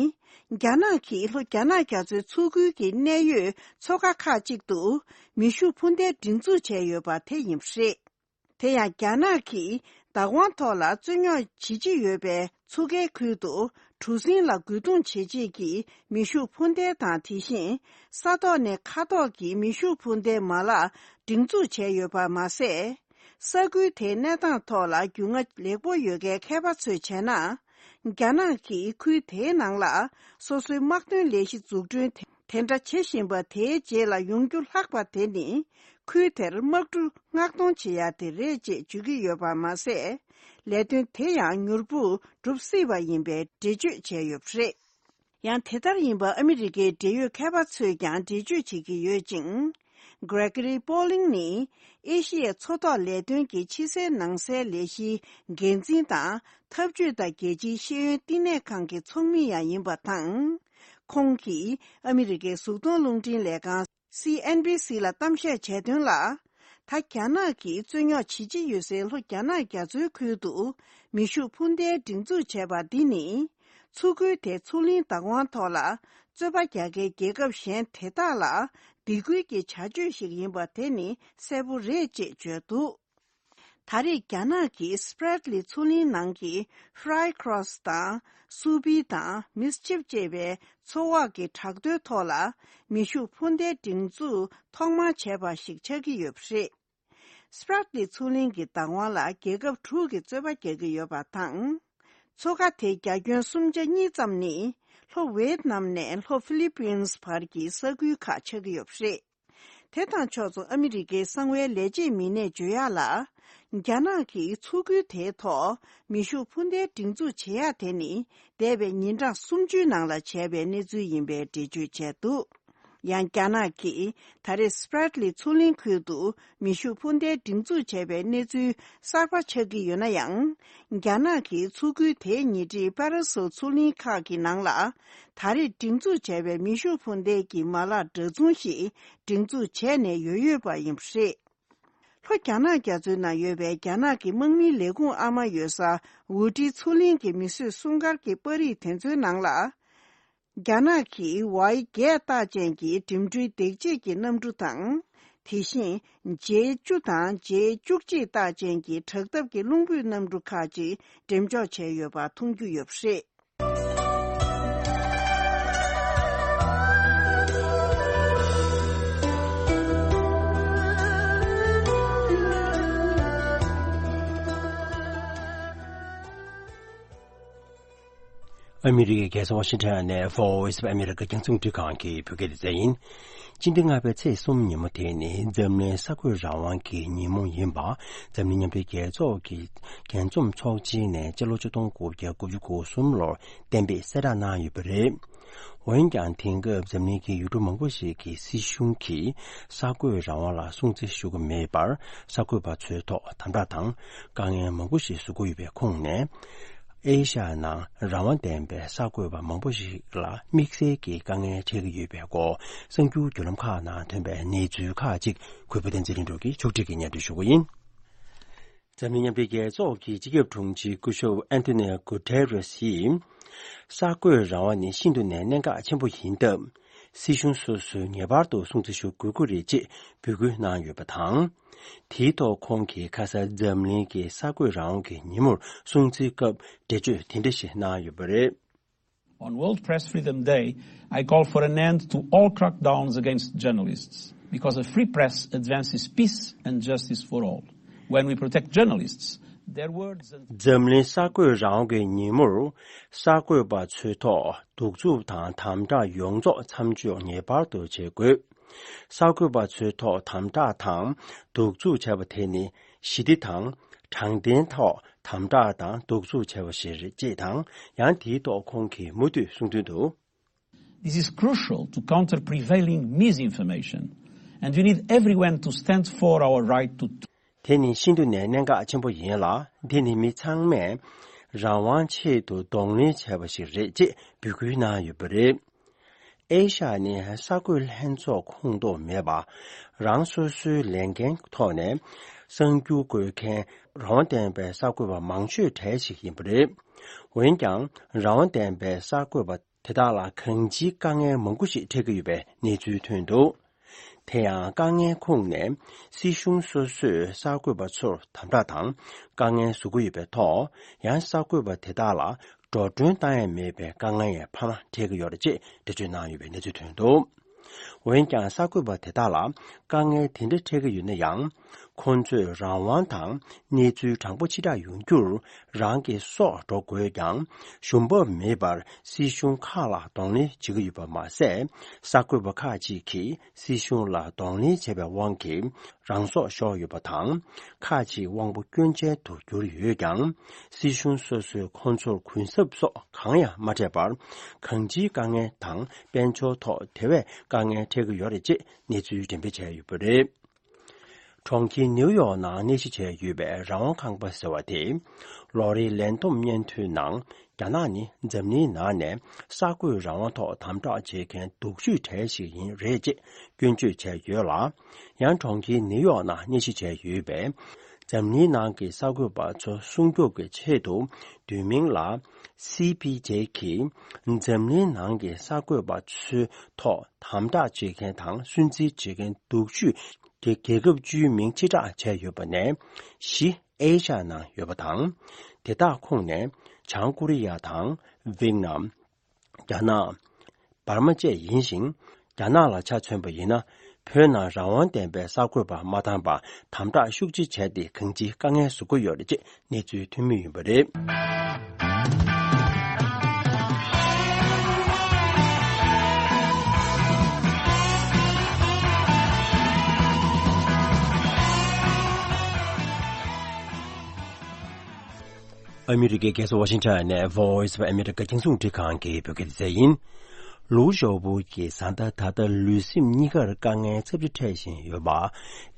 རྒྱ་ནག་གིས་ལྷོ་རྒྱ་ནག་རྒྱ་མཚོའི་མཚོ་ཁུལ་གྱི་གནད་ཡོད་མཚོ་ཁ་ཁག་ཅིག་ཏུ་མེ་ཤུགས་འཕུར་མདེལ་སྒྲེང་འཛུགས་བྱས་ཡོད་པ་དེ་ཡིན་པ་རེད། དེ་ཡང་རྒྱ་ནག་གིས་བདག་དབང་ཐོག་ལ་རྩོད་རྙོག་ཇི་ཆེ་ཡོད་པའི་མཚོ་ཁའི་ཁུལ་དུ་གྲུ་གཟིངས་ལ་རྒོལ་རྡུང་བྱེད་ཆེད་ཀྱི་མེ་ཤུགས་འཕུར་མདེལ་དང་། དེ་བཞིན་ས་ཐོག་ནས་མཁའ་ཐོག་གི་མེ་ཤུགས་འཕུར་མདེལ་མ་ལག་སྒྲེང་འཛུགས་བྱས་ཡོད་པ་མ་ཟད། ས་ཁུལ་དེའི་གནས་སྟངས་ཐོག་ལ་རྒྱུས་མངའ་ལེགས་པོ་ཡོད་མཁན་མཁས་པ་ཚོས་བྱས་ན། རྒྱ་ནག་གིས་ཁུལ་དེའི་ནང་ལ་སོ་སོའི་དམག་དོན་ལས་གཞི་འཛུགས་སྐྲུན་དེ་དེ་འདྲ་བྱེད་བཞིན་པ་དེའི་རྗེས་ལ་ཡོང་རྒྱུ་ལྷག་པ་དེ་ནི། ཁུལ་དེར་དམག་གྲུ་མངགས་གཏོང་བྱེད་ཡ་དེ་རེད་ཅེས་བརྗོད་ཀྱི་ཡོད་པ་མ་ཟད། ལས་དོན་དེ་ཡང་མྱུར་པོ་འགྲུབ་སྲིད་པ་ཡིན་པའི་འགྲེལ་བརྗོད་བྱས་ཡོད་པ་རེད། ཡང་དེ་ལྟར་ཡིན་པ་ཨ་མི་རི་ཀའི་འབྲེལ་ཡོད་མཁས་པ་ཚོས་ཀྱང་འགྲེལ་བརྗོད་བྱེད་ཀྱི་ཡོད་ཅིང་། Gregory Poling ནི་ཨེ་ཤི་ཡའི་མཚོ་ཐོག་ལས་དོན་གྱི་ཕྱི་གསལ་ནང་གསལ་ལས་གཞིའི་འགན་འཛིན་དང་། འཐབ་ཇུས་དང་རྒྱལ་སྤྱིའི་ཤེས་ཡོན་བསྟི་གནས་ཁང་གི་ཚོགས་མི་ཡང་ཡིན་པ་དང་། ཁོང་གིས་ཨ་མི་རི་ཀའི་གཟུགས་མཐོང་རླུང་འཕྲིན་ལས་ཁང་སི་ཨེན་བྷི་སི་ལ་གཏམ་བཤད་བྱས་དོན་ལ། ད་རྒྱ་ནག་གིས་རྩོད་རྙོག་ཇི་ཆེ་ཡོད་སའི་ལྷོ་རྒྱ་ནག་རྒྱ་མཚོའི་ཁུལ་དུ་མེ་ཤུགས་འཕུར་མདེལ་སྒྲེང་འཛུགས་བྱས་པ་འདི་ནི། མཚོ་ཁུལ་དེའི་མཚོ་གླིང་བདག་དབང་ཐོག་ལ་རྩོད་པ་རྒྱག་མཁན་རྒྱལ་ཁབ་གཞན་དེ་དག་ལ་སྡིགས་སྐུལ་གྱི་བྱ་སྤྱོད་ཞིག་ཡིན་པ་དེ་ནི་གསལ་པོ་རེད་ཅེས་བརྗོད་འདུག་ད་རེས་རྒྱ་ནག་གིས་སི་པྲད་ལི་མཚོ་གླིང་ནང་གི་ཧྥ་རའི་ཁྲོ་སི་དང་སུ་པི་དང་མིས་ཆིབ་ཅེས་པའི་མཚོ་འོག་གི་བྲག་རྡོའི་ཐོག་ལ་མེ་ཤུགས་འཕུར་མདེལ་སྒྲེང་འཛུགས་ཐོག་མར་བྱས་པ་ཞིག་ཆགས་ཀྱི་ཡོད་པ་རེད། སི་པྲད་ལི་མཚོ་གླིང་གི་བདག་དབང་ལ་རྒྱལ་ཁབ་དྲུག་གིས་རྩོད་པ་རྒྱག་གི་ཡོད་པ་དང་། མཚོ་ཁ་དེ་རྒྱ་ཁྱོན་སུམ་ཆ་གཉིས་ཙམ་ནི་ལྷོ་ཝེ་ཏི་ནམ་ནས་ལྷོ་ཧྥི་ལི་པིན་སི་བར་གྱི་ས་ཁུལ་ཁག་ཆགས་ཀྱི་ཡོད་པ་རེད། དེ་དང་ཕྱོགས་མཚུངས་ཨ་མི་རི་ཀའི་གསང་བའི་ལས་བྱེད་མི་སྣས་བརྗོད་ཡག་ལ། རྒྱ་ནག་གིས་མཚོ་ཁུལ་དེའི་ཐོག་མེ་ཤུགས་འཕུར་མདེལ་སྒྲེང་འཛུགས་བྱེད་ཡག་དེ་ནི་འདས་པའི་ཉིན་གྲངས་སུམ་ཅུའི་ནང་ལ་བྱས་པའི་གནས་ཚུལ་ཡིན་པའི་འགྲེལ་བརྗོད་བྱས་འདུག་ཡང་རྒྱ་ནག་གིས་ད་རེས་སི་པྲད་ལི་མཚོ་གླིང་ཁུལ་དུ་མེ་ཤུགས་འཕུར་མདེལ་སྒྲེང་འཛུགས་བྱས་པའི་གནས་ཚུལ་གསར་པ་ཆགས་ཀྱི་ཡོད་ན་ཡང་། རྒྱ་ནག་གིས་མཚོ་ཁུལ་དེའི་ཉེ་འཁྲིས་པ་ར་སིལ་མཚོ་གླིང་ཁག་གི་ནང་ལ་ད་རེས་སྒྲེང་འཛུགས་བྱས་པའི་མེ་ཤུགས་འཕུར་མདེལ་གྱི་མ་ལག་འདྲ་མཚུངས་ཤིག་སྒྲེང་འཛུགས་བྱས་ནས་ཡོད་ཡོད་པ་ཡིན་པ་རེད། ལྷོ་རྒྱ་ནག་རྒྱ་མཚོའི་ནང་ཡོད་པའི་རྒྱ་ནག་གི་དམག་མིའི་ལས་ཁུངས་ཨ་མ་ཡོད་ས་ཝུ་ཀྲི་མཚོ་གླིང་གི་མིས་བཟོས་སྲུང་སྐར་གྱི་པར་རིས་དེ་ཚོའི་ནང་ལ། རྒྱ་ནག་གིས་ཝའི་བརྒྱད་རྟགས་ཅན་གྱི་འགྲིམ་འགྲུལ་འདེགས་བྱེད་ཀྱི་གནམ་གྲུ་དང་། དེ་བཞིན་ཇེ་བཅུ་དང་ཇེ་བཅུ་གཅིག་རྟགས་ཅན་གྱི་དྲག་འཐབ་ཀྱི་རླུང་འཕུར་གནམ་གྲུ་ཁག་ཅིག་འགྲེམས་འཇོག་བྱས་ཡོད་པ་མཐོང་རྒྱུ་ཡོད་པ་རེད། ཨ་མི་རི་ཀའི་རྒྱལ་ས་ཝ་ཤིང་ཊོན་ནས་Voice of America རྒྱང་སྲིང་རླུང་འཕྲིན་ཁང་གི་བོད་སྐད་སྡེ་ཚན་ཡིན། སྤྱི་ཟླ་ལྔ་པའི་ཚེས་གསུམ་ཉིན་མོ་དེ་ནི་འཛམ་གླིང་གསར་འགོད་རང་དབང་གི་ཉིན་མོ་ཡིན་པ། འཛམ་གླིང་མཉམ་འབྲེལ་རྒྱལ་ཚོགས་ཀྱི་རྒྱས་འཛོམས་ཚོགས་ཆེན་ནས་སྤྱི་ལོ་ཆིག་སྟོང་དགུ་བརྒྱ་དགུ་བཅུ་གོ་གསུམ་ལོར་གཏན་འབེབས་གསལ་བསྒྲགས་གནང་ཡོད་པ་རེད། འོན་ཀྱང་དེང་སྐབས་འཛམ་གླིང་གི་ཡུལ་གྲུ་མང་པོ་ཞིག་གི་སྲིད་གཞུང་གིས་གསར་འགོད་རང་དབང་ལ་སྲུང་བརྩི་ཞུ་གི་མེད་པར། གསར་འགོད་པ་ཚོའི་ཐོག་དམ་དྲག་དང་དཀའ་ངལ་མང་པོ་ཞིག་བཟོ་གི་ཡོད་པའི་ཁོངས་ནས། ཨེ་ཤ་ཡ་ནང་རང་དབང་ལྡན་པའི་གསར་འགོད་པ་མང་པོ་ཞིག་ལ་དམིགས་བསལ་གྱི་དཀའ་ངལ་འཕྲད་ཀྱི་ཡོད་པའི་སྐོར། གསར་འགྱུར་བརྒྱུད་ལམ་ཁག་ནང་ཐོན་པའི་གནས་ཚུལ་ཁག་ཅིག་གུས་པ་བསྟན་འཛིན་ལྷུན་གྲུབ་ཀྱིས་ཕྱོགས་སྒྲིག་གིས་སྙན་སྒྲོན་ཞུ་གི་ཡིན། འཛམ་གླིང་མཉམ་འབྲེལ་རྒྱལ་ཚོགས་ཀྱི་སྤྱི་ཁྱབ་དྲུང་ཆེ་སྐུ་ཞབས་ཨན་ཐོ་ནི་ཡོ་གུ་ཏེ་རེས་ཡིས། གསར་འགོད་རང་དབང་ནི་ཤིན་ཏུ་ནས་གནད་འགག་ཆེན་པོ་ཡིན་སྟབས། སྲིད་གཞུང་སོ་སོས་ངེས་པར་དུ་སྲུང་བརྩི་ཞུ་དགོས་ཀྱི་རེད་ཅེས་འབོད་སྐུལ་གནང་ཡོད་པ་དང་། དེའི་ཐོག་ཁོང་གིས་ཁ་སང་འཛམ་གླིང་གི་གསར་འགོད་རང་དབང་གི་ཉིན་མོར་སྲུང་བརྩིའི་སྐབས་འགྲེལ་བརྗོད་དེ་འདྲ་ཞིག་གནང་ཡོད་པ་རེད། On World Press Freedom Day, I call for an end to all crackdowns against journalists, because a free press advances peace and justice for all. When we protect journalists, their words and འཛམ་གླིང་གསར་འགོད་རང་དབང་གི་ཉིན་མོར། གསར་འགོད་པ་ཚོའི་ཐོག་གདུག་རྩུབ་དང་དམ་དྲག་ཡོངས་རྫོགས་མཚམས་འཇོག་ངེས་པར་དུ་བྱེད་དགོས། གསར་འགོད་པ་ཚོའི་ཐོག་དམ་དྲག་དང་གདུག་རྩུབ་བྱས་པ་དེ་ནི་ ཞི་བདེ་དང་དྲང་བདེན་ཐོག་དམ་དྲག་དང་གདུག་རྩུབ་བྱས་པ་ཞིག་རེད་ཅེས་དང་། ཡང་དེའི་ཐོག་ཁོང་གིས་མུ་མཐུད་གསུངས་དོན་དུ། This is crucial to counter prevailing misinformation, and we need everyone to stand for our right to དེ་ནི་ཤིན་ཏུ་ནས་གནད་འགག་ཆེན་པོ་ཡིན་ལ། འདི་ནི་མི་ཚང་མས་རང་དབང་ཆེད་དུ་གདོང་ལེན་བྱས་པ་ཞིག་རེད་ཅེས་འབོད་སྐུལ་གནང་ཡོད་པ་རེད། ཨེ་ཤ་ནི་གསར་འགོད་ལྷན་ཚོགས་ཁོངས་གཏོགས་མེད་པ། རང་སོ་སོའི་ལས་འགན་ཐོག་ནས་གསར་འགྱུར་འགོད་མཁན་རང་དབང་ལྡན་པའི་གསར་འགོད་པ་མང་ཤོས་གྲས་ཤིག་ཡིན་པ་རེད། འོན་ཀྱང་རང་དབང་ལྡན་པའི་གསར་འགོད་པ་དེ་དག་ལ་གང་ཅིའི་དཀའ་ངལ་མང་པོ་ཞིག་འཕྲད་ཀྱི་ཡོད་པའི་གནས་ཚུལ་ཐོན་འདུག་དེ་ཡང་དཀའ་ངལ་ཁུངས་ནས་སྲིད་གཞུང་སོ་སོས་གསར་འགོད་པ་ཚོར་དམ་དྲག་དང་དཀའ་ངལ་བཟོ་གི་ཡོད་པའི་ཐོག་ཡང་གསར་འགོད་པ་དེ་དག་ལ་འགྲོ་གྲོན་བཏང་ཡས་མེད་པའི་དཀའ་ངལ་ཡང་འཕར་མ་འཕྲད་ཀྱི་ཡོད་རེད་ཅེས་འགྲེལ་བརྗོད་གནང་ཡོད་པའི་གནས་ཚུལ་ཐོན་འདུག་འོན་ཀྱང་གསར་འགོད་པ་དེ་དག་ལ་དཀའ་ངལ་དེ་འདྲ་འཕྲད་ཀྱི་ཡོད་ན་ཡང་། ཁོང་ཚོས་རང་དབང་དང་གནས་ཚུལ་དྲང་པོ་ཕྱིར་བསྒྲགས་ཡོང་རྒྱུར་རང་གི་སྲོག་འགྲོ་དགོས་ཀྱང་། ཞུམ་པ་མེད་པར་སྲིད་གཞུང་ཁག་ལ་གདོང་ལེན་བྱེད་ཀྱི་ཡོད་པ་མ་ཟད། གསར་འགོད་པ་ཁག་ཅིག་གིས་སྲིད་གཞུང་ལ་གདོང་ལེན་བྱས་པའི་དབང་གིས་རང་སྲོག་ཤོར་ཡོད་པ་དང་། ཁག་ཅིག་དབང་པོ་སྐྱོན་ཅན་དུ་གྱུར་ཡོད་ཀྱང་། སྲིད་གཞུང་སོ་སོས་ཁོང་ཚོར་གུན་གསབ་སོགས་གང་ཡང་མ་སྤྲད་པར། གང་ཅིའི་དཀའ་ངལ་དང་དཔལ་འབྱོར་ཐོག་དེ་བས་དཀའ་ངལ་འཕྲད་ཀྱི་ཡོད་རེད་ཅེས་གནས་ཚུལ་འགྲེམས་སྤེལ་བྱས་ཡོད་པ་རེད། གྲོང་ཁྱེར་ནིའུ་ཡོག་ནང་གནས་གཞི་བྱས་ཡོད་པའི་རང་དབང་ཁང་པ་ཟེར་བ་དེ། ལོ་རེའི་ལས་བསྡོམས་སྙན་ཐོའི་ནང་། རྒྱ་ནག་ནི་འཛམ་གླིང་ནང་ནས་གསར་འགོད་རང་དབང་ཐོག་དམ་དྲག་བྱེད་མཁན་སྡུག་ཤོས་གྲས་ཤིག་ཡིན་རེད་ཅེས་སྐྱོན་བརྗོད་བྱས་ཡོད་ལ། ཡང་གྲོང་ཁྱེར་ནིའུ་ཡོག་ནང་གནས་གཞི་བྱས་ཡོད་པའི་འཛམ་གླིང་ནང་གི་གསར་འགོད་པ་ཚོ་སྲུང་སྐྱོབ་ཀྱི་ཆེད་དུ་བསྡུས་མིང་ལ་སི་པི་ཇེ་གིས་འཛམ་གླིང་ནང་གི་གསར་འགོད་པ་ཚོའི་ཐོག་དམ་དྲག་བྱེད་མཁན་དང་སུན་གཙེར་བྱེད་མཁན་སྡུག་ཤོས་ཀྱི་རྒྱལ་ཁབ་བཅུའི་མིང་ཕྱིར་བསྒྲགས་བྱས་ཡོད་པ་ནས་བཞི་ཨེ་ཤ་ནང་ཡོད་པ་དང་། དེ་དག་ཁོངས་ནས་བྱང་ཀོ་རི་ཡ་དང་ཝེད་ནམ། རྒྱ་ནག། འབར་མ་བཅས་ཡིན་ཞིང་། རྒྱ་ནག་ལ་ཆ་མཚོན་པ་ཡིན་ན། བོད་ནང་རང་དབང་ལྡན་པའི་གསར་འགོད་པ་མ་བཏང་པར་དམ་དྲག་ཤུགས་ཆེ་བྱས་ཏེ་གང་ཅིའི་དཀའ་ངལ་བཟོ་གི་ཡོད་རེད་ཅེས་གནས་ཚུལ་ཐོན་མུས་ཡིན་པ་རེད། ཨ་མི་རི་ཀའི་རྒྱལ་ས་ཝ་ཤིང་ཊོན་ནས་Voice of America རྒྱང་སྲིང་རླུང་འཕྲིན་ཁང་གི་བོད་སྐད་སྡེ་ཚན་ཡིན། ལིའུ་ཞའོ་པོ་གིས་བཟའ་ཟླ་ད་ལྟ་ལུས་སེམས་གཉིས་ཀར་དཀའ་ངལ་ཚབས་ཆེ་འཕྲད་བཞིན་ཡོད་པ།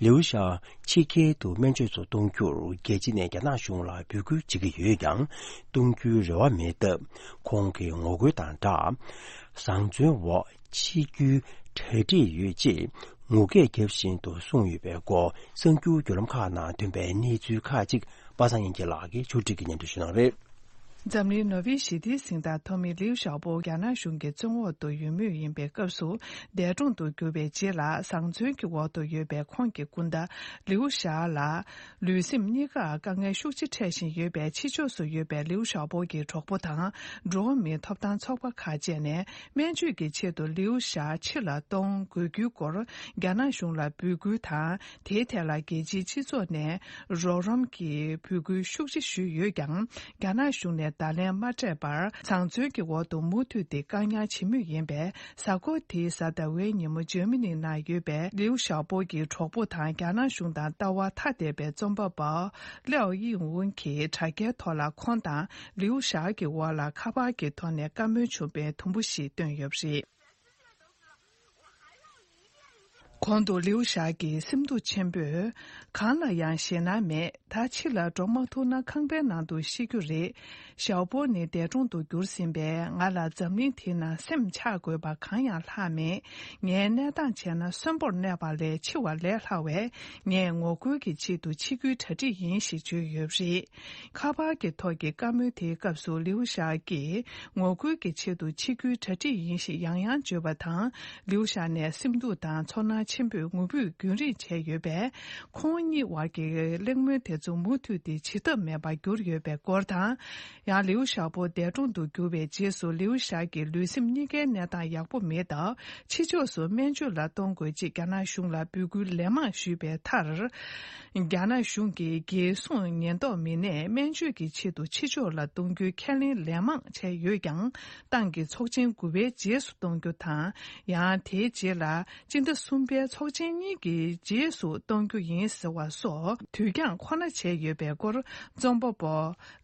ལིའུ་ཞའོ་ཕྱི་རྒྱལ་དུ་སྨན་བཅོས་སུ་གཏོང་རྒྱུར་རྒྱལ་སྤྱི་ནས་རྒྱ་ནག་གཞུང་ལ་འབོད་སྐུལ་བྱེད་ཀྱི་ཡོད་ཀྱང་། གཏོང་རྒྱུའི་རེ་བ་མེད་སྟབས། ཁོང་གིས་ངོ་རྒོལ་དང་སྦྲགས། བཟང་བཙོན་འོག་ཕྱི་རྒྱུའི་གྲ་སྒྲིག་ཡོད་ཅེས་ངུ་སྐད་བརྒྱབ་བཞིན་དུ་གསུངས་ཡོད་པའི་སྐོར། གསར་འགྱུར་བརྒྱུད་ལམ་ཁག་ནང་ཐོན་པའི་གནས་ཚུལ་ཁག་ཅིག་པ་སངས་དབྱངས་སྐྱིད་ལགས་ཀྱིས་ཕྱོགས་སྒྲིག་གིས་སྙན་སྒྲོན་ཞུ་གནང་རེད། འཛམ་གླིང་ནོ་བེལ་ཞི་བདེའི་གཟེངས་རྟགས་ཐོབ་མི་ལིའུ་ཞའོ་པོ་རྒྱ་ནག་གཞུང་གི་བཙོན་འོག་ཏུ་ཡོད་མུས་ཡིན་པའི་སྐབས་སུ། འདས་གྲོངས་སུ་གྱུར་བའི་རྗེས་ལ་བཟང་བཙོན་གྱི་འོག་ཏུ་ཡོད་པའི་ཁོང་གི་སྐུ་ཟླ་ལིའུ་ཞའོ་ལ། ལུས་སེམས་གཉིས་ཀར་དཀའ་ངལ་ཤུགས་ཆེ་འཕྲད་བཞིན་ཡོད་པས། ཕྱི་ཕྱོགས་སུ་ཡོད་པའི་ལིའུ་ཞའོ་པོ་གི་གྲོགས་པོ་དང་། འགྲོ་བ་མིའི་ཐོབ་ཐང་ཚོགས་པ་ཁག་བཅས་ནས། སྨན་བཅོས་ཀྱི་ཆེད་དུ་ལིའུ་ཞའོ་ཕྱི་ལ་གཏོང་དགོས་རྒྱུའི་སྐོར། རྒྱ་ནག་གཞུང་ལ་འབོད་སྐུལ་དང་། དེའི་ཐད་ལ་རྒྱལ་སྤྱིའི་སྤྱི་ཚོགས་ནས་རོགས་རམ་གྱི་འབོད་སྐུལ་ཤུགས་ཆེ་ཞུས་ཡོད་ཀྱང་། རྒྱ་ནག་གཞུང་ནས་བརྡ་ལན་མ་སྤྲད་པར། བཟང་བཙོན་གྱི་འོག་ཏུ་མུ་མཐུད་དེ་བཀག་ཉར་བྱེད་མུས་ཡིན་པས། གཟའ་འཁོར་འདིའི་གཟའ་ཟླ་བའི་ཉིན་མོ་འཇར་མ་ནི་ནང་ཡོད་པའི་ལིའུ་ཞའོ་པོ་གི་གྲོགས་པོ་དང་། རྒྱ་ནག་གཞུང་དང་ལྟ་བ་ཐ་དད་པའི་རྩོམ་པ་པོ་ལེའོ་དབྱིང་ཝུན་གྱིས་དྲ་རྒྱའི་ཐོག་ལ་ཁོང་དང་ལིའུ་ཞའོ་གི་འོག་ལ་ཁ་པར་གྱི་ཐོག་ནས་བཀའ་མོལ་བྱུང་བའི་དུམ་བུ་ཞིག་བཏོན་ཡོད་པ་རེད། གོང་དུ་ལིའུ་ཞའོ་གིས་སེམས་སྡུག་ཆེན་པོས། གང་ལ་ཡང་ཞེད་སྣང་མེད། ད་ཕྱི་ལ་འགྲོ་མ་ཐུབ་ན་ཁང་པའི་ནང་དུ་ཤི་རྒྱུ་རེད། ཞའོ་པོ་ནི་འདས་གྲོངས་དུ་གྱུར་ཟིན་པས། ང་ལ་འཛམ་གླིང་འདི་ན་སེམས་ཆགས་དགོས་པ་གང་ཡང་ལྷག་མེད། ངའི་གནས་སྟངས་བྱས་ན་གསོན་པོར་གནས་པ་ལས་འཆི་བ་ལས་སླ་བས། ངས་ངོ་རྒོལ་གྱི་ཆེད་དུ་འཆི་རྒྱུའི་གྲ་སྒྲིག་ཡིན་ཞེས་བརྗོད་ཡོད་པ་རེད། ཁ་པར་གྱི་ཐོག་གི་བཀའ་མོལ་དེའི་སྐབས་སུ་ལིའུ་ཞའོ་གིས་ངོ་རྒོལ་གྱི་ཆེད་དུ་འཆི་རྒྱུའི་གྲ་སྒྲིག་ཡིན་ཞེས་ཡང་ཡང་བརྗོད་པ་དང་། ལིའུ་ཞའོ་ནས་སེམས་སྡུག་དང་ཚོར་སྣང་ཆེན་པོས་ངུ་འབོད་རྒྱུན་རིང་བྱས་ཡོད་པས། ཁོང་གཉིས་བར་གྱི་གླེང་མོལ་དེ་ཚོ་མུ་མཐུད་དེ་བྱེད་ཐབས་མེད་པར་གྱུར་ཡོད་པའི་སྐོར་དང་། ཡང་ལིའུ་ཞའོ་པོ་འདས་གྲོངས་དུ་གྱུར་བའི་རྗེས་སུ་ལིའུ་ཞའོ་གི་ལུས་སེམས་གཉིས་ཀའི་གནས་སྟངས་ཡག་པོ་མེད་སྟབས། ཕྱི་ཕྱོགས་སུ་སྨན་བཅོས་ལ་གཏོང་དགོས་ཅེས་རྒྱ་ནག་གཞུང་ལ་འབོད་སྐུལ་ལན་མང་ཞུས་པའི་མཐར། རྒྱ་ནག་གཞུང་གིས་རྒྱལ་སྲུང་ཉེན་རྟོག་མི་སྣས་སྨན་བཅོས་ཀྱི་ཆེད་དུ་ཕྱི་ཕྱོགས་ལ་གཏོང་རྒྱུའི་ཁས་ལེན་ལན་མང་བྱས་ཡོད་ཀྱང་། ཏང་གི་ཚོགས་ཆེན་དགུ་པའི་རྗེས་སུ་གཏོང་རྒྱུ་དང་། ཡང་དེའི་རྗེས་ལ་སྤྱི་ཟླ་གསུམ་པའི་ ཚོགས་ཆེན་གཉིས་ཀྱི་རྗེས་སུ་གཏོང་རྒྱུ་ཡིན་ཟེར་བ་སོགས་དུས་འགྱངས་ཁོ་ན་བྱས་ཡོད་པའི་སྐོར། རྩོམ་པ་པོ་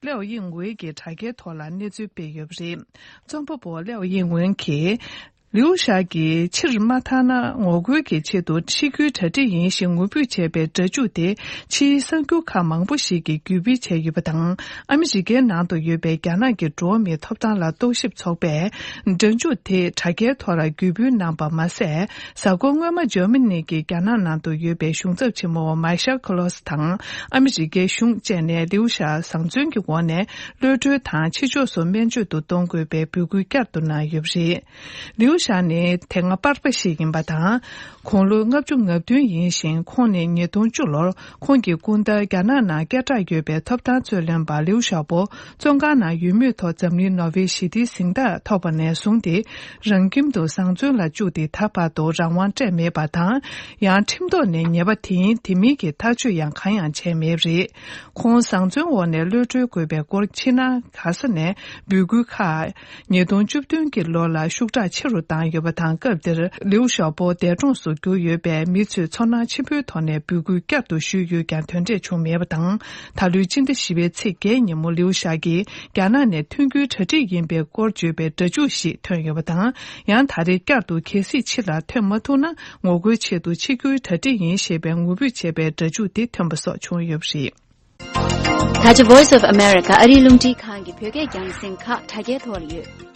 ལེའོ་དབྱིང་ཝེ་གིས་དྲ་རྒྱའི་ཐོག་ལ་གནས་ཚུལ་སྤེལ་ཡོད་པ་རེད། རྩོམ་པ་པོ་ལེའོ་དབྱིང་ཝེ་གིས། ལིའུ་ཞའོ་གིས་ཕྱིར་མ་ཐར་ན་ངོ་རྒོལ་གྱི་ཆེད་དུ་ཕྱི་རྒྱུའི་གྲ་སྒྲིག་ཡིན་ཞེས་ངོ་འབོད་བྱས་པའི་སྒྲ་འཇུག་དེ། ཕྱིའི་གསར་འགྱུར་ཁག་མང་པོ་ཞིག་གིས་བརྒྱུད་སྤེལ་བྱས་ཡོད་པ་དང་། ཨ་མི་རི་ཀའི་ནང་དུ་ཡོད་པའི་རྒྱ་ནག་གི་འགྲོ་བ་མིའི་ཐོབ་ཐང་ལ་རྟོག་ཞིབ་ཚོགས་པས། སྒྲ་འཇུག་དེ་དྲ་རྒྱའི་ཐོག་ལ་བརྒྱུད་སྤེལ་གནང་པ་མ་ཟད། གཟའ་འཁོར་སྔོན་མ་འཇར་མ་ནི་གི་རྒྱ་ནག་ནང་དུ་ཡོད་པའི་གཞུང་ཚབ་ཆེན་མོ་མཱི་ཤལ་ཁ་ལོ་སི་དང་ཨ་མི་རི་ཀའི་གཞུང་བཅས་ནས་ལིའུ་ཞའོ་བཟང་བཙོན་གྱི་འོག་ནས་གློད་གྲོལ་དང་ཕྱི་ཕྱོགས་སུ་སྨན་བཅོས་དུ་གཏོང་དགོས་པའི་འབོད་སྐུལ་བསྐྱར་དུ་གནང་ཡོད་པ་རེད། ལིའུ་ཞའོ་ནི་དེ་སྔ་པར་པ་ཞིག་ཡིན་པ་དང་། དགུང་ལོ་ལྔ་བཅུ་ང་བདུན་ཡིན་ཞིང་། ཁོང་ནི་ཉིས་སྟོང་བཅུ་ལོར་ཁོང་གི་སྐུ་ཟླ་རྒྱ་ནག་ནང་སྐད་གྲགས་ཡོད་པའི་ཐོབ་ཐང་རྩོད་ལེན་པ་ལིའུ་ཞའོ་པོ་བཙོན་ཁང་ནང་ཡོད་མུས་ཐོག་འཛམ་གླིང་ནོ་བེལ་ཞི་བདེའི་གཟེངས་རྟགས་ཐོབ་པ་ནས་བཟུང་སྟེ། རང་ཁྱིམ་དུ་བཟང་བཙོན་ལ་བཅུག་སྟེ་ད་བར་དུ་རང་དབང་སྤྲད་མེད་པ་དང་། ཡང་ཁྲིམས་ཐོག་ནས་ཉེས་པ་དེ་ཡིན་དེ་མིན་གྱི་ཐག་གཅོད་ཡང་གང་ཡང་བྱས་མེད་པ་རེད། ཁོང་བཟང་བཙོན་འོག་ནས་གློད་གྲོལ་དགོས་པའི་སྐོར་ཕྱི་ནང་ག་ས་ནས་འབོད་སྐུལ་ཁག་ཉིས་སྟོང་བཅུ་བདུན་གྱི་ལོ་ལ་ཤུགས་དྲག་ཆེ་རུ་བཏང་ཡོད་པ་དང་། སྐབས་དེར་ལིའུ་ཞའོ་པོ་འདས་གྲོངས་སུ་གྱུར་ཡོད་པས། མི་ཚོས་ཚོར་སྣང་ཆེན་པོའི་ཐོག་ནས་འབོད་སྐུལ་བསྐྱར་དུ་ཞུས་ཡོད་ཀྱང་དོན་འབྲས་བྱུང་མེད་པ་དང་། ད་ལོའི་སྤྱི་ཟླ་བཞི་པའི་ཚེས་བརྒྱད་ཉིན་མོ་ལིའུ་ཞའོ་གིས་རྒྱ་ནག་ནས་ཐོན་རྒྱུའི་གྲ་སྒྲིག་ཡིན་པའི་སྐོར་བརྗོད་པའི་སྒྲ་འཇུག་ཞིག་ཐོན་ཡོད་པ་དང་། ཡང་ད་རེས་བསྐྱར་དུ་གལ་སྲིད་ཕྱི་ལ་ཐོན་མ་ཐུབ་ན། ངོ་རྒོལ་ཆེད་དུ་ཕྱི་རྒྱུའི་གྲ་སྒྲིག་ཡིན་ཞེས་པའི་ངོ་འབོད་བྱས་པའི་སྒྲ་འཇུག་དེ་ཐོན་པ་སོགས་བྱུང་ཡོད་པ་རེད། ད་ཆ་Voice of America ཨ་རིའི་རླུང་འཕྲིན་ཁང་གི་བོད་སྐད་རྒྱང་སྲིང་ཁག་དྲ་རྒྱའི་ཐོག་ལ་ཡོད།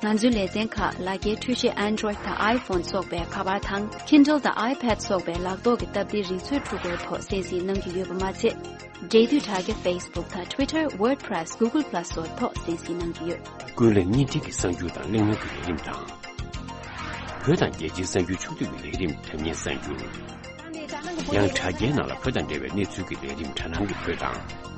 ང་ཚོའི་ལེ་ཚན་ཁག་ལག་འཁྱེར་འཕྲུལ་ཆས་Android་དང་iPhone་སོགས་པའི་ཁ་པར་དང་Kindle་དང་iPad་སོགས་པའི་ལག་ཐོག་གི་སྟབས་བདེའི་རིག་མཛོད་འཕྲུལ་འཁོར་ཐོག་གསན་གཟིགས་གནང་རྒྱུ་ཡོད་པ་མ་ཚད། འབྲེལ་མཐུད་དྲ་རྒྱ་Facebook་དང་Twitter། WordPress། Google Plus་སོགས་ཐོག་གསན་གཟིགས་གནང་རྒྱུ་ཡོད། ཀུན་གླེང་བརྙན་འཕྲིན་གྱི་གསར་འགྱུར་དང་གླེང་མོལ་གྱི་ལས་རིམ་དང་། བོད་དང་རྒྱལ་སྤྱིའི་གསར་འགྱུར་ཕྱོགས་བསྡུས་ཀྱི་ལས་རིམ་དྲ་བརྙན་གསར་འགྱུར། ཡང་དྲ་རྒྱའི་ནང་ལ་བོད་དང་འབྲེལ་བའི་གནས་ཚུལ་གྱི་ལས་རིམ་དྲ་སྣང་གི་བོད་དང་།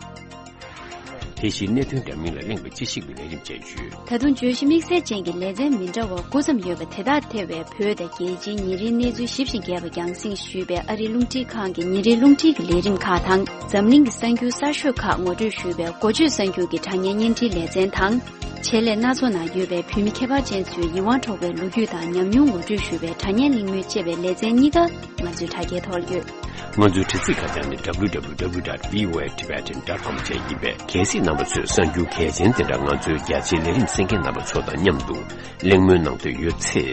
དེ་བཞིན་གནད་དོན་འདྲ་མིན་ལ་གླེང་བའི་དཔྱད་ཞིབ་ཀྱི་ལས་རིམ་བཅས་ཡོད། ད་དུང་བརྗོད་གཞི་དམིགས་བསལ་ཅན་གྱི་ལེ་ཚན་མི་འདྲ་བ་དགུ་ཙམ་ཡོད་པ་དེ་དག་ཐེ་བའི་བོད་དང་རྒྱལ་སྤྱིའི་ཉིན་རེའི་གནས་ཚུལ་ཞིབ་ཅིང་རྒྱས་པ་རྒྱང་སྲིང་ཞུས་པའི་ཨ་རིའི་རླུང་འཕྲིན་ཁང་གི་ཉིན་རེའི་རླུང་འཕྲིན་གྱི་ལས་རིམ་ཁག་དང་། འཛམ་གླིང་གི་གསར་ཤོས་ཁག་ངོ་སྤྲོད་ཞུས་པའི་འགོ་བརྗོད་གསར་འགྱུར་གྱི་དྲ་བརྙན་བརྙན་འཕྲིན་ལེ་ཚན་དང་། ཆེད་ལས་སྣ་ཚོགས་ནང་ཡོད་པའི་བོད་མི་ཁྱད་པར་ཅན་ཚོའི་ཡིད་དབང་འཕྲོག་པའི་ལོ་རྒྱུས་དང་ཉམས་མྱོང་ངོ་སྤྲོད་ཞུས་པའི་དྲ་བརྙན་གླེང་མོལ་བཅས་པའི་ལེ་ཚན་གཉིས་ཀ་ང་ཚོའི་དྲ་རྒྱའི་ཐོག་ལ་ཡོད། ང་ཚོའི་དྲ་ཚིགས་ཁ་བྱང་ནི་W W W dot V O A Tibetan dot com བཅས་ཡིན་པས། གལ་སྲིད་རྣམ་པ་ཚོས་གསར་འགྱུར་གལ་ཆེན་དེ་འདྲ་ང་ཚོའི་རྒྱ་ཆེའི་ལས་རིམ་གསན་མཁན་རྣམ་པ་ཚོ་དང་མཉམ་དུ་གླེང་མོལ་གནང་འདོད་ཡོད་ཚེ།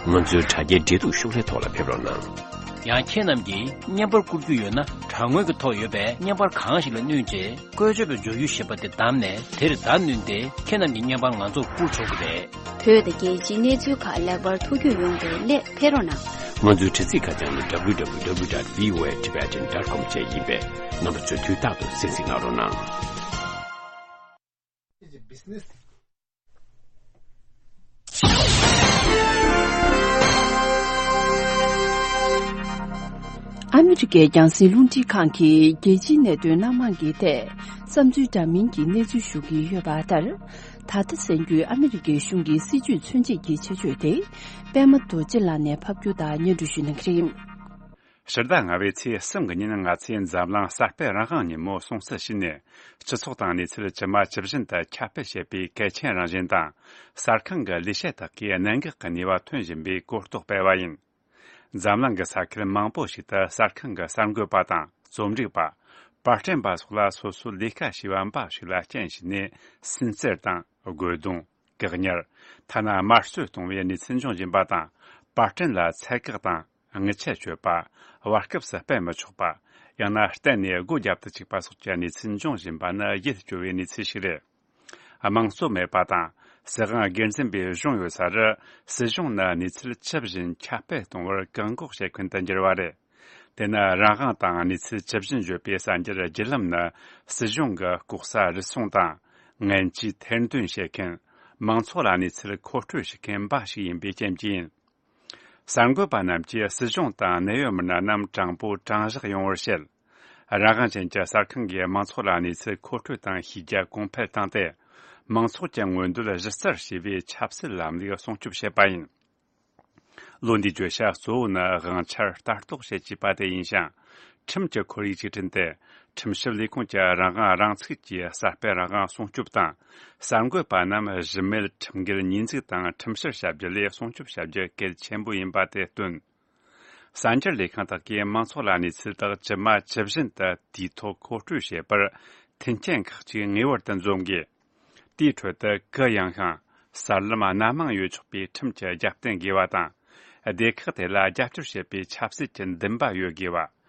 ང་ཚོའི་དྲ་རྒྱའི་འབྲེལ་གཏུག་ཤོག་ལྷེ་ཐོག་ལ་ཕེབས་རོགས་གནང་། ཡང་ཁྱེད་རྣམས་ཀྱིས་བརྙན་པར་བསྐུར་རྒྱུ་ཡོད་ན། དྲ་ངོས་ཀྱི་ཐོག་ཡོད་པའི་བརྙན་པར་གང་ཞིག་ལ་བསྣུན་རྗེས། བཀོལ་སྤྱོད་པའི་སྦྱོར་ཡུལ་ཞེས་པ་དེ་བདམས་ནས། དེར་བརྡ་བསྣུན་ཏེ། ཁྱེད་རྣམས་ཀྱི་བརྙན་པར་ང་ཚོར་བསྐུར་ཆོག་གི་རེད། བོད་དང་རྒྱལ་སྤྱིའི་གནས་ཚུལ་ཁག་ལེགས་པར་ཐུགས་རྒྱུས་ཡོང་བའི་སླད་ཕེབས་རོགས་གནང་། ང་ཚོའི་དྲ་ཚིགས་ཁ་བྱང་ནི་W W W dot V O A Tibetan dot com བཅས་ཡིན་པས། རྣམ་པ་ཚོས་དུས་རྟག་ཏུ་གསན་གཟིགས་གནང་རོགས་གནང་། ཨ་མི་རི་ཀའི་རྒྱང་སྲིང་རླུང་འཕྲིན་ཁང་གིས་རྒྱལ་སྤྱིའི་གནད་དོན་སྣ་མང་གི་ཐད་བསམ་ཚུལ་འདྲ་མིན་གྱི་གནས་ཚུལ་ཞུ་གི་ཡོད་པ་ལྟར། ད་ལྟ་གསན་རྒྱུའི་ཨ་མི་རི་ཀའི་གཞུང་གི་སྲིད་བྱུས་མཚོན་བྱེད་ཀྱི་ཆེད་བརྗོད་དེ། པད་མ་རྡོ་རྗེ་ལགས་ནས་ཕབ་སྒྱུར་དང་སྙན་སྒྲོན་ཞུ་གནང་གི་རེད། ཕྱི་ཟླ་ལྔ་པའི་ཚེས་གསུམ་གྱི་ཉིན་ང་ཚོས་འཛམ་གླིང་གསར་སྤེལ་རང་དབང་ཉིན་མོ་སྲུང་བརྩི་ཞུས་ནས། སྤྱི་ཚོགས་དང་གནས་ཚུལ་ཇི་མ་ཇི་བཞིན་དུ་ཁྱབ་སྤེལ་བྱེད་པའི་གལ་ཆེན་རང་བཞིན་དང་། གསར་ཁང་གི་ལས་བྱེད་དག་གིས་གནད་འགག་གི་ནུས་པ་ཐོན་བཞིན་པའི་གོ་རྟོགས་སྤེལ་བ་ཡིན། འཛམ་གླིང་གི་ས་ཁུལ་མང་པོ་ཞིག་ཏུ་གསར་ཁང་གི་གསར་འགོད་པ་དང་རྩོམ་སྒྲིག་པ། པར་སྐྲུན་པ་སོགས་ལ་སོ་སོའི་ལས་ཀ་བྱས་པ་འབའ་ཞིག་ལ་རྐྱེན་བྱས་ནས་སུན་གཙེར་དང་། དགོས་གདུང་། བཀག་ཉར། ཐ་ན་དམར་གསོད་གཏོང་བའི་གནས་ཚུལ་འབྱུང་བཞིན་པ་དང་། པར་སྐྲུན་ལ་ཚད་བཀག་དང་། དངུལ་ཆད་གཅོད་པ། བར་སྐབས་སུ་སྤེལ་མི་ཆོག་པ། ཡང་ན་གཏན་ནས་སྒོ་བརྒྱབ་ཏུ་བཅུག་པ་སོགས་ཀྱི་གནས་ཚུལ་འབྱུང་བཞིན་པ་ནི་ཡིད་སྐྱོ་བའི་གནས་ཚུལ་ཞིག་རེད། དམངས་གཙོ་མེད་པ་དང་། སྲིད་དབང་སྒེར་འཛིན་པས་གཞུང་ཡོད་སར། སྲིད་གཞུང་ནི་གནས་ཚུལ་ཇི་བཞིན་ཁྱབ་སྤེལ་གཏོང་བར་བཀག་འགོག་བྱེད་མཁན་དུ་འགྱུར་བ་རེད། དེ་ནི་རང་དབང་དང་གནས་ཚུལ་ཇི་བཞིན་བརྗོད་པའི་གསར་འགྱུར་བརྒྱུད་ལམ་ནི་སྲིད་གཞུང་གི་ལྐོག་ཟ་རུལ་སུངས་དང་། ངན་ཇུས་ཐེར་འདོན་བྱེད་མཁན། མང་ཚོགས་ལ་གནས་ཚུལ་མཁོ་སྤྲོད་བྱེད་མཁན་འབའ་ཞིག་ཡིན་པའི་རྐྱེན་གྱིས་ཡིན། གསར་འགོད་པ་རྣམས་ཀྱིས་སྲིད་གཞུང་དང་གནད་ཡོད་མི་སྣ་རྣམས་དྲང་པོ་དྲང་བཞག་ཡོང་བར་བྱེད། རང་དབང་ཅན་གྱི་གསར་ཁང་གིས་མང་ཚོགས་ལ་གནས་ཚུལ་མཁོ་སྤྲོད་དང་ཤེས་རྒྱ་གོང་འཕེལ་བཏང་སྟེ། མང་ཚོགས་ཀྱི་མངོན་འདོད་གཞི་རྩར་བྱས་པའི་ཆབ་སྲིད་ལམ་ལུགས་སྲུང་སྐྱོབ་བྱེད་པ་ཡིན། ལོ་འདིའི་བརྗོད་བྱ་གཙོ་བོ་ནི་དབང་ཆར་ལྟ་རྟོག་བྱེད་ཅེས་པ་དེ་ཡིན་ཞིང་། ཁྲིམས་ཀྱི་ཁོར་ཡུག་ཅིག་བསྐྲུན་ཏེ། ཁྲིམས་ཞིབ་ལས་ཁུངས་ཀྱི་རང་དབང་རང་ཚུགས་ཀྱིས་གསར་སྤེལ་རང་དབང་སྲུང་སྐྱོབ་དང་། གསར་འགོད་པ་རྣམས་གཞི་མེད་ཁྲིམས་འགལ་ཉེས་འཛུགས་དང་ཁྲིམས་བཤེར་བྱ་རྒྱུ་ལས་སྲུང་སྐྱོབ་བྱ་རྒྱུ་གལ་ཆེན་པོ་ཡིན་པ་དེ་སྟོན། གསར་འགྱུར་ལས་ཁང་དག་གིས་མང་ཚོགས་ལ་གནས་ཚུལ་དག་ཇི་མ་ཇི་བཞིན་དུ་དུས་ཐོག་མཁོ་སྤྲོད་བྱེད་པར་མཐུན་རྐྱེན་ཁག་ཅིག་ངེས་པར་དུ་འཛོམས་དགོས། དེའི་ཁྲོད་དུ་གུ་ཡངས་ཤིང་གསར་ལམ་སྣ་མང་ཡོད་ཆོག་པའི་ཁྲིམས་ཀྱི་རྒྱབ་རྟེན་དགོས་པ་དང་། སྡེ་ཁག་དེ་ལ་རྒྱབ་སྐྱོར་བྱེད་པའི་ཆབ་སྲིད་ཀྱི་འདུན་པ་ཡོད་དགོས་པ།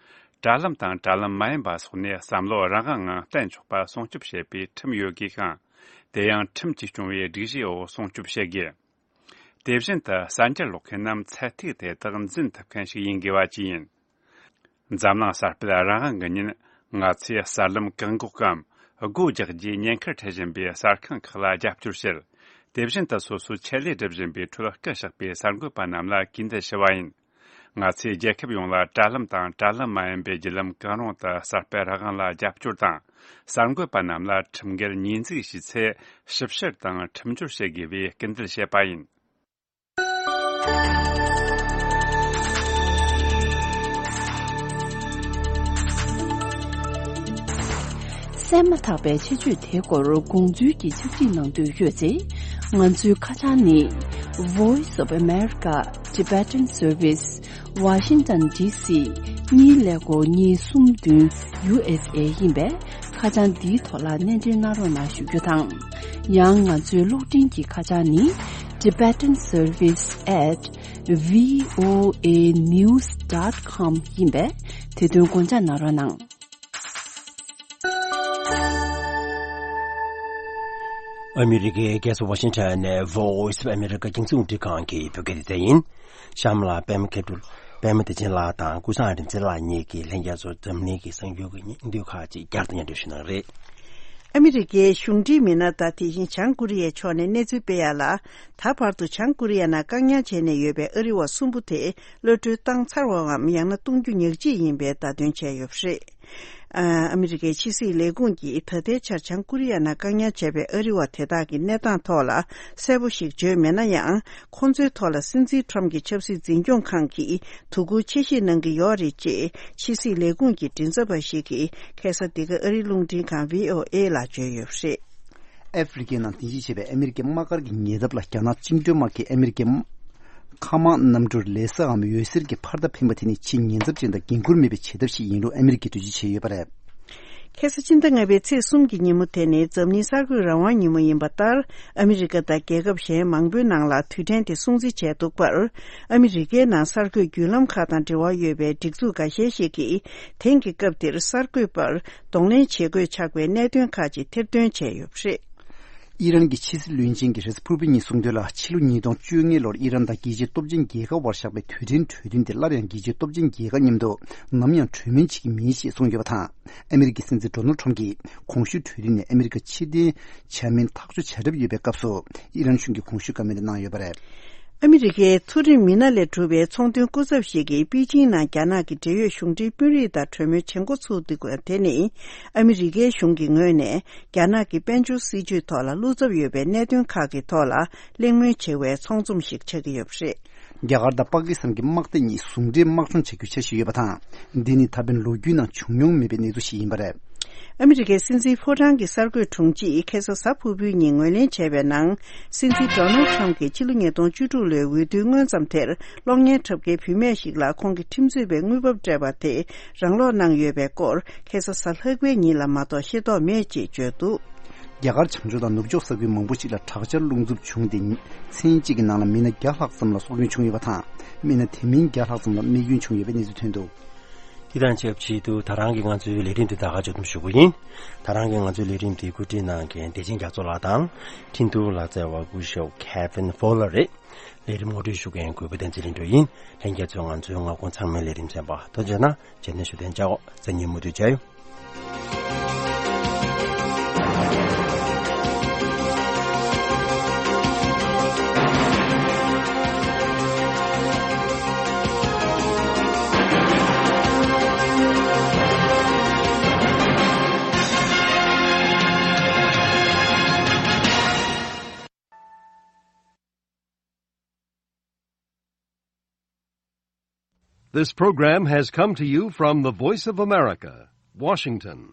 དྲ་ལམ་དང་དྲ་ལམ་མ་ཡིན་པ་སོགས་ནས་བསམ་བློ་རང་དབང་ངང་བསྟན་ཆོག་པ་སྲུང་སྐྱོབ་བྱེད་པའི་ཁྲིམས་ཡོད་དགོས་ཤིང་། དེ་ཡང་ཁྲིམས་ཀྱིས་སྐྱོང་བའི་སྒྲིག་གཞིའི་འོག་སྲུང་སྐྱོབ་བྱེད་དགོས། དེ་བཞིན་དུ་གསར་འགྱུར་ཀློག་མཁན་རྣམས་ཚད་ཐིག་དེ་དག་འཛིན་ཐུབ་མཁན་ཞིག་ཡིན་དགོས་པ་བཅས་ཡིན། འཛམ་གླིང་གསར་སྤེལ་རང་དབང་གི་ཉིན། ང་ཚོས་གསར་ལམ་བཀག་འགོག་གམ་སྒོ་རྒྱག་རྒྱུའི་ཉེན་ཁར་འཕྲད་བཞིན་པའི་གསར་ཁང་ཁག་ལ་རྒྱབ་སྐྱོར་བྱེད། དེ་བཞིན་དུ་སོ་སོའི་ཆེད་ལས་སྒྲུབ་བཞིན་པའི་ཁྲོད་སྐུ་གཤེགས་པའི་གསར་འགོད་པ་རྣམས་ལ་གུས་འདུད་ཞུ་བ་ཡིན། ང་ཚོས་རྒྱལ་ཁབ་ཡོངས་ལ་དྲ་ལམ་དང་དྲ་ལམ་མ་ཡིན་པའི་བརྒྱུད་ལམ་གང་རུང་དུ་གསར་སྤེལ་རང་དབང་ལ་རྒྱབ་སྐྱོར་དང་། གསར་འགོད་པ་རྣམས་ལ་ཁྲིམས་འགལ་ཉེས་འཛུགས་བྱས་ཚེ་ཞིབ་བཤེར་དང་ཁྲིམས་སྦྱོར་བྱེད་དགོས་པའི་སྐུལ་འདེད་བྱས་པ་ཡིན། གསན་མ་ཐག་པའི་ཆེད་བརྗོད་དེའི་སྐོར་དགོངས་ཚུལ་གྱི་ཕྱག་བྲིས་གནང་འདོད་ཡོད་ཚེ། ང་ཚོའི་ཁ་བྱང་ནི། Voice of America Tibetan Service, Washington D C གཉིས་ཀླད་ཀོར་གཉིས་གསུམ་བདུན་U S A ཡིན་པས། ཁ་བྱང་འདིའི་ཐོག་ལ་སྣེ་འདྲེན་གནང་རོགས་གནང་ཞུ་རྒྱུ་དང་། ཡང་ང་ཚོའི་གློག་འཕྲིན་གྱི་ཁ་བྱང་ནི། Tibetan Service at V O A news dot com ཡིན་པས། དེ་དོན་དགོངས་འཇགས་གནང་རོགས་གནང་། ཨ་མི་རི་ཀའི་རྒྱལ་ས་ཝ་ཤིང་ཊོན་ནས་Voice of America རྒྱང་སྲིང་རླུང་འཕྲིན་ཁང་གི་བོད་སྐད་སྡེ་ཚན་ཡིན། གཤམ་ལ་པད་མ་མཁས་གྲུབ། པད་མ་བདེ་ཆེན་ལགས་དང་ཀུན་བཟང་རིག་འཛིན་ལགས་གཉིས་ཀྱིས་ལྷན་རྒྱས་ཚོར་འཛམ་གླིང་གི་གསར་འགྱུར་གྱི་སྙིང་བསྡུས་ཁག་ཅིག་བསྐྱར་དུ་སྙན་སྒྲོན་ཞུ་གནང་རེད། ཨ་མི་རི་ཀའི་གཞུང་འབྲེལ་མི་སྣ་དང་དེ་བཞིན་བྱང་ཀོ་རི་ཡའི་ཕྱོགས་ནས་གནས་ཚུལ་སྤེལ་ཡག་ལ། ད་བར་དུ་བྱང་ཀོ་རི་ཡ་ནང་བཀག་ཉར་བྱས་ནས་ཡོད་པའི་ཨ་རི་བ་གསུམ་པོ་དེ་གློད་གྲོལ་བཏང་ཚར་བའམ་ཡང་ན་གཏོང་རྒྱུ་ཉག་གཅིག་ཡིན་པའི་བརྡ་སྟོན་བྱས་ཡོད་པ་རེད། ཨ་ཨ་མི་རི་ཀའི་ཕྱི་སྲིད་ལས་ཁུངས་ཀྱིས་ད་ལྟའི་ཆར་བྱང་ཀོ་རི་ཡ་ནང་བཀག་ཉར་བྱས་པའི་ཨ་རི་བ་དེ་དག་གི་གནས་སྟངས་ཐོག་ལ་གསལ་པོ་ཞིག་བརྗོད་མེད་ན་ཡང་། ཁོང་ཚོའི་ཐོག་ལ་སྲིད་འཛིན་ཁྲོམ་གྱི་ཆབ་སྲིད་འཛིན་སྐྱོང་ཁང་གིས་དོ་ཁུར་ཆེ་བཞེས་གནང་གི་ཡོད་རེད་ཅེས་ཕྱི་སྲིད་ལས་ཁུངས་ཀྱི་མགྲིན་ཚབ་པ་ཞིག་གིས་ཁ་སང་འདི་ག་ཨ་རིའི་རླུང་འཕྲིན་ཁང་V O A ལ་བརྗོད་ཡོད་པ་རེད། ཨ་ཧྥེ་རི་ཁའི་ནང་རྟེན་གཞི་བྱས་པའི་ཨ་མི་རི་ཀའི་དམག་སྒར་གྱི་ཉེ་འདབས་ལ་རྒྱ་ནག་བཅིངས་འགྲོལ་དམག་གིས་ཨ་མི་རི་ཀའི་མཁའ་དམག་གནམ་གྲུར་ལས་ས་འམ་འོད་ཟེར་གྱི་ཕར་འདེད་འཕེན་པ་དེ་ནི་ཆེས་ཉེན་ཚབས་ཅན་དང་འགན་འཁུར་མེད་པའི་བྱེད་ཐབས་ཤིག་ཡིན་ལུགས་ཨ་མི་རི་ཀས་འགྲེལ་བརྗོད་བྱས་ཡོད་པ་རེད། ཁ་སང་ཕྱི་ཟླ་ལྔ་པའི་ཚེས་གསུམ་གྱི་ཉིན་མོ་དེ་ནི་འཛམ་གླིང་གསར་འགོད་རང་དབང་ཉིན་མོ་ཡིན་པ་ལྟར། ཨ་མི་རི་ཀ་དང་རྒྱལ་ཁབ་གཞན་མང་པོའི་ནང་ལ་དུས་དྲན་དེ་སྲུང་བརྩི་བྱས་འདུག་པར། ཨ་མི་རི་ཀའི་ནང་གསར་འགོད་བརྒྱུད་ལམ་ཁག་དང་འབྲེལ་བ་ཡོད་པའི་སྒྲིག་འཛུགས་འགའ་ཤས་ཤིག་གིས། དེང་གི་སྐབས་འདིར་གསར་འགོད་པར་གདོང་ལེན་བྱེད་དགོས་ཆགས་པའི་གནད་དོན་ཁག་ཅིག་ཐེར་འདོན་བྱས་ཡོད་པ་རེད། ཨི་རན་གྱི་ཕྱི་སྲིད་བློན་ཆེན་གྱིས་རེས་གཟའ་ཕུར་བུའི་ཉིན་གསུངས་དོན་ལ། ཕྱི་ལོ་ཉིས་སྟོང་བཅོ་ལྔ་ལོར་ཨི་རན་དང་རྒྱལ་སྤྱིའི་སྟོབས་ཆེན་རྒྱལ་ཁབ་བར་བཞག་པའི་དུས་དྲན་གྲོས་མཐུན་དེ་སླར་ཡང་རྒྱལ་སྤྱིའི་སྟོབས་ཆེན་རྒྱལ་ཁབ་མཉམ་དུ་ནམ་ཡང་གྲོས་མོལ་བྱེད་ཀྱི་མིན་ཞེས་གསུངས་ཡོད་པ་དང་། ཨ་མི་རི་ཀའི་སྲིད་འཛིན་ཌོ་ནལ་ཁྲོམ་གྱིས་གོང་ཞུས་གྲོས་མཐུན་ནས་ཨ་མི་རི་ཀ་ཕྱིར་འཐེན་བྱ་མིན་ཐག་གཅོད་བྱ་གྲབས་ཡོད་པའི་སྐབས་སུ། ཨི་རན་གཞུང་གིས་གོང་ཞུས་བཀའ་མོལ་གནང་ཡོད་པ་རེད། ཨ་མི་རི་ཀའི་མཐོ་རིམ་མི་སྣ་ལས་གྲུབ་པའི་ཚོང་དོན་སྐུ་ཚབ་ཞིག་གིས་པེ་ཅིང་ནང་རྒྱ་ནག་གི་འབྲེལ་ཡོད་གཞུང་འབྲེལ་དཔོན་རིགས་དང་གྲོས་མོལ་བྱེད་འགོ་ཚུགས་འདུག་དེ་ནི། ཨ་མི་རི་ཀའི་གཞུང་གི་ངོས་ནས་རྒྱ་ནག་གི་དཔལ་འབྱོར་སྲིད་ཇུས་ཐོག་ལ་བློ་འཚབ་ཡོད་པའི་གནད་དོན་ཁག་གི་ཐོག་ལ་གླེང་མོལ་བྱེད་པའི་ཚོགས་འཛོམས་ཤིག་ཆགས་ཀྱི་ཡོད་པ་རེད། རྒྱ་གར་དང་པ་ཀི་སི་ཐན་གྱི་དམག་སྡེ་གཉིས་ཟུང་འབྲེལ་དམག་སྦྱོང་བྱ་རྒྱུའི་འཆར་གཞི་ཡོད་པ་དང་། འདི་ནི་ད་ཕན་ལོ་རྒྱུས་ནང་བྱུང་མྱོང་མེད་པའི་གནས་ཚུལ་ཞིག་ཡིན་པ་རེད། ཨ་མི་རི་ཀའི་སྲིད་འཛིན་ཕོ་བྲང་གི་གསར་འགོད་དྲུང་ཆེས་ཁ་སང་གཟའ་ཕུར་བུའི་ཉིན་ངོས་ལེན་བྱས་པའི་ནང་། སྲིད་འཛིན་ཌོ་ནལ་ཁྲམ་གྱིས་ཕྱི་ལོ་ཉིས་སྟོང་བཅུ་དྲུག་ལོའི་འོས་བསྡུའི་སྔོན་ཙམ་དེར་གློག་བརྙན་འཁྲབ་མཁན་བུད་མེད་ཞིག་ལ་ཁོང་གི་ཁྲིམས་རྩོད་པས་དངུལ་འབབ་སྤྲད་པ་དེ་རང་སློག་གནང་ཡོད་པའི་སྐོར་ཁ་སང་གཟའ་ལྷག་པའི་ཉིན་ལ་མ་གཏོགས་ཤེས་རྟོགས་མེད་ཅེས་བརྗོད་འདུག་རྒྱ་གར་བྱང་ཕྱོགས་དང་ནུབ་ཕྱོགས་ས་ཁུལ་མང་པོ་ཞིག་ལ་དྲག་ཆར་རླུང་འཚུབ་བྱུང་སྟེ། མཚན་གཅིག་གི་ནང་ལ་མི་སྣ་བརྒྱ་ལྷག་ཙམ་ལ་སྲོག་སྐྱོན་བྱུང་ཡོད་པ་དང་། མི་སྣ་དེ་མིན་བརྒྱ་ལྷག་ཙམ་ལ་རྨས་སྐྱོན་བྱུང་ཡོད་པའི་གནས་ཚུལ་ཐོན་འདུག་དེ་དང་ཆབས་ཅིག་ཏུ་ད་རང་གི་ང་ཚོའི་ལས་རིམ་དེ་ད་ག་འཇོག་སྡོམ་ཞུ་གི་ཡིན། ད་རང་གི་ང་ཚོའི་ལས་རིམ་དེ་གོ་སྒྲིག་གནང་མཁན་བདེ་ཆེན་རྒྱ་མཚོ་ལགས་དང་། འཕྲིན་གཏོང་ལག་རྩལ་བ་སྐུ་ཞབས་Kevin Fowler རེད། ལས་རིམ་ངོ་སྤྲོད་ཞུ་མཁན་གུས་པ་བསྟན་འཛིན་ལྷུན་གྲུབ་ཡིན། ལྷན་རྒྱས་ཚོས་ང་ཚོའི་མངའ་ཁོངས་ཚང་མའི་ལས་རིམ་གསན་པ་ཐུགས་རྗེ་གནང་། རྗེས་ནས་ཞུ་དོན་བཅར་འོ། གཟའ་ཉི་མ་དུས་བཅར་ཡོང་། This program has come to you from the Voice of America, Washington.